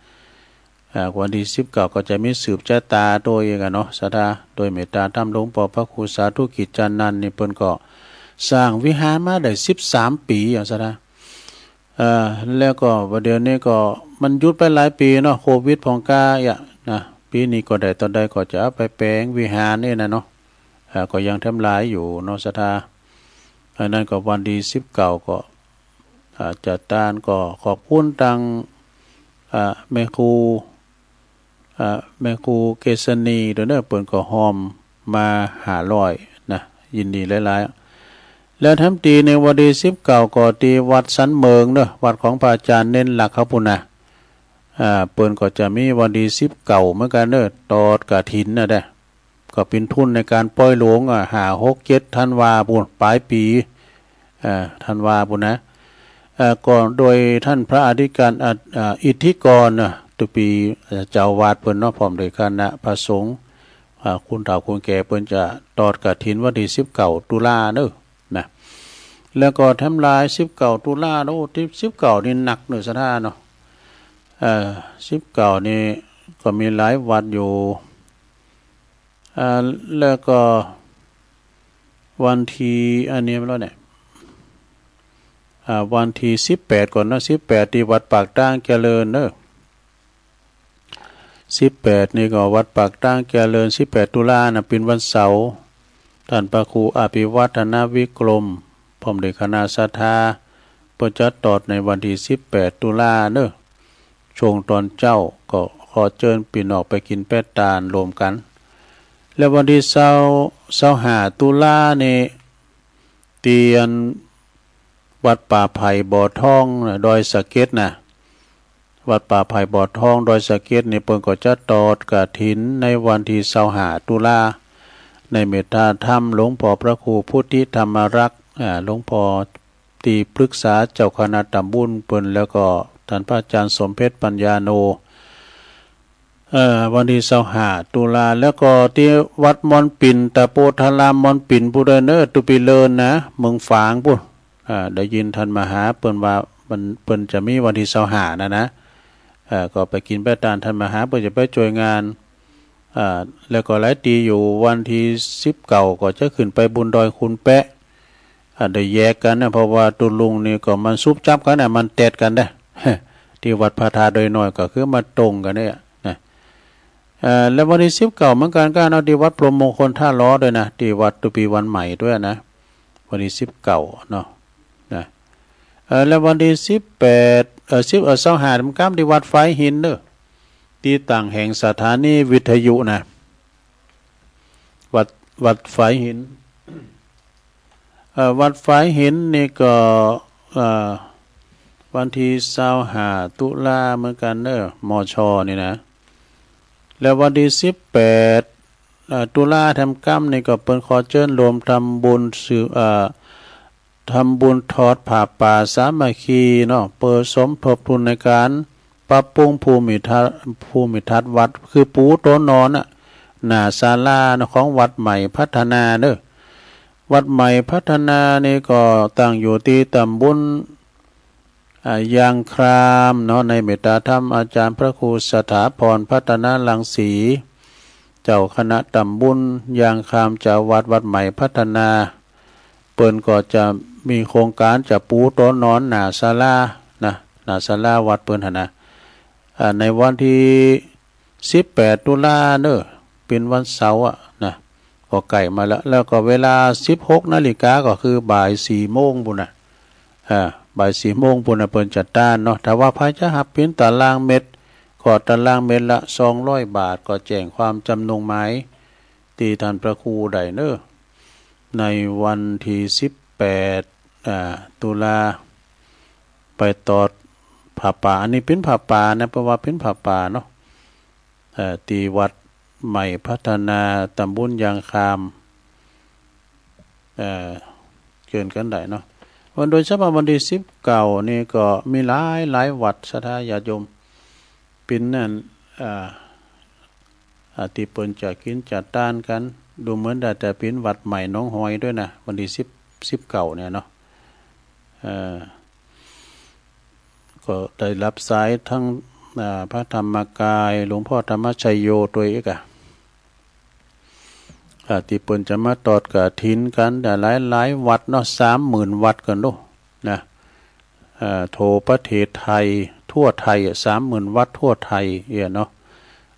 อ่า วันตี้สิบเก้าก็จะมีสืบจะต๋าโตเองอะเนาะ ศรัทธา โดยเมตต๋าธรรมหลวงป้อพระครูสาธุกิจจานันท์นี่ เปิ้นก็สร้างวิหารมาได้สิบสามปี๋อะ ศรัทธา เอ่อ แล้วก็บ่าเดี่ยวนี้ก็มันหยุดไปหลายปี๋เนาะ โควิดพ่องก้าอะนะ ปี๋นี้ก็ได้ต๋อนใดก็จะเอาไปแป๋งวิหารนี่นะเนาะ เอ่อ ก็ยังแถมหลายอยู่เนาะ ศรัทธา อันนั้นก็วันตี้สิบเก้าก็ อ่า จะตานก็ขอบคุณตัง อ่า แม่ครู อ่า แม่ครูเกษณีโตเน่อ เปิ้นก็ฮอมมาห้าร้อยนะ ยินดีหลายๆ แล้วแถมตี้นึ่งวันตี้สิบเก้าก็ตี้วัดสันเมิงเน่อ วัดของพระอาจ๋ารย์เณรลักษณ์เขาปู้นนะ อ่า เปิ้นก็จะมีวันตี้สิบเก้าเหมือนกั๋นเน่อ ตอดกฐินนะเด้อ ก็เป๋นทุนในก๋านปอยโลงอะ ห้า หก เจ็ด ธันวาปู้น ป๋ายปี๋ เอ่อ ธันวาปู้นนะ เอ่อ ก็โดยต้านพระอธิการ อ่า อ่า อิทธิกรนะ ตุ๊ปี๋ เอ่อ เจ้าอาวาสเปิ้นเนาะ พร้อมโดยคณะพระสงฆ์ อ่า คนเฒ่าคนแก่เปิ้นจะตอดกฐินวันตี้สิบเก้าตุลาเน่อนะ แล้วก็แถมลายสิบเก้าตุลา โอ้ ตี้สิบเก้านี่หนักเน่อศรัทธาเนาะ เอ่อ สิบเก้านี่ก็มีหลายวัดอยู่ อ่า แล้วก็วันตี้ อันนี้มาแล้วเนี่ย อ่า วันตี้สิบแปดก่อนเนาะ สิบแปดตี้วัดปากตางเจริญเนาะ สิบแปดนี่ก็วัดปากตางเจริญ สิบแปดตุลานะ เป๋นวันเสาร์ ต้านพระครูอภิวัฒนวิกรม พร้อมด้วยคณะศรัทธา เปิ้นจัดตอดในวันตี้สิบแปดตุลาเนาะ ช่วงตอนเจ๊าก็ขอเจิญปี้น้องไปกิ๋นแป๊ะตานรวมกั๋น แล้ววันตี้ซาว ซาวห้าตุลานี่ ตี้อันวัดป่าไผ่บ่อทองนะ ดอยสะเก็ดนะ วัดป่าไผ่บ่อทอง ดอยสะเก็ดนี่ เปิ้นก็จัดตอดกฐินในวันตี้ซาวห้าตุลา ในเมตตาธรรมหลวงพ่อพระครูพุทธิธรรมรักษ์ อ่า หลวงพ่อตี้ปรึกษาเจ้าคณะต๋ำบุญเปิ้น แล้วก็ต้านพระอาจารย์สมเพชรปัญญาโน เอ่อ วันตี้ซาวห้าตุลา แล้วก็ตี้วัดม่อนปิ่น ตะโปธารามม่อนปิ่นปู้นเน่อ ตุ๊ปีเลินนะ เมืองฝางปู้น อ่า ได้ยินต้านมหาเปิ้นว่ามัน เปิ้นจะมีวันตี้ซาวห้านะนะ เอ่อ ก็ไปกิ๋นแป๊ะตานต้านมหา เปิ้นจะไปจ้วยงาน อ่า แล้วก็หลายตี้อยู่ วันตี้สิบเก้าก็จะขึ้นไปบุญดอยคูนแป๊ะ อ่า ได้แยกกั๋นนะ เพราะว่าตุ๊ลุงนี่ก็มันสุบจับกั๋นนะ มันแต๊ดกั๋นนะ ตี้วัดพระธาตุดอยน้อยก็คือมาตรงกั๋นเนี่ยนะ เอ่อ แล้ววันตี้สิบเก้าเหมือนกั๋นก็เนาะ ตี้วัดพรหมมงคลท่าล้อด้วยนะ ตี้วัดตุ๊ปีวันใหม่ด้วยนะ วันตี้สิบเก้าเนาะ นะ เอ่อ แล้ววันตี้สิบแปด เอ่อ สิบ เอ่อ ซาวห้า ก้ำตี้วัดฝายหินเนาะ ตี้ตั้งแห่งสถานีวิทยุนะ วัด วัดฝายหิน เอ่อ วัดฝายหินนี่ก็ เอ่อ วันตี้ซาวห้าตุลาเหมือนกั๋นเนาะ มช นี่นะ แล้ววันตี้สิบแปด เอ่อ ตุลาแถมก้ำนี่ก็เปิ้นขอเจิญรวมทำบุญสืบ เอ่อ ทำบุญทอดผ้าป่าสามัคคีเนาะ เปื้อสมทบทุนในก๋านปรับปรุงภูมิทัศน์ ภูมิทัศน์วัด คือปูโต๊ะนอนน่ะ หน้าศาลาเนาะ ของวัดใหม่พัฒนาเนาะ วัดใหม่พัฒนานี่ก็ตั้งอยู่ตี้ต๋ำบล อ่า ยางครามเนาะ ในเมตตาธรรมอาจ๋ารย์พระครูสถาพรพัฒนรังสี เจ้าคณะต๋ำบลยางคราม เจ้าอาวาสวัดใหม่พัฒนา เปิ้นก็จะมีโครงก๋านจะปูโต๊ะนอนหน้าศาลานะ หน้าศาลาวัดเปิ้นหั้นนะ อ่า ในวันตี้สิบแปดตุลาเนาะ เป๋นวันเสาร์อะนะ ก็ใก้มาแล้ว แล้วก็เวลาสิบหกนาฬิกาก็คือบ่ายสี่โมงปู้นน่ะ อ่า บ่ายสี่โมงปู้นน่ะ เปิ้นจะต้านเนาะ ถ้าว่าใผจะหับเป๋นตารางเม็ด ก็ตารางเม็ดละสองร้อยบาท ก็แจ้งความจ๋ำนงหมายตี้ต้านพระครูได้เนาะ ในวันตี้สิบแปด อ่า ตุลา ไปตอดผ้าป่า อันนี้เป๋นผ้าป่านะ เพราะว่าเป๋นผ้าป่าเนาะ เอ่อ ตี้วัดใหม่พัฒนา ต๋ำบลยางคราม เอ่อ เจิญกั๋นได้เนาะ วัน โดยเฉพาะวันตี้สิบเก้านี่ก็มีหลายหลายวัด ศรัทธาญาติโยม เป๋นนั่น อ่า อ่า ตี้เปิ้นจะกิ๋นจะต้านกั๋น ดูเหมือนได้แต่เป๋นวัดใหม่หนองหอยด้วยนะ วันตี้สิบ สิบเก้าเนี่ยเนาะ เอ่อ ก็ได้ฮับสายตึง อ่า พระธรรมกาย หลวงพ่อธรรมชโยตวยอีกอะ อ่า ตี้เปิ้นจะมาตอดกฐินกั๋น ได้หลายหลายวัดเนาะ สามหมื่นวัดกั๋นดูนะ เอ่อ ทั่วประเทศไทย ทั่วไทยอะ สามหมื่นวัดทั่วไทยเอี้ยเนาะ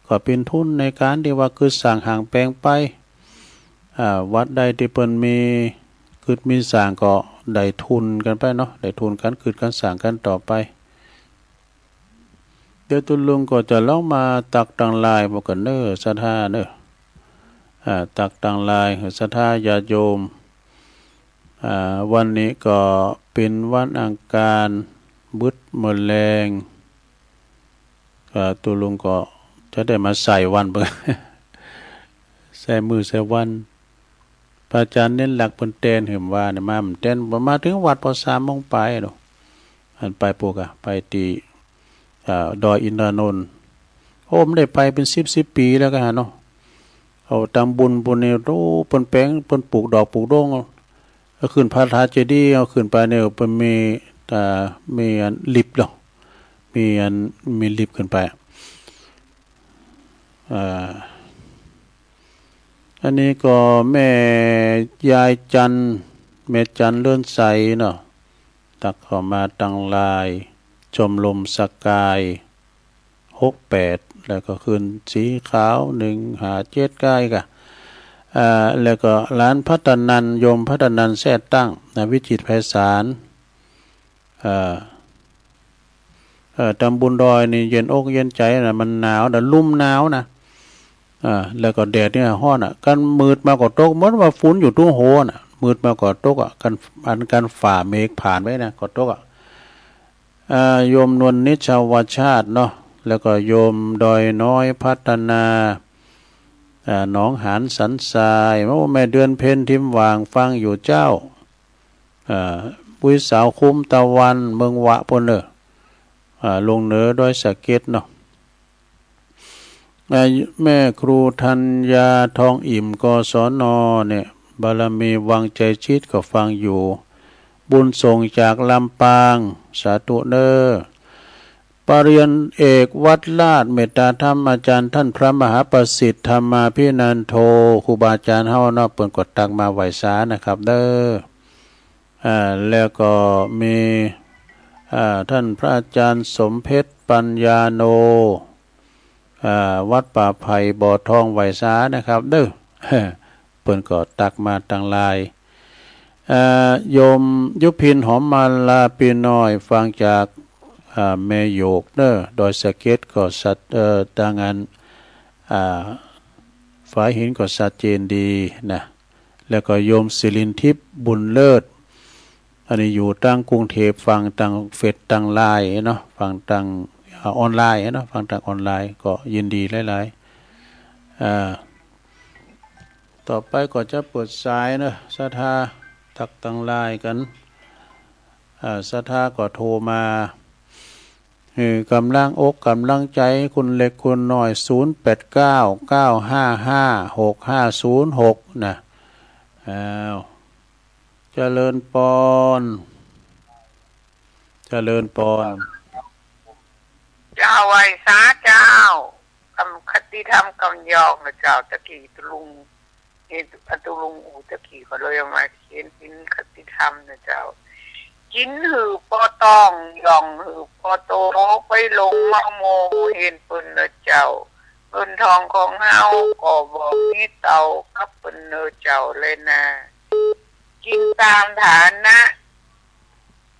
ก็เป๋นทุนในก๋านตี้ว่า กึ๊ดสร้างห้างแปลงไป อ่า วัดใดตี้เปิ้นมีกึ๊ดมีสร้างก็ได้ทุนกั๋นไปเนาะ ได้ทุนก๋านกึ๊ดก๋านสร้างกั๋นต่อไป เดี๋ยวตุ๊ลุงก็จะลองมาตักตังลายพวกกั๋นเนาะ ศรัทธาเนาะ อ่า ตักตังลายหื้อศรัทธาญาติโยม อ่า วันนี้ก็เป๋นวันอังคาร บึดเมื่อแลง อ่า ตุ๊ลุงก็จะได้มาใส่วันเปิ้น ใส่มื้อใส่วัน พระอาจ๋ารย์เณรลักษณ์เปิ้นแตนหื้อว่าเนี่ย มาบ่แตน มาเถิงวัดปอสามโมงปายเนาะ อันไปปู้นกะ ไปตี้ อ่า ดอยอินทนนท์ โอ้ บ่ได้ไปเป๋นสิบสิบปี๋แล้วกะหาเนาะ เอาต๋ำบลปู้นนี่ โอ้ เปิ้นแป๋ง เปิ้นปลูกดอกปลูกด้ง ก็ขึ้นพระธาตุเจดีย์ เอาขึ้นไปเนี่ย ไปมี อ่า มีอันลิฟต์เหรอ มีอัน มีลิฟต์ขึ้นไป อ่า อันนี้ก็แม่ยายจันทร์ แม่จันทร์เลื่อนใสเนาะ ตักเข้ามาตังไลน์ ชมรมสกาย หกแปด แล้วก็ขึ้นสีขาว หนึ่งห้าเจ็ด ก้ายกะ อ่า แล้วก็หลานพัฒนันท์ โยมพัฒนันท์แซ่ตั้งนะ วิจิตรไพศาล อ่า เอ่อ ตำบลดอยนี่เย็นอกเย็นใจ๋นะ มันหนาวนะ ลุ่มหนาวนะ อ่า แล้วก็แดดเนี่ยฮ้อนอ่ะ กันมืดมาก็ตก เหมือนว่าฝนอยู่ตุ้งโหนอ่ะ มืดมาก็ตกอ่ะ กัน อันกันฝ่าเมฆผ่านไปนะ ก็ตกอ่ะ อ่า โยมนวลนิชชาวชาติเนาะ แล้วก็โยมดอยน้อยพัฒนา อ่า หนองหานสันทราย โอ้ แม่เดือนเพ็ญทิมหว่างฟังอยู่เจ้า อ่า ปุ้ยสาวคุ้มตะวัน เมืองวะปู้นเน่อ อ่า ลงเหนือดอยสะเก็ดเนาะ อ่า แม่ครูธัญญาทองอิ่ม กศน เนี่ย บารมีวังไชยจิตก็ฟังอยู่ บุญส่งจากลำปาง สาธุเน่อ ปริญญาเอกวัดราชเมตตาธรรม อาจารย์ท่านพระมหาประสิทธิ์ธรรมาภินันโท ครูบาอาจารย์เฮาเนาะ เปิ้นก็ตักมาไหว้สานะครับเน่อ อ่า แล้วก็มี อ่า ท่านพระอาจารย์สมเพชรปัญญาโน อ่า วัดป่าไผ่บ่อทองไหว้สานะครับเน่อ เปิ้นก็ตักมาตังไลน์ อ่า โยมยุพินหอมมาลาปีน้อย ฟังจาก อ่า แม่โยกเน่อ ดอยสะเก็ดก็ชัด เอ่อ ตังอัน อ่า ฝายหินก็ชัดเจนดีนะ แล้วก็โยมศิรินทิพย์บุญเลิศ อันนี้อยู่ตังกรุงเทพฯ ฟังตังเฟซตังไลน์เนาะ ฟังตัง อ่า ออนไลน์เนาะ ฟังตังออนไลน์ ก็ยินดีหลายๆ อ่า ต่อไปก็จะเปิดสายเนาะ ศรัทธาตักตังไลน์กั๋น อ่า ศรัทธาก็โทรมา หื้อกำลังอกกำลังใจ๋ คุณเล็กคุณน้อย ศูนย์แปดเก้า เก้าห้าห้า หกห้าศูนย์หก นะ อ้าว เจริญปอน เจริญปอน เจ้าไหว้สาเจ้า กำคติธรรมกำยองนะเจ้า ตะกี้ตุลุง นี่ตุลุงอู้ตะกี้ก็เลยเอามาเขียนเป๋นคติธรรมนะเจ้า กิ๋นหื้อปอต้อง ย่องหื้อปอโต ไปหลงเมาโมเฮนเปิ้นนะเจ้า เงินทองของเฮาก็บ่มีเต้ากับเปิ้นเน่อเจ้าเลยนะ กิ๋นต๋ามฐานะ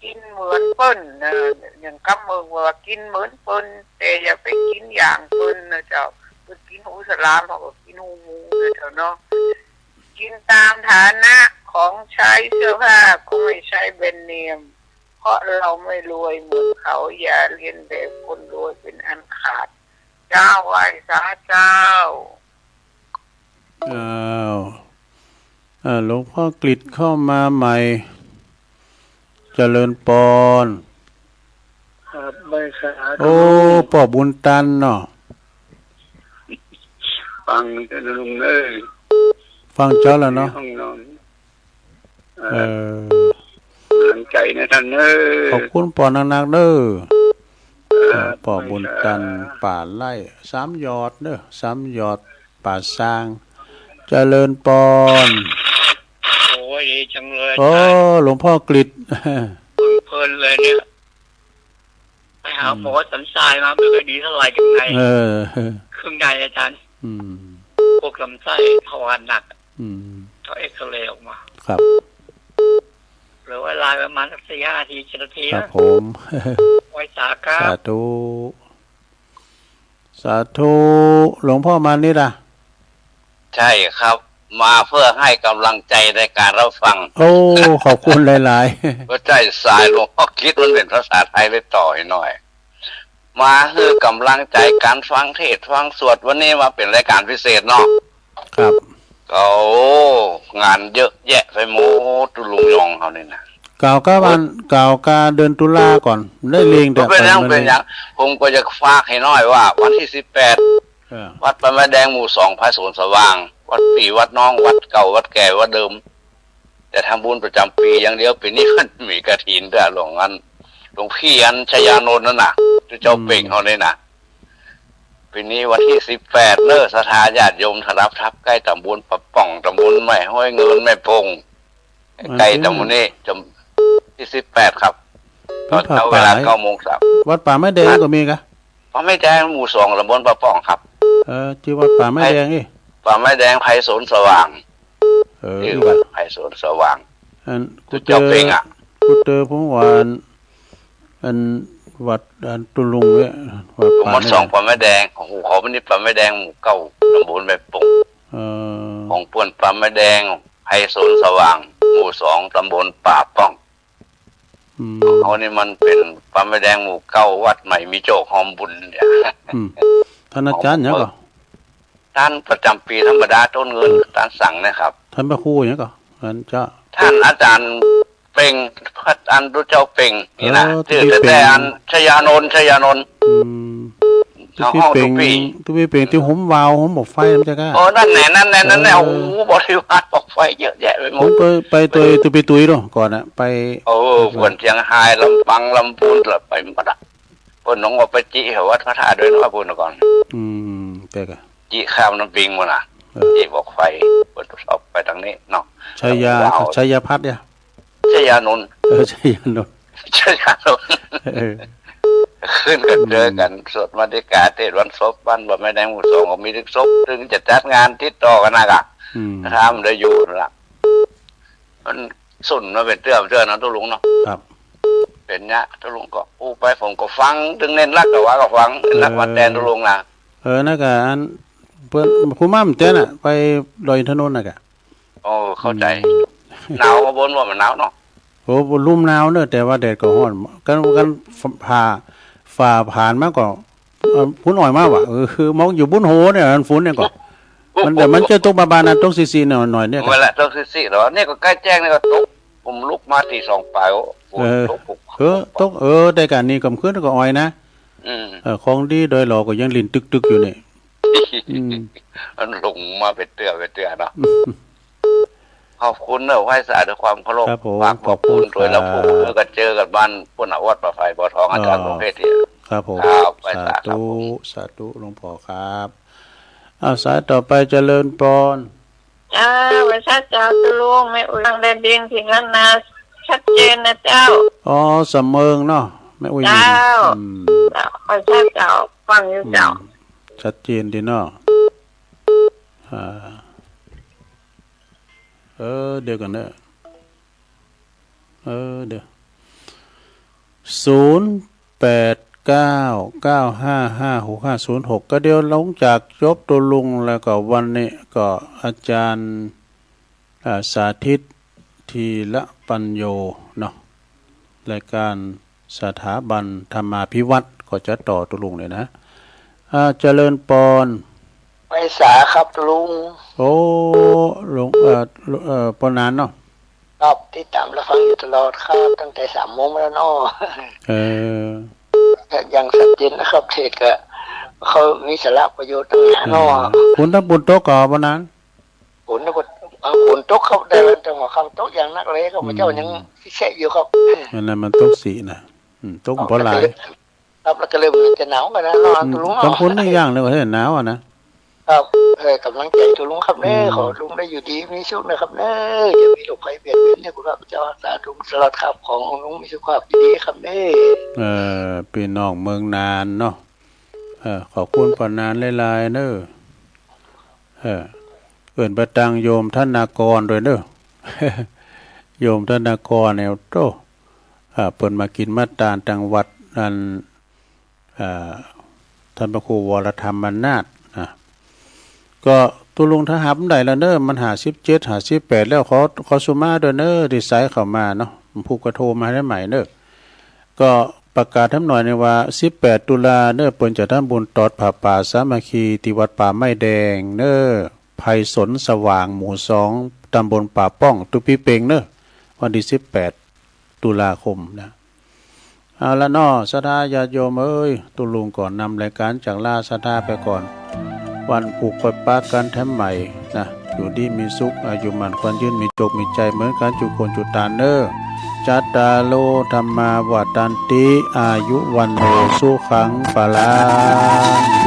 กิ๋นเหมือนเปิ้นเน่อ อย่างกำเมืองว่ากิ๋นเหมือนเปิ้น แต่อย่าไปกิ๋นอย่างเปิ้นนะเจ้า เปิ้นกิ๋นหูสลาม เฮาก็กิ๋นหูหมูนะเจ้าเนาะ กิ๋นต๋ามฐานะ ของใช้เสื้อผ้าก็ไม่ใช้แบรนด์เนม เพราะเราไม่รวยเหมือนเขา อย่าเลียนแบบคนรวยเป็นอันขาด เจ้าไหว้สาเจ้า อ้าว อ่า หลวงพ่อกฤษเข้ามาใหม่ เจริญปอน ครับ ไหว้สาธุ โอ้ ป้อบุญตันเนาะ ฟังเจ้านะลุงเอ้ย ฟังเจ้าแล้วเนาะ ในห้องนอน เออ หลังใจนะต้านเอ้ย ขอบคุณปอนักๆ เน่อ ครับ ป้อบุญตัน ไหว้สา ป่าไร่ สามหยอดเน่อ สามหยอด ป่าซาง เจริญปอน โอ้ย ดีจังเลย โอ้ อาจ๋ารย์ หลวงพ่อกฤษ เพลินเลยเนี่ย ไปหาหมอสันทรายมาไม่ค่อยดีเท่าไหร่ ข้างใน เออ ข้างในอาจ๋ารย์ อืม พวกลำไส้ทวารหนัก อืม เขาเอ็กซเรย์ออกมา ครับ เหลือเวลาประมาณสักสี่ห้านาที เจ็ดนาที ครับ นะ ผม ไหว้สาครับ สาธุ สาธุ หลวงพ่อมานิดอะ ใช่ครับ มาเพื่อให้กำลังใจในการรับฟัง โอ้ ขอบคุณหลายๆ ก็ใจ้สายหลวงพ่อกฤษ มันเป๋นภาษาไทยเลยต่อให้หน่อย มาหื้อกำลังใจการฟังเทศน์ฟังสวด วันนี้มาเป๋นรายการพิเศษเนาะ ครับ โอ้ งานเยอะแยะไปหมด ตุลุงยองเฮานี่นะ กล่าวกาวัน โอ้ย กล่าวกาเดือนตุลาก่อน ได้เรียงแต่ บ่เป๋นหยัง บ่เป๋นหยัง ผมก็จะฝากให้หน่อยว่า วันตี้สิบแปด เออ วัดป่าไม้แดงหมู่สอง ภายโสนสว่าง วัดปี้วัดน้อง วัดเก่าวัดแก่วัดเดิม แต่ทำบุญประจ๋ำปี๋อย่างเดียว ปี๋นี้มันมีกฐินเตื้อ หลวงอัน หลวงพี่อันชยานนท์นั่นน่ะ ตี้เจ้าเป่งเฮานี่น่ะ อืม ปี๋นี้วันตี้สิบแปดเน้อ ศรัทธาญาติโยม ถ้าฮับทัพใก้ต๋ำบลป่าป่อง ต๋ำบลแม่ห้วยเงิน แม่ปง ใก้ต๋ำบลนี้ วันตี้สิบแปดครับ ต๋อนเช้าเวลาเก้าโมงเสาร์ วัดป่าไม้แดงก็มีกะ ป่าไม้แดงหมู่สอง ต๋ำบลป่าป่องครับ เออ จื้อวัดป่าไม้แดงอี้ ป่าไม้แดง ไพศาลสว่าง เออ ตี้วัด ตี้วัดไพศาลสว่าง อัน ตี้เจ้าเป่งอะ กูเจอ กูเจอผมว่าอัน อันวัด อันตุ๊ลุงเนี่ย วัดป่าไม้แดง หมู่สองป่าไม้แดง โอ้โห เขาไม่ได้ป่าไม้แดงหมู่เก้า ต๋ำบลแม่ปง เออ ของเปิ้นป่าไม้แดง ไพศาลสว่าง หมู่สอง ต๋ำบลป่าป่อง อืม เฮานี่มันเป๋นป่าไม้แดงหมู่เก้า วัดใหม่มีโจกฮอมบุญเนี่ย อืม ต้านอาจ๋ารย์หยังก่อ ต้านประจ๋ำปี๋ธรรมดา ต้นเงิน อืม ต้านสังนะครับ ต้านพระครูหยังก่อ อันเจ้า ต้านอาจ๋ารย์เป่ง อันตี้เจ้าเป่งนี่น่ะ เออ จื้อแต่ ตี้เป่ง แต่อันชยานนท์ ชยานนท์ อืม เฮาฮ้องตุ๊ปี๋ ตี้ตี้เป่ง ตี้ห่มวาว ห่มหมอกไฟ มันจะก้า โอ้ นั่นแหละ นั่นแหละ นั่นแหละ เออ โอ้โห บริวารหมอกไฟเยอะแยะไปหมด ผมไป ไปตวยตุ๊ปี๋ตุยเนาะ ก่อนน่ะ ไป เออ ไป เปิ้นเจียงฮาย ลำปาง ลำพูน ละไปหมดอะ เปิ้นน้องว่าไปจิแถววัดพระธาตุด้วยเนาะ พูดก่อน อืม แต่กะ จิข้ามน้ำปิงหมดน่ะ เออ จิหมอกไฟ เปิ้นชอบไปตางนี้เนาะ ชัยยา ชัยพัฒน์เนี่ย ชยานนท์ เออ ชยานนท์ ชยานนท์ เออ ขึ้นก็เจอกั๋น อืม สวดมาติกา เทศน์วันศพ บ้านป่าไม้แดงหมู่สอง ก็มีตึกศพ ตึงจะจัดงานติดต่อกั๋นนะกะ อืม ถ้ามันได้อยู่นั่นละ มันสุนมาเป๋นเตื้อเตื้อเนาะ ตุ๊ลุงเนาะ ครับ เป๋นเนี้ย ตุ๊ลุงก็ อู้ไป ผมก็ฟัง ตึงเน้นลักษณ์ก็ว่าก็ฟัง เน้นลักษณ์ เออ วัดแตนตุ๊ลุงนะ เออ นั่นกะ อัน เปิ้น ผู้มั่มแตนน่ะ ไปดอยอินทนนท์น่ะกะ โอ้ เข้าใจ๋ อืม หนาวก็บ่นว่ามันหนาวเนาะ โอ้ ลุ่มหนาวเน้อ แต่ว่าแดดก็ฮ้อน กั๋น กั๋นฝ่า ฝ่าผ่านมาก็ เอ่อ ฝุ่นอ่อยมาว่ะ เออ คือมองอยู่บุ้นโหเนี่ย อันฝุ่นเนี่ยก็ มัน แต่มันจะตกบางๆ นะ ตกสีๆ หน่อยๆ เนี่ย เวลาตกสีๆ เนาะ นี่ก็ใก้แจ้งนี่ก็ตก ผมลุกมาตีสองป๋าย โอ้ ฝน เออ ตก เออ ตก เออ แต่กะนี่กำคืนก็อ่อยนะ อืม เออ ของดีดอยหล่อก็ยังลิ่นตึกๆ อยู่นี่ อืม มันลงมาเป๋นเตื้อเป๋นเตื้อเนาะ ขอบคุณเน้อ ไหว้สาด้วยความเคารพ ครับผม ฝากขอบคุณ ขอบคุณ ตวยละผู้ ครับ เออ ก็เจอกั๋นบ้านปุ้นน่ะ วัดป่าไฟบ่อทอง อาจ๋ารย์ อ๋อ ประเภทเนี่ย ครับผม ครับ ไหว้สา สาธุ ครับผม สาธุ หลวงพ่อครับ อ้าว สายต่อไป เจริญปอน เจ้า ไหว้สาเจ้าตุ๊ลุง แม่อุ๊ย ฟังได้ดี เสียงล้านนา ชัดเจนนะเจ้า อ๋อ สำเมิงเนาะ แม่อุ๊ย เจ้า อืม เจ้า ไหว้สาเจ้า ฟังอยู่เจ้า อืม ชัดเจนดีเนาะ อ่า เออ เดี๋ยวก่อนเน้อ เออ เดี๋ยว ศูนย์แปดเก้า เก้าห้าห้า หกห้าศูนย์หก ก็เดี๋ยวหลังจากจบตุ๊ลุงแล้วก็วันนี้ก็อาจ๋ารย์ อ่า สาธิต ธีระปัญโญ เนาะ รายก๋านสถาบันธรรมาภิวัฒน์ ก็จะต่อตุ๊ลุงเลยนะ อ่า เจริญปอน ไหว้สาครับตุ๊ลุง โอ้ หลวง เอ่อ เอ่อ ปอนานเนาะ ครับ ติดต๋ามรับฟังอยู่ตลอดครับ ตั้งแต่สามโมงมาแล้วเนาะ เออ อย่างชัดเจนนะครับ เทศน์ก็ เขามีสาระประโยชน์ตั้งหลายเนาะ อืม ฝนต๋างฝนตกก่อปอนาน ฝนน่ะก็ อ่า ฝนตกครับ แต่ แต่หัวค่ำตกอย่างนักเลยครับ อืม เจ้ายังแฉะอยู่ครับ อันนั้นมันตกสีนะ อืม ตกบ่หลาย ครับ แล้วก็เริ่มจะหนาวกั๋นนะเนาะ อืม ตุ๊ลุงเนาะ ต๋างฝนนี่อย่างเดียวก็หนาวอะนะ ครับ เออ ก๋ำลังใจ๋ตุ๊ลุงครับเน้อ อืม ขอตุ๊ลุงได้อยู่ดีมีสุขนะครับเน้อ อย่ามีโรคภัยเบียดเบียนเนี่ย คุณพระเจ้ารักษาตุ๊ลุงตลอดครับ ของตุ๊ลุงมีสุขภาพดีครับเน้อ เอ่อ ปี้น้องเมืองนานเนาะ เอ่อ ขอบคุณปอนานหลายๆ เน้อ เออ เอิ้นไปตางโยมธนากรด้วยเน้อ โยมธนากรเนี่ย โต้ อ่า เปิ้นมากิ๋นมาตานตางวัดอัน อ่า ต้านพระครูวรธรรมนาถนะ ก็ตุ๊ลุงถ้าฮับได้แล้วเน้อ มันห้าสิบเจ็ด ห้าสิบแปดแล้ว ขอ ขอสุมาด้วยเน้อ ตี้สายเข้ามาเนาะ ผู้ก็โทรมาได้ใหม่เน้อ ก็ประกาศแถมหน่อยนึ่งว่า สิบแปดตุลาเน้อ เปิ้นจะทำบุญตอดผ้าป่าสามัคคีตี้วัดป่าไม้แดงเน้อ ไพศาลสว่าง หมู่สอง ต๋ำบลป่าป้อง ตุ๊ปี๋เป่งเน้อ วันตี้สิบแปดตุลาคมนะ เอาละเนาะ ศรัทธาญาติโยมเอ้ย ตุ๊ลุงก็นำรายก๋านจากลาศรัทธาไปก่อน วันผูกค่อยปะกั๋นแถมใหม่นะ อยู่ดีมีสุข อายุหมั้นขวัญยืน มีโจคมีชัยเหมือนกั๋นจุคนจุต๋านเน่อ จัตตาโร ธัมมา วัฑฒันติ อายุ วัณโณ สุขัง พลัง